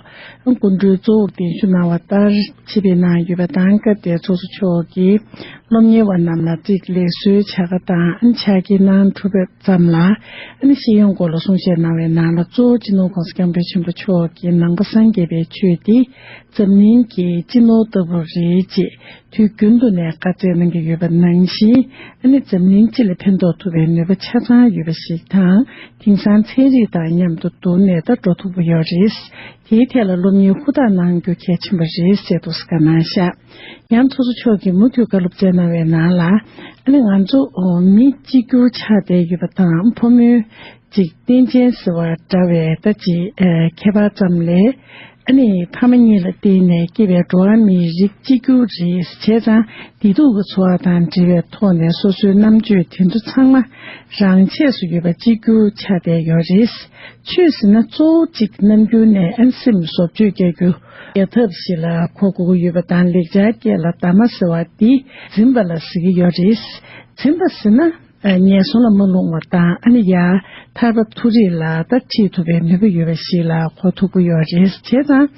སྐུ་མགྲོན་གཙོ་བོར་གདན་ཞུ་གནང་བ་ལྟར་ཆེད་ཕེབས་གནང་ཡོད་པ་དང་། སྐབས་དེར་ཚོགས་གཙོ་མཆོག་གིས་སློབ་གཉེར་བ་རྣམས་ལ་ཅིག་ལེགས་གསོལ་བྱ་དགའ་དང་ཕྱག་འཁྱེར་གནང་གྲུབ་པ་ཙམ་ལ། ཨ་ནི་ཤེས་ཡོན་སྐོར་ལ་གསུང་བཤད་གནང་བའི་ནང་ལ། གཙོ་བོ་སྤྱི་ནོར་༸གོང་ས་༸སྐྱབས་མགོན་ཆེན་པོ་མཆོག་གིས་ནང་པ་སངས་རྒྱས་པའི་ཆོས་འདི་འཛམ་གླིང་གི་སྤྱི་ནོར་ལྟ་བུ་རེད་ཅེས་དུས་རྒྱུན་དུ་ནས་བཀའ་སྩལ་གནང་གི་ཡོད་པ་ནང་བཞིན། ཨ་ནི་འཛམ་གླིང་སྤྱི་ལ་ཕན་ཐོགས་ཐུབ་པའི་ནུས་པ་ཆ་ཚང་ཡོད་པ་ཞིག་དང་། དེང་སང་ཚན་རིག་དང་མཉམ་དུ་བསྡུར་ནས་ད་འགྲོ་ཐུབ་པ་ཡོད་རེད། དེའི་ཐད་ལ་སློབ་གཉེར་ཧུར་ཐག་གནང་རྒྱུ་གལ་ཆེན་པོ་རེད་ཟེར་དུ་བཀའ་གནང་བཞག་ཡང་ཚོགས་གཙོ་མཆོག་གིས་མུ་མཐུད་བཀའ་སློབ་སྩལ་གནང་བའི་ནང་ལ། ཨ་ནི་ང་ཚོ་མི་གཅིག་གྱུར་ཆགས་བསྡད་ཡོད་པ་དང་། ཕོ་མོའི་ཅིག་རྟེན་ཅན་ཟེར་བ་འདྲ་བའི་ད་ཅིག་ཨ་ཁྱད་པར་ཙམ་ལས། ཨ་ནི་ཕ་མ་གཉིས་ལ་བརྟེན་ནས་སྐྱེས་པའི་འགྲོ་བ་མིའི་རིགས་གཅིག་གྱུར་རེད། བྱས་ཙང་བདེ་སྡུག་གི་འཚོ་བ་དང་འབྲེལ་བའི་ཐོག་ནས་སོ་སོའི་རྣམ་དཔྱོད་དེ་ཚོ་ཚང་མ་རང་ཆས་སུ་ཡོད་པ་གཅིག་གྱུར་ཆགས་བསྡད་ཡོད་རེད། ཆོས་ཟེར་ན་གཙོ་བོ་གཅིག་རྣམ་འགྱུར་ནས། ཨ་ནི་སེམས་བཟོ་བཅོས་རྒྱག་རྒྱུ་རྒྱག་ཐབས་ཤིག་ལ་གོ་དགོས་ཀྱི་ཡོད་པ་དང་། ལེགས་སྦྱར་སྐད་ལ་གདམས་པ་ཟེར་བ་འདི་འཛིན་པ་ལ་ཟེར་གྱི་ཡོད་རེད། འཛིན་པ་ཟེར་ན་ཨ་ངན་སོང་ལ་མ་ལྷུང་བ་དང་། ཨ་ནི་ཡར་ཐར་པ་མཐོ་རིས་ལ་ད་ཁྲིད་ཐུབ་པའི་ནུས་པ་ཡོད་པ་ཞིག་ལ་གོ་ཐུབ་ཀྱི་ཡོད་རེད། བྱས་ཙང་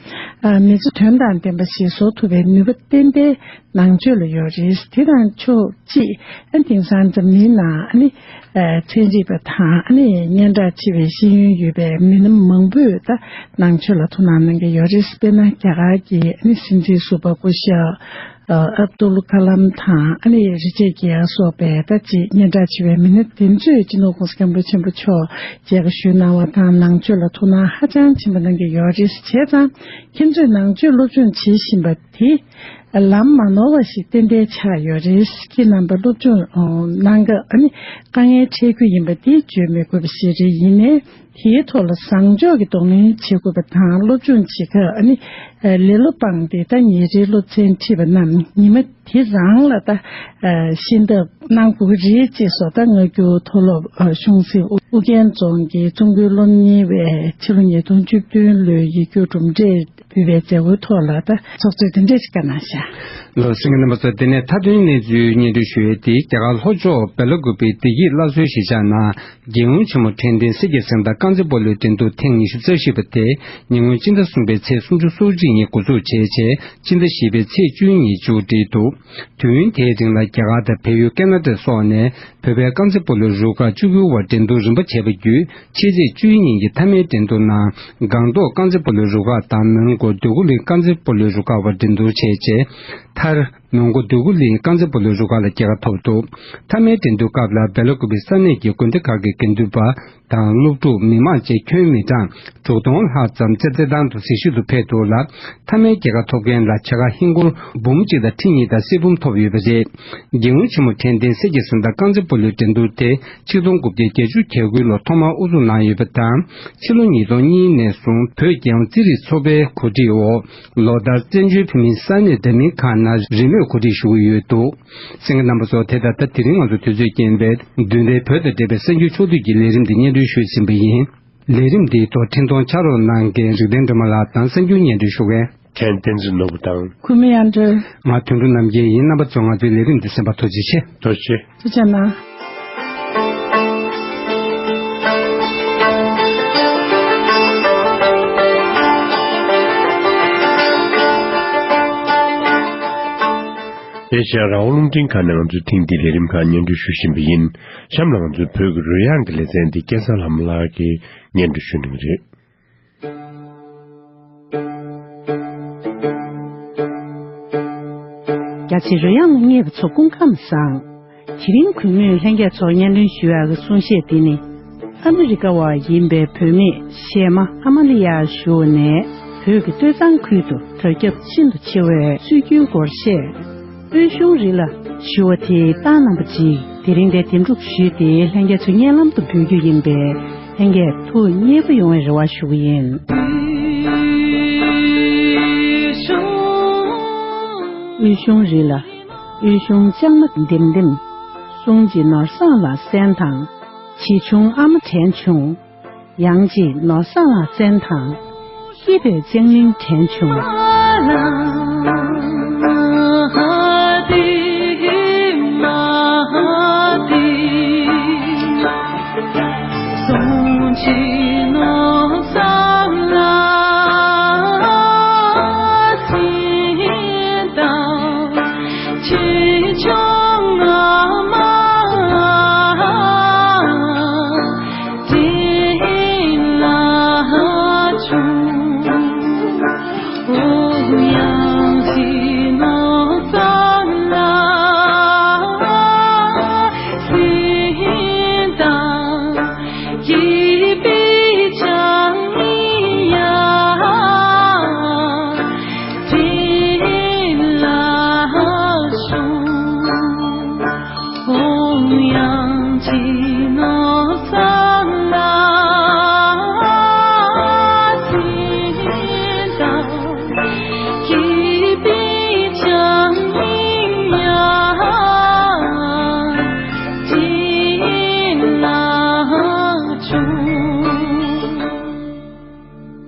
ཨ་མི་ཚེ་དོན་དང་ལྡན་པ་ཞིག་བཟོ་ཐུབ་པའི་ནུས་པ་ཏན་ཏན་ནང་ཆོས་ལ་ཡོད་རེད། དེ་དང་ཕྱོགས་གཅིག་ཨ་དེང་སང་འཛམ་གླིང་ནང་ཨ་ནི་ཨ་ཚན་རིག་པ་དང་། ཨ་ནི་སྙན་གྲགས་ཆེ་བའི་ཤེས་ཡོན་ཡོད་པའི་མི་སྣ་མང་པོས་ད་ནང་ཆོས་ལ་ཐུགས་སྣང་གནང་གི་ཡོད་རེད། དཔེར་ན་རྒྱ་གར་གྱི་ཨ་ནི་སྲིད་འཛིན་ཟུར་པ་སྐུ་ཞབས་ཨ་ཨབ་དུལ་ཀ་ལམ་དང་། ཨ་ནི་རི་ཅར་གྷི་ཡ་སོགས་པའི་ད་ཅིག་སྙན་གྲགས་ཆེ་བའི་མི་སྣ་དེ་ཚོས་སྤྱི་ནོར་༸གོང་ས་༸སྐྱབས་མགོན་ཆེན་པོ་མཆོག་མཇལ་ཁ་ཞུས་གནང་བ་དང་། ནང་ཆོས་ལ་ཐུགས་སྣང་ཧ་ཅང་ཆེན་པོ་གནང་གི་ཡོད་རེད། བྱས་ཙང་ཁྱེད་ཚོས་ནང་ཆོས་སློབ་སྦྱོང་བྱེད་བཞིན་པ་དེ་ལམ་མ་ནོར་བ་ཞིག་ཏན་ཏན་ཆགས་ཡོད་རེད། ཁྱེད་རྣམ་པ་སློབ་སྦྱོང་གནང་སྐབས་ཨ་ནི་དཀའ་ངལ་འཕྲད་རྒྱུ་ཡིན་པ་དེ་བརྗོད་མི་དགོས་པ་ཞིག་རེད། ཡིན་ནའི་དེའི་ཐོག་ལ་བཟང་ཕྱོགས་ཀྱི་གདོང་ལེན་བྱེད་དགོས་པ་དང་། སློབ་སྦྱོང་བྱེད་སྐབས་ཨ་ནི་ལེ་ལོ་སྤངས་ཏེ་ད་ཉིན་རེའི་སློབ་ཚན་ཁྲིད་པ་རྣམས་ཉི་མ་དེ་རང་ལ་ད་ཤེས་ཐབས་གནང་དགོས་ཀྱི་རེད་ཅེས་སོགས། ད་སྔ་འགྱུར་མཐོ་སློབ་གཞུང་སྲིད་ཨུ་རྒྱན་རྫོང་གི་ཙུང་གོའི་སློབ་གཉེར་བའི་ཕྱི་ལོ་ཉིས་སྟོང་བཅུ་བདུན་ལོའི་ཡིག་རྒྱུགས་གྲུབ་འབྲས་ཕུལ་བའི་མཛད་སྒོའི་ཐོག་ལ་ད་ཚོགས་གཙོས་དེ་འདྲས་ཞིག་བཀའ་གནང་བཞག་ལགས་སོ། གསན་མཁན་རྣམ་པ་ཚོ། དེ་ནས་མཐའ་དོན་གནས་ཚུལ་སྙན་སྒྲོན་ཞུ་ཡས་དེ། རྒྱ་གར་ལྷོ་ཕྱོགས་སྦེ་ལ་ཀུ་པེའི་བདེ་སྐྱིད་སླར་གསོའི་གཞིས་ཆགས་ནང་རྒྱལ་ཡུམ་ཆེན་མོ་ཕྲེང་ལྡན་སྲས་ཀྱི་གཟེངས་རྟགས་རྐང་རྩེད་སྤོ་ལོའི་འགྲན་བསྡུར་ཐེངས་ཉི་ཤུ་རྩ་བཞི་པ་དེ་ཉེ་སྔོན་སྤྱི་ཟླ་གསུམ་པའི་ཚེས་སུམ་ཅུ་སོ་གཅིག་ཉིན་འགོ་འཛུགས་བྱས་རྗེས། སྤྱི་ཟླ་བཞི་པའི་ཚེས་བཅུ་ཉིན་མཇུག་སྒྲིལ་འདུག་དུས་ཡུན་དེའི་རིང་ལ་རྒྱ་གར་དང་བལ་ཡུལ། ཀེ་ན་ཌ་སོགས་ནས་བོད་པའི་རྐང་རྩེད་སྤོ་ལོའི་རུ་ཁག་བཅུ་དགུ་བར་འགྲན་བསྡུར་རིམ་པ་བྱས་པ་བརྒྱུད། ཕྱི་ཚེས་བཅུ་གཉིས་ཉིན་གྱི་མཐའ་མའི་འགྲན་བསྡུར་ནང་སྒང་ཏོག་རྐང་རྩེད་སྤོ་ལོའི་རུ་ཁག་དང་། ནང་སྒོ་འདོད་རྒུ་གླིང་རྐང་རྩེད་སྤོ་ལོའི་རུ་ཁག་བར་འགྲན་བསྡུར་བྱས་རྗེས། མཐར། མོན་གྷོ་འདོད་རྒུ་གླིང་རྐང་རྩེད་སྤོ་ལོའི་རུ་ཁག་ལ་རྒྱལ་ཁ་ཐོབ་འདུག་མཐའ་མའི་འགྲན་བསྡུར་སྐབས་ལ་སྦེ་ལ་ཀུ་པེ་ས་གནས་ཀྱི་དགོན་སྡེ་ཁག་གི་དགེ་འདུན་པ་དང་སློབ་ཕྲུག་མི་མང་བཅས་ཁྱོན་མི་གྲངས་དྲུག་སྟོང་ལྷག་ཙམ་རྩེད་རྩེད་ཐང་དུ་གཟིགས་ཞིབ་ཏུ་ཕེབས་འདུག་ལ། མཐའ་མའི་རྒྱལ་ཁ་ཐོབ་མཁན་ལ་བྱ་དགའ་ཧིན་སྒོར་འབུམ་གཅིག་དང་ཁྲི་གཉིས་དང་གསེར་འབུམ་ཐོབ་ཡོད་པ་རེད། རྒྱལ་ཡོངས་ཆེན་མོ་དྲན་རྟེན་སེར་སྐྱའི་གཟེངས་རྟགས་རྐང་རྩེད་སྤོ་ལོའི་འགྲན་བསྡུར་དེ་ཆིག་སྟོང་དགུ་བརྒྱ་བརྒྱད་ཅུ་གྱ་དགུ་ལོ་ཐོག་མར་དབུ་འཛུགས་གནང་ཡོད་པ་དང་། ཕྱི་ལོ་ཉིས་སྟོང་གཉིས་ནས་བཟུང་བོད་རྒྱལ་ཡོངས་རྩེད་རིགས་ཚོགས་པའི་གོ་སྒྲིག་འོག་ལོ་ལྟར་བཙན་བྱོལ་བོད་མིའི་ས་གནས་འདྲ་མིན་ཁག་ནང་རེས་མོས་གོ་སྒྲིག་ཞུ་གི་ཡོད་འདུག་གསན་མཁན་རྣམ་པ་ཚོ། དེ་དང་ད་དེ་རིང་ང་ཚོ་དུས་ཚོད་རྐྱེན་པས་མདུན་ལམ་བོད་དང་འབྲེལ་བའི་གསར་འགྱུར་ཕྱོགས་བསྡུས་ཀྱི་ལས་རིམ་འདི་སྙན་སྒྲོན་ཞུས་ཟིན་པ་ཡིན། ལས་རིམ་འདིའི་ཐོག་འཕྲིན་གཏོང་ཕྱག་རོགས་གནང་མཁན་རིག་ལྡན་སྒྲོལ་མ་ལགས་དང་གསར་འགྱུར་སྙན་སྒྲོན་ཞུ་མཁན། ཕྲན་བསྟན་འཛིན་ནོར་བུ་དང་། ཁུ་མི་ཡང་འདྲ། ང་དོན་གྲུབ་རྣམ་རྒྱལ་ཡིན། རྣམ་པ་ཚོ་ང་ཚོའི་ལས་རིམ་འདི་གསན་པར་ཐུགས་རྗེ་ཆེ། ཐུགས་རྗེ་ཆེ། ཐུགས་རྗེ་གནང་། དེ་བཞིན་རང་དབང་རླུང་འཕྲིན་ཁང་ནས་ང་ཚོའི་ཐེངས་འདིའི་ལས་རིམ་ཁག་སྙན་སྒྲོན་ཞུ་བཞིན་པ་ཡིན། གཤམ་ལ་ང་ཚོའི་བོད་ཀྱི་རོལ་དབྱངས་ཀྱི་ལེ་ཚན་འདི་སྐལ་བཟང་ལྷ་མོ་ལགས་ཀྱིས་སྙན་སྒྲོན་ཞུ་གནང་གི་རེད། རྒྱ་ཆེའི་རོལ་དབྱངས་ལ་མཉེས་པ་ཚོ་སྐུ་ཁམས་བཟང་། དེ་རིང་གུས་མོས་ལྷན་རྒྱས་ཚོར་སྙན་སྒྲོན་ཞུ་ཡག་གི་གསུང་བཤད་འདི་ནི། ཨ་མི་རི་ཀ་བ་ཡིན་པའི་བོད་མི་གཞས་མ་ཨ་མ་ལི་ཡ་ཞུ་བ་ནས་བོད་ཀྱི་སྟོད་འཚངས་ཁུལ་དུ་དར་ཁྱབ་ཤིན་ཏུ་ཆེ་བའི་སྲོལ་རྒྱུན་སྒོར་གཞས། དབུས་གཞུང་རི་ལ་ཞུ་བ་དེ་ཏང་རྣམ་པ་གཅིག་དེ་རིང་འདིར་འདེམས་སྒྲུག་ཞུས་ཏེ་ལྷན་རྒྱས་ཚོ་སྙན་ལམ་དུ་འབུལ་རྒྱུ་ཡིན་པས་ལྷན་རྒྱས་ཐུགས་མཉེས་པོ་ཡོང་བའི་རེ་བ་ཞུ་གི་ཡིན། དབུས་གཞུང་རི་ལ། དབུས་གཞུང་ལྕང་མ་ལྡེམ་ལྡེམ། གསུང་གཅིག་ནོར་བཟང་ལ་གསན་དང་། བྱིའུ་ཆུང་ཨ་མ་དྲན་བྱུང་། ཡང་གཅིག་ནོར་བཟང་ལ་གསན་དང་། སྐྱིད་པའི་ལྕང་གླིང་དྲན་བྱུང་།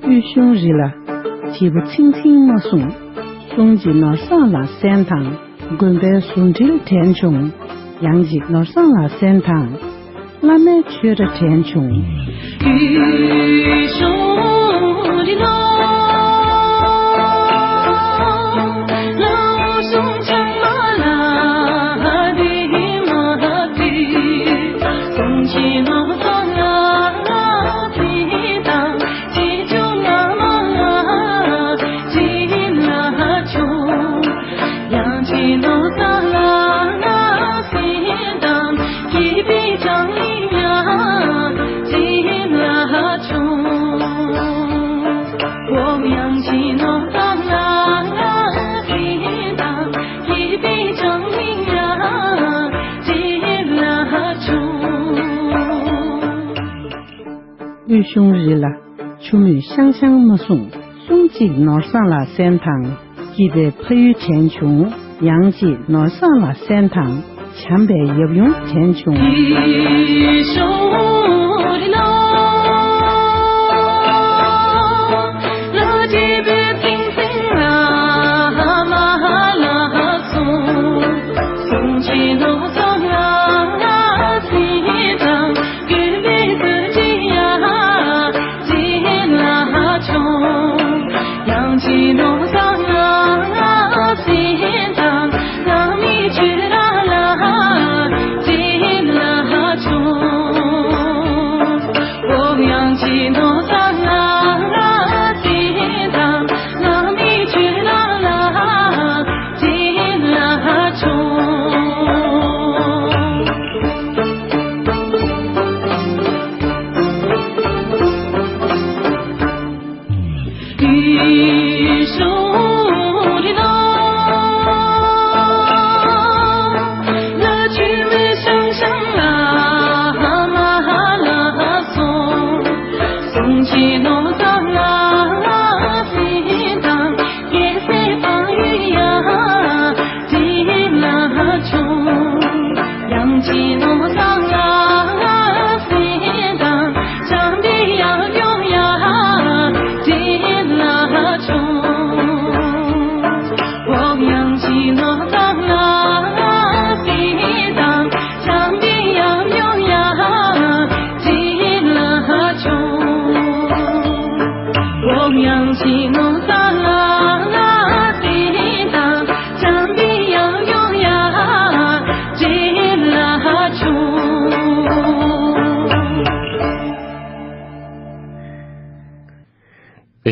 དབུས་གཞུང་རི་ལ། བྱིའུ་ཚིང་ཚིང་མ་གསུངས། གསུང་གཅིག་ནོར་བཟང་ལ་གསན་དང་། དགོན་པའི་ཟུང་འབྲེལ་དྲན་བྱུང་། ཡང་གཅིག་ནོར་བཟང་ལ་གསན་དང་། བླ་མའི་ཆོས་སྒྲ་དྲན་བྱུང་། དབུས་གཞུང་རི་ལ། ཆུ་མོས་ཤང་ཤང་མ་གསུངས། གསུང་གཅིག་ནོར་བཟང་ལ་གསན་དང་། སྐྱིད་པའི་ཕ་ཡུལ་དྲན་བྱུང་། ཡང་གཅིག་ནོར་བཟང་ལ་གསན་དང་། བྱམས་པའི་ཡབ་ཡུམ་དྲན་བྱུང་།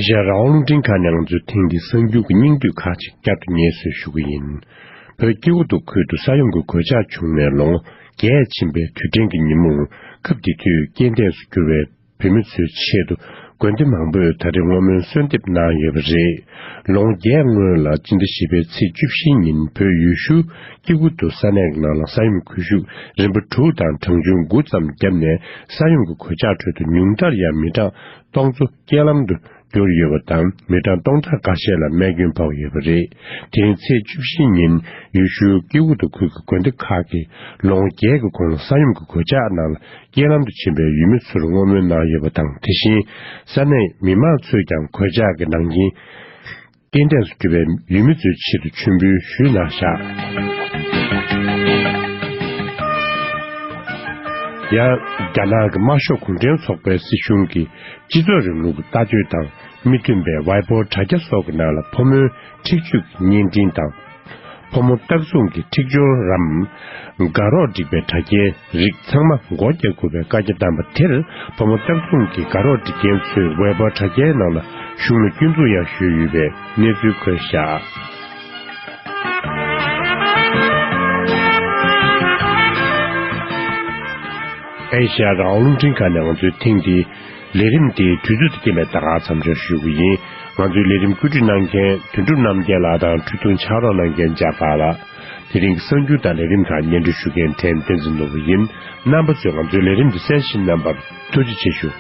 ཨེ་ཤ་ཡ་རང་དབང་རླུང་འཕྲིན་ཁང་ནས་ང་ཚོའི་ཐེངས་འདིའི་གསར་འགྱུར་གྱི་སྙིང་བསྡུས་ཁག་ཅིག་བསྐྱར་དུ་སྙན་སེང་ཞུ་གི་ཡིན། བོད་ཀྱི་ཝུ་ཏུ་ཁུལ་དུ་ས་ཡོམ་གྱི་གོད་ཆག་བྱུང་ནས་ལོ་ངོ་བརྒྱད་ཕྱིན་པའི་དུས་དྲན་གྱི་ཉིན་མོར་སྐབས་དེ་དུས་རྐྱེན་འདས་སུ་གྱུར་བའི་བོད་མི་ཚོའི་ཆེད་དུ་དགོན་སྡེ་མང་པོས་ད་རེས་བསྔོ་སྨོན་གསོལ་འདེབས་གནང་ཡོད་པ་རེད། ལོ་ངོ་བརྒྱད་སྔོན་ལ་སྤྱི་ཟླ་བཞི་པའི་ཚེས་བཅུ་བཞི་ཉིན་བོད་ཡུལ་ཤུལ་ཀྱི་ཝུ་ཏུ་ས་གནས་ཀྱི་ནང་ལ་ས་ཡོམ་ཁུལ་ཤུགས་རིམ་པ་དྲུག་དང་གྲངས་ཆུང་དགུ་ཙམ་བརྒྱབ་ནས། ས་ཡོམ་གྱི་གོད་ཆག་ཁྲོད་དུ་ཉུང་མཐར་ཡང་མི་གྲངས་སྟོང་ཚོ་རྐྱེན་ལམ་དུ་གྱུར་ཡོད་པ་དང་། མི་གྲངས་སྟོང་ཕྲག་འགའ་ཤས་ལ་རྨས་སྐྱོན་ཕོག་ཡོད་པ་རེད། དེ་རིང་ཚེས་བཅུ་བཞི་ཉིན་ཡུལ་ཤུལ་ཀྱི་ཝུ་ཏུ་ཁུལ་གྱི་དགོན་སྡེ་ཁག་གིས་ལོ་ངོ་བརྒྱད་ཀྱི་གོང་ལ་ས་ཡོམ་གྱི་གོད་ཆག་ནང་ལ་རྐྱེན་ལམ་དུ་ཕྱིན་པའི་ཡུལ་མི་ཚོར་བསྔོ་སྨོན་གནང་ཡོད་པ་དང་། དེ་བཞིན་ས་གནས་མི་མང་ཚོས་ཀྱང་གོད་ཆག་གི་ནང་རྐྱེན་རྐྱེན་འདས་སུ་གྱུར་པའི་ཡུལ་མི་ཚོའི་ཆེད་དུ་མཆོད་འབུལ་ཞུས་གནང་བཞག་ཡང་རྒྱ་ནག་གི་དམར་ཤོག་གུང་ཁྲན་ཚོགས་པའི་སྲིད་གཞུང་གིས་སྤྱི་ཚོགས་རིང་ལུགས་ཀྱི་ལྟ་སྤྱོད་དང་མི་མཐུན་པའི་ཝའི་པོ་དྲ་རྒྱ་སོགས་ཀྱི་ནང་ལ་ཕོ་མོའི་འཁྲིག་སྤྱོད་ཀྱི་བརྙན་འཕྲིན་དང་། ཕོ་མོ་སྟག་ཚང་གི་འཁྲིག་སྦྱོར་རམ། དགའ་རོགས་སྒྲིག་པའི་དྲ་རྒྱའི་རིགས་ཚང་མ་སྒོ་རྒྱག་དགོས་པའི་བཀའ་རྒྱ་བཏང་བ་དེར། ཕོ་མོ་སྟག་ཚང་གི་དགའ་རོགས་སྒྲིག་མཁན་ཚོས་ཝེ་པོ་དྲ་རྒྱའི་ནང་ལ་གཞུང་ལ་སྐྱོན་འཛུགས་ཡང་ཞུས་ཡོད་པའི་གནས་ཚུལ་འཁོད་བཞག་ཨེ་ཤ་ཡ་རང་དབང་རླུང་འཕྲིན་ཁང་ནས་ང་ཚོའི་ཐེངས་འདིའི་ལས་རིམ་དེའི་དུས་ཚོད་དང་རྐྱེན་པས་ད་ག་མཚམས་འཇོག་ཞུ་གི་ཡིན། ང་ཚོའི་ལས་རིམ་བཀོད་སྒྲིག་གནང་མཁན་དོན་གྲུབ་རྣམ་རྒྱལ་ལགས་དང་འཕྲིན་གཏོང་ཕྱག་རོགས་གནང་མཁན་འཇམ་དཔལ་ལགས། དེ་རིང་གི་གསར་འགྱུར་དང་ལས་རིམ་ཁག་སྙན་སྒྲོན་ཞུ་མཁན་ཕྲན་བསྟན་འཛིན་ནོར་བུ་ཡིན། རྣམ་པ་ཚོས་ང་ཚོའི་ལས་རིམ་འདི་གསན་བཞིན་གནང་བར་ཐུགས་རྗེ་ཆེ་ཞུ།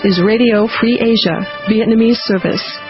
This is Radio Free Asia, Vietnamese service.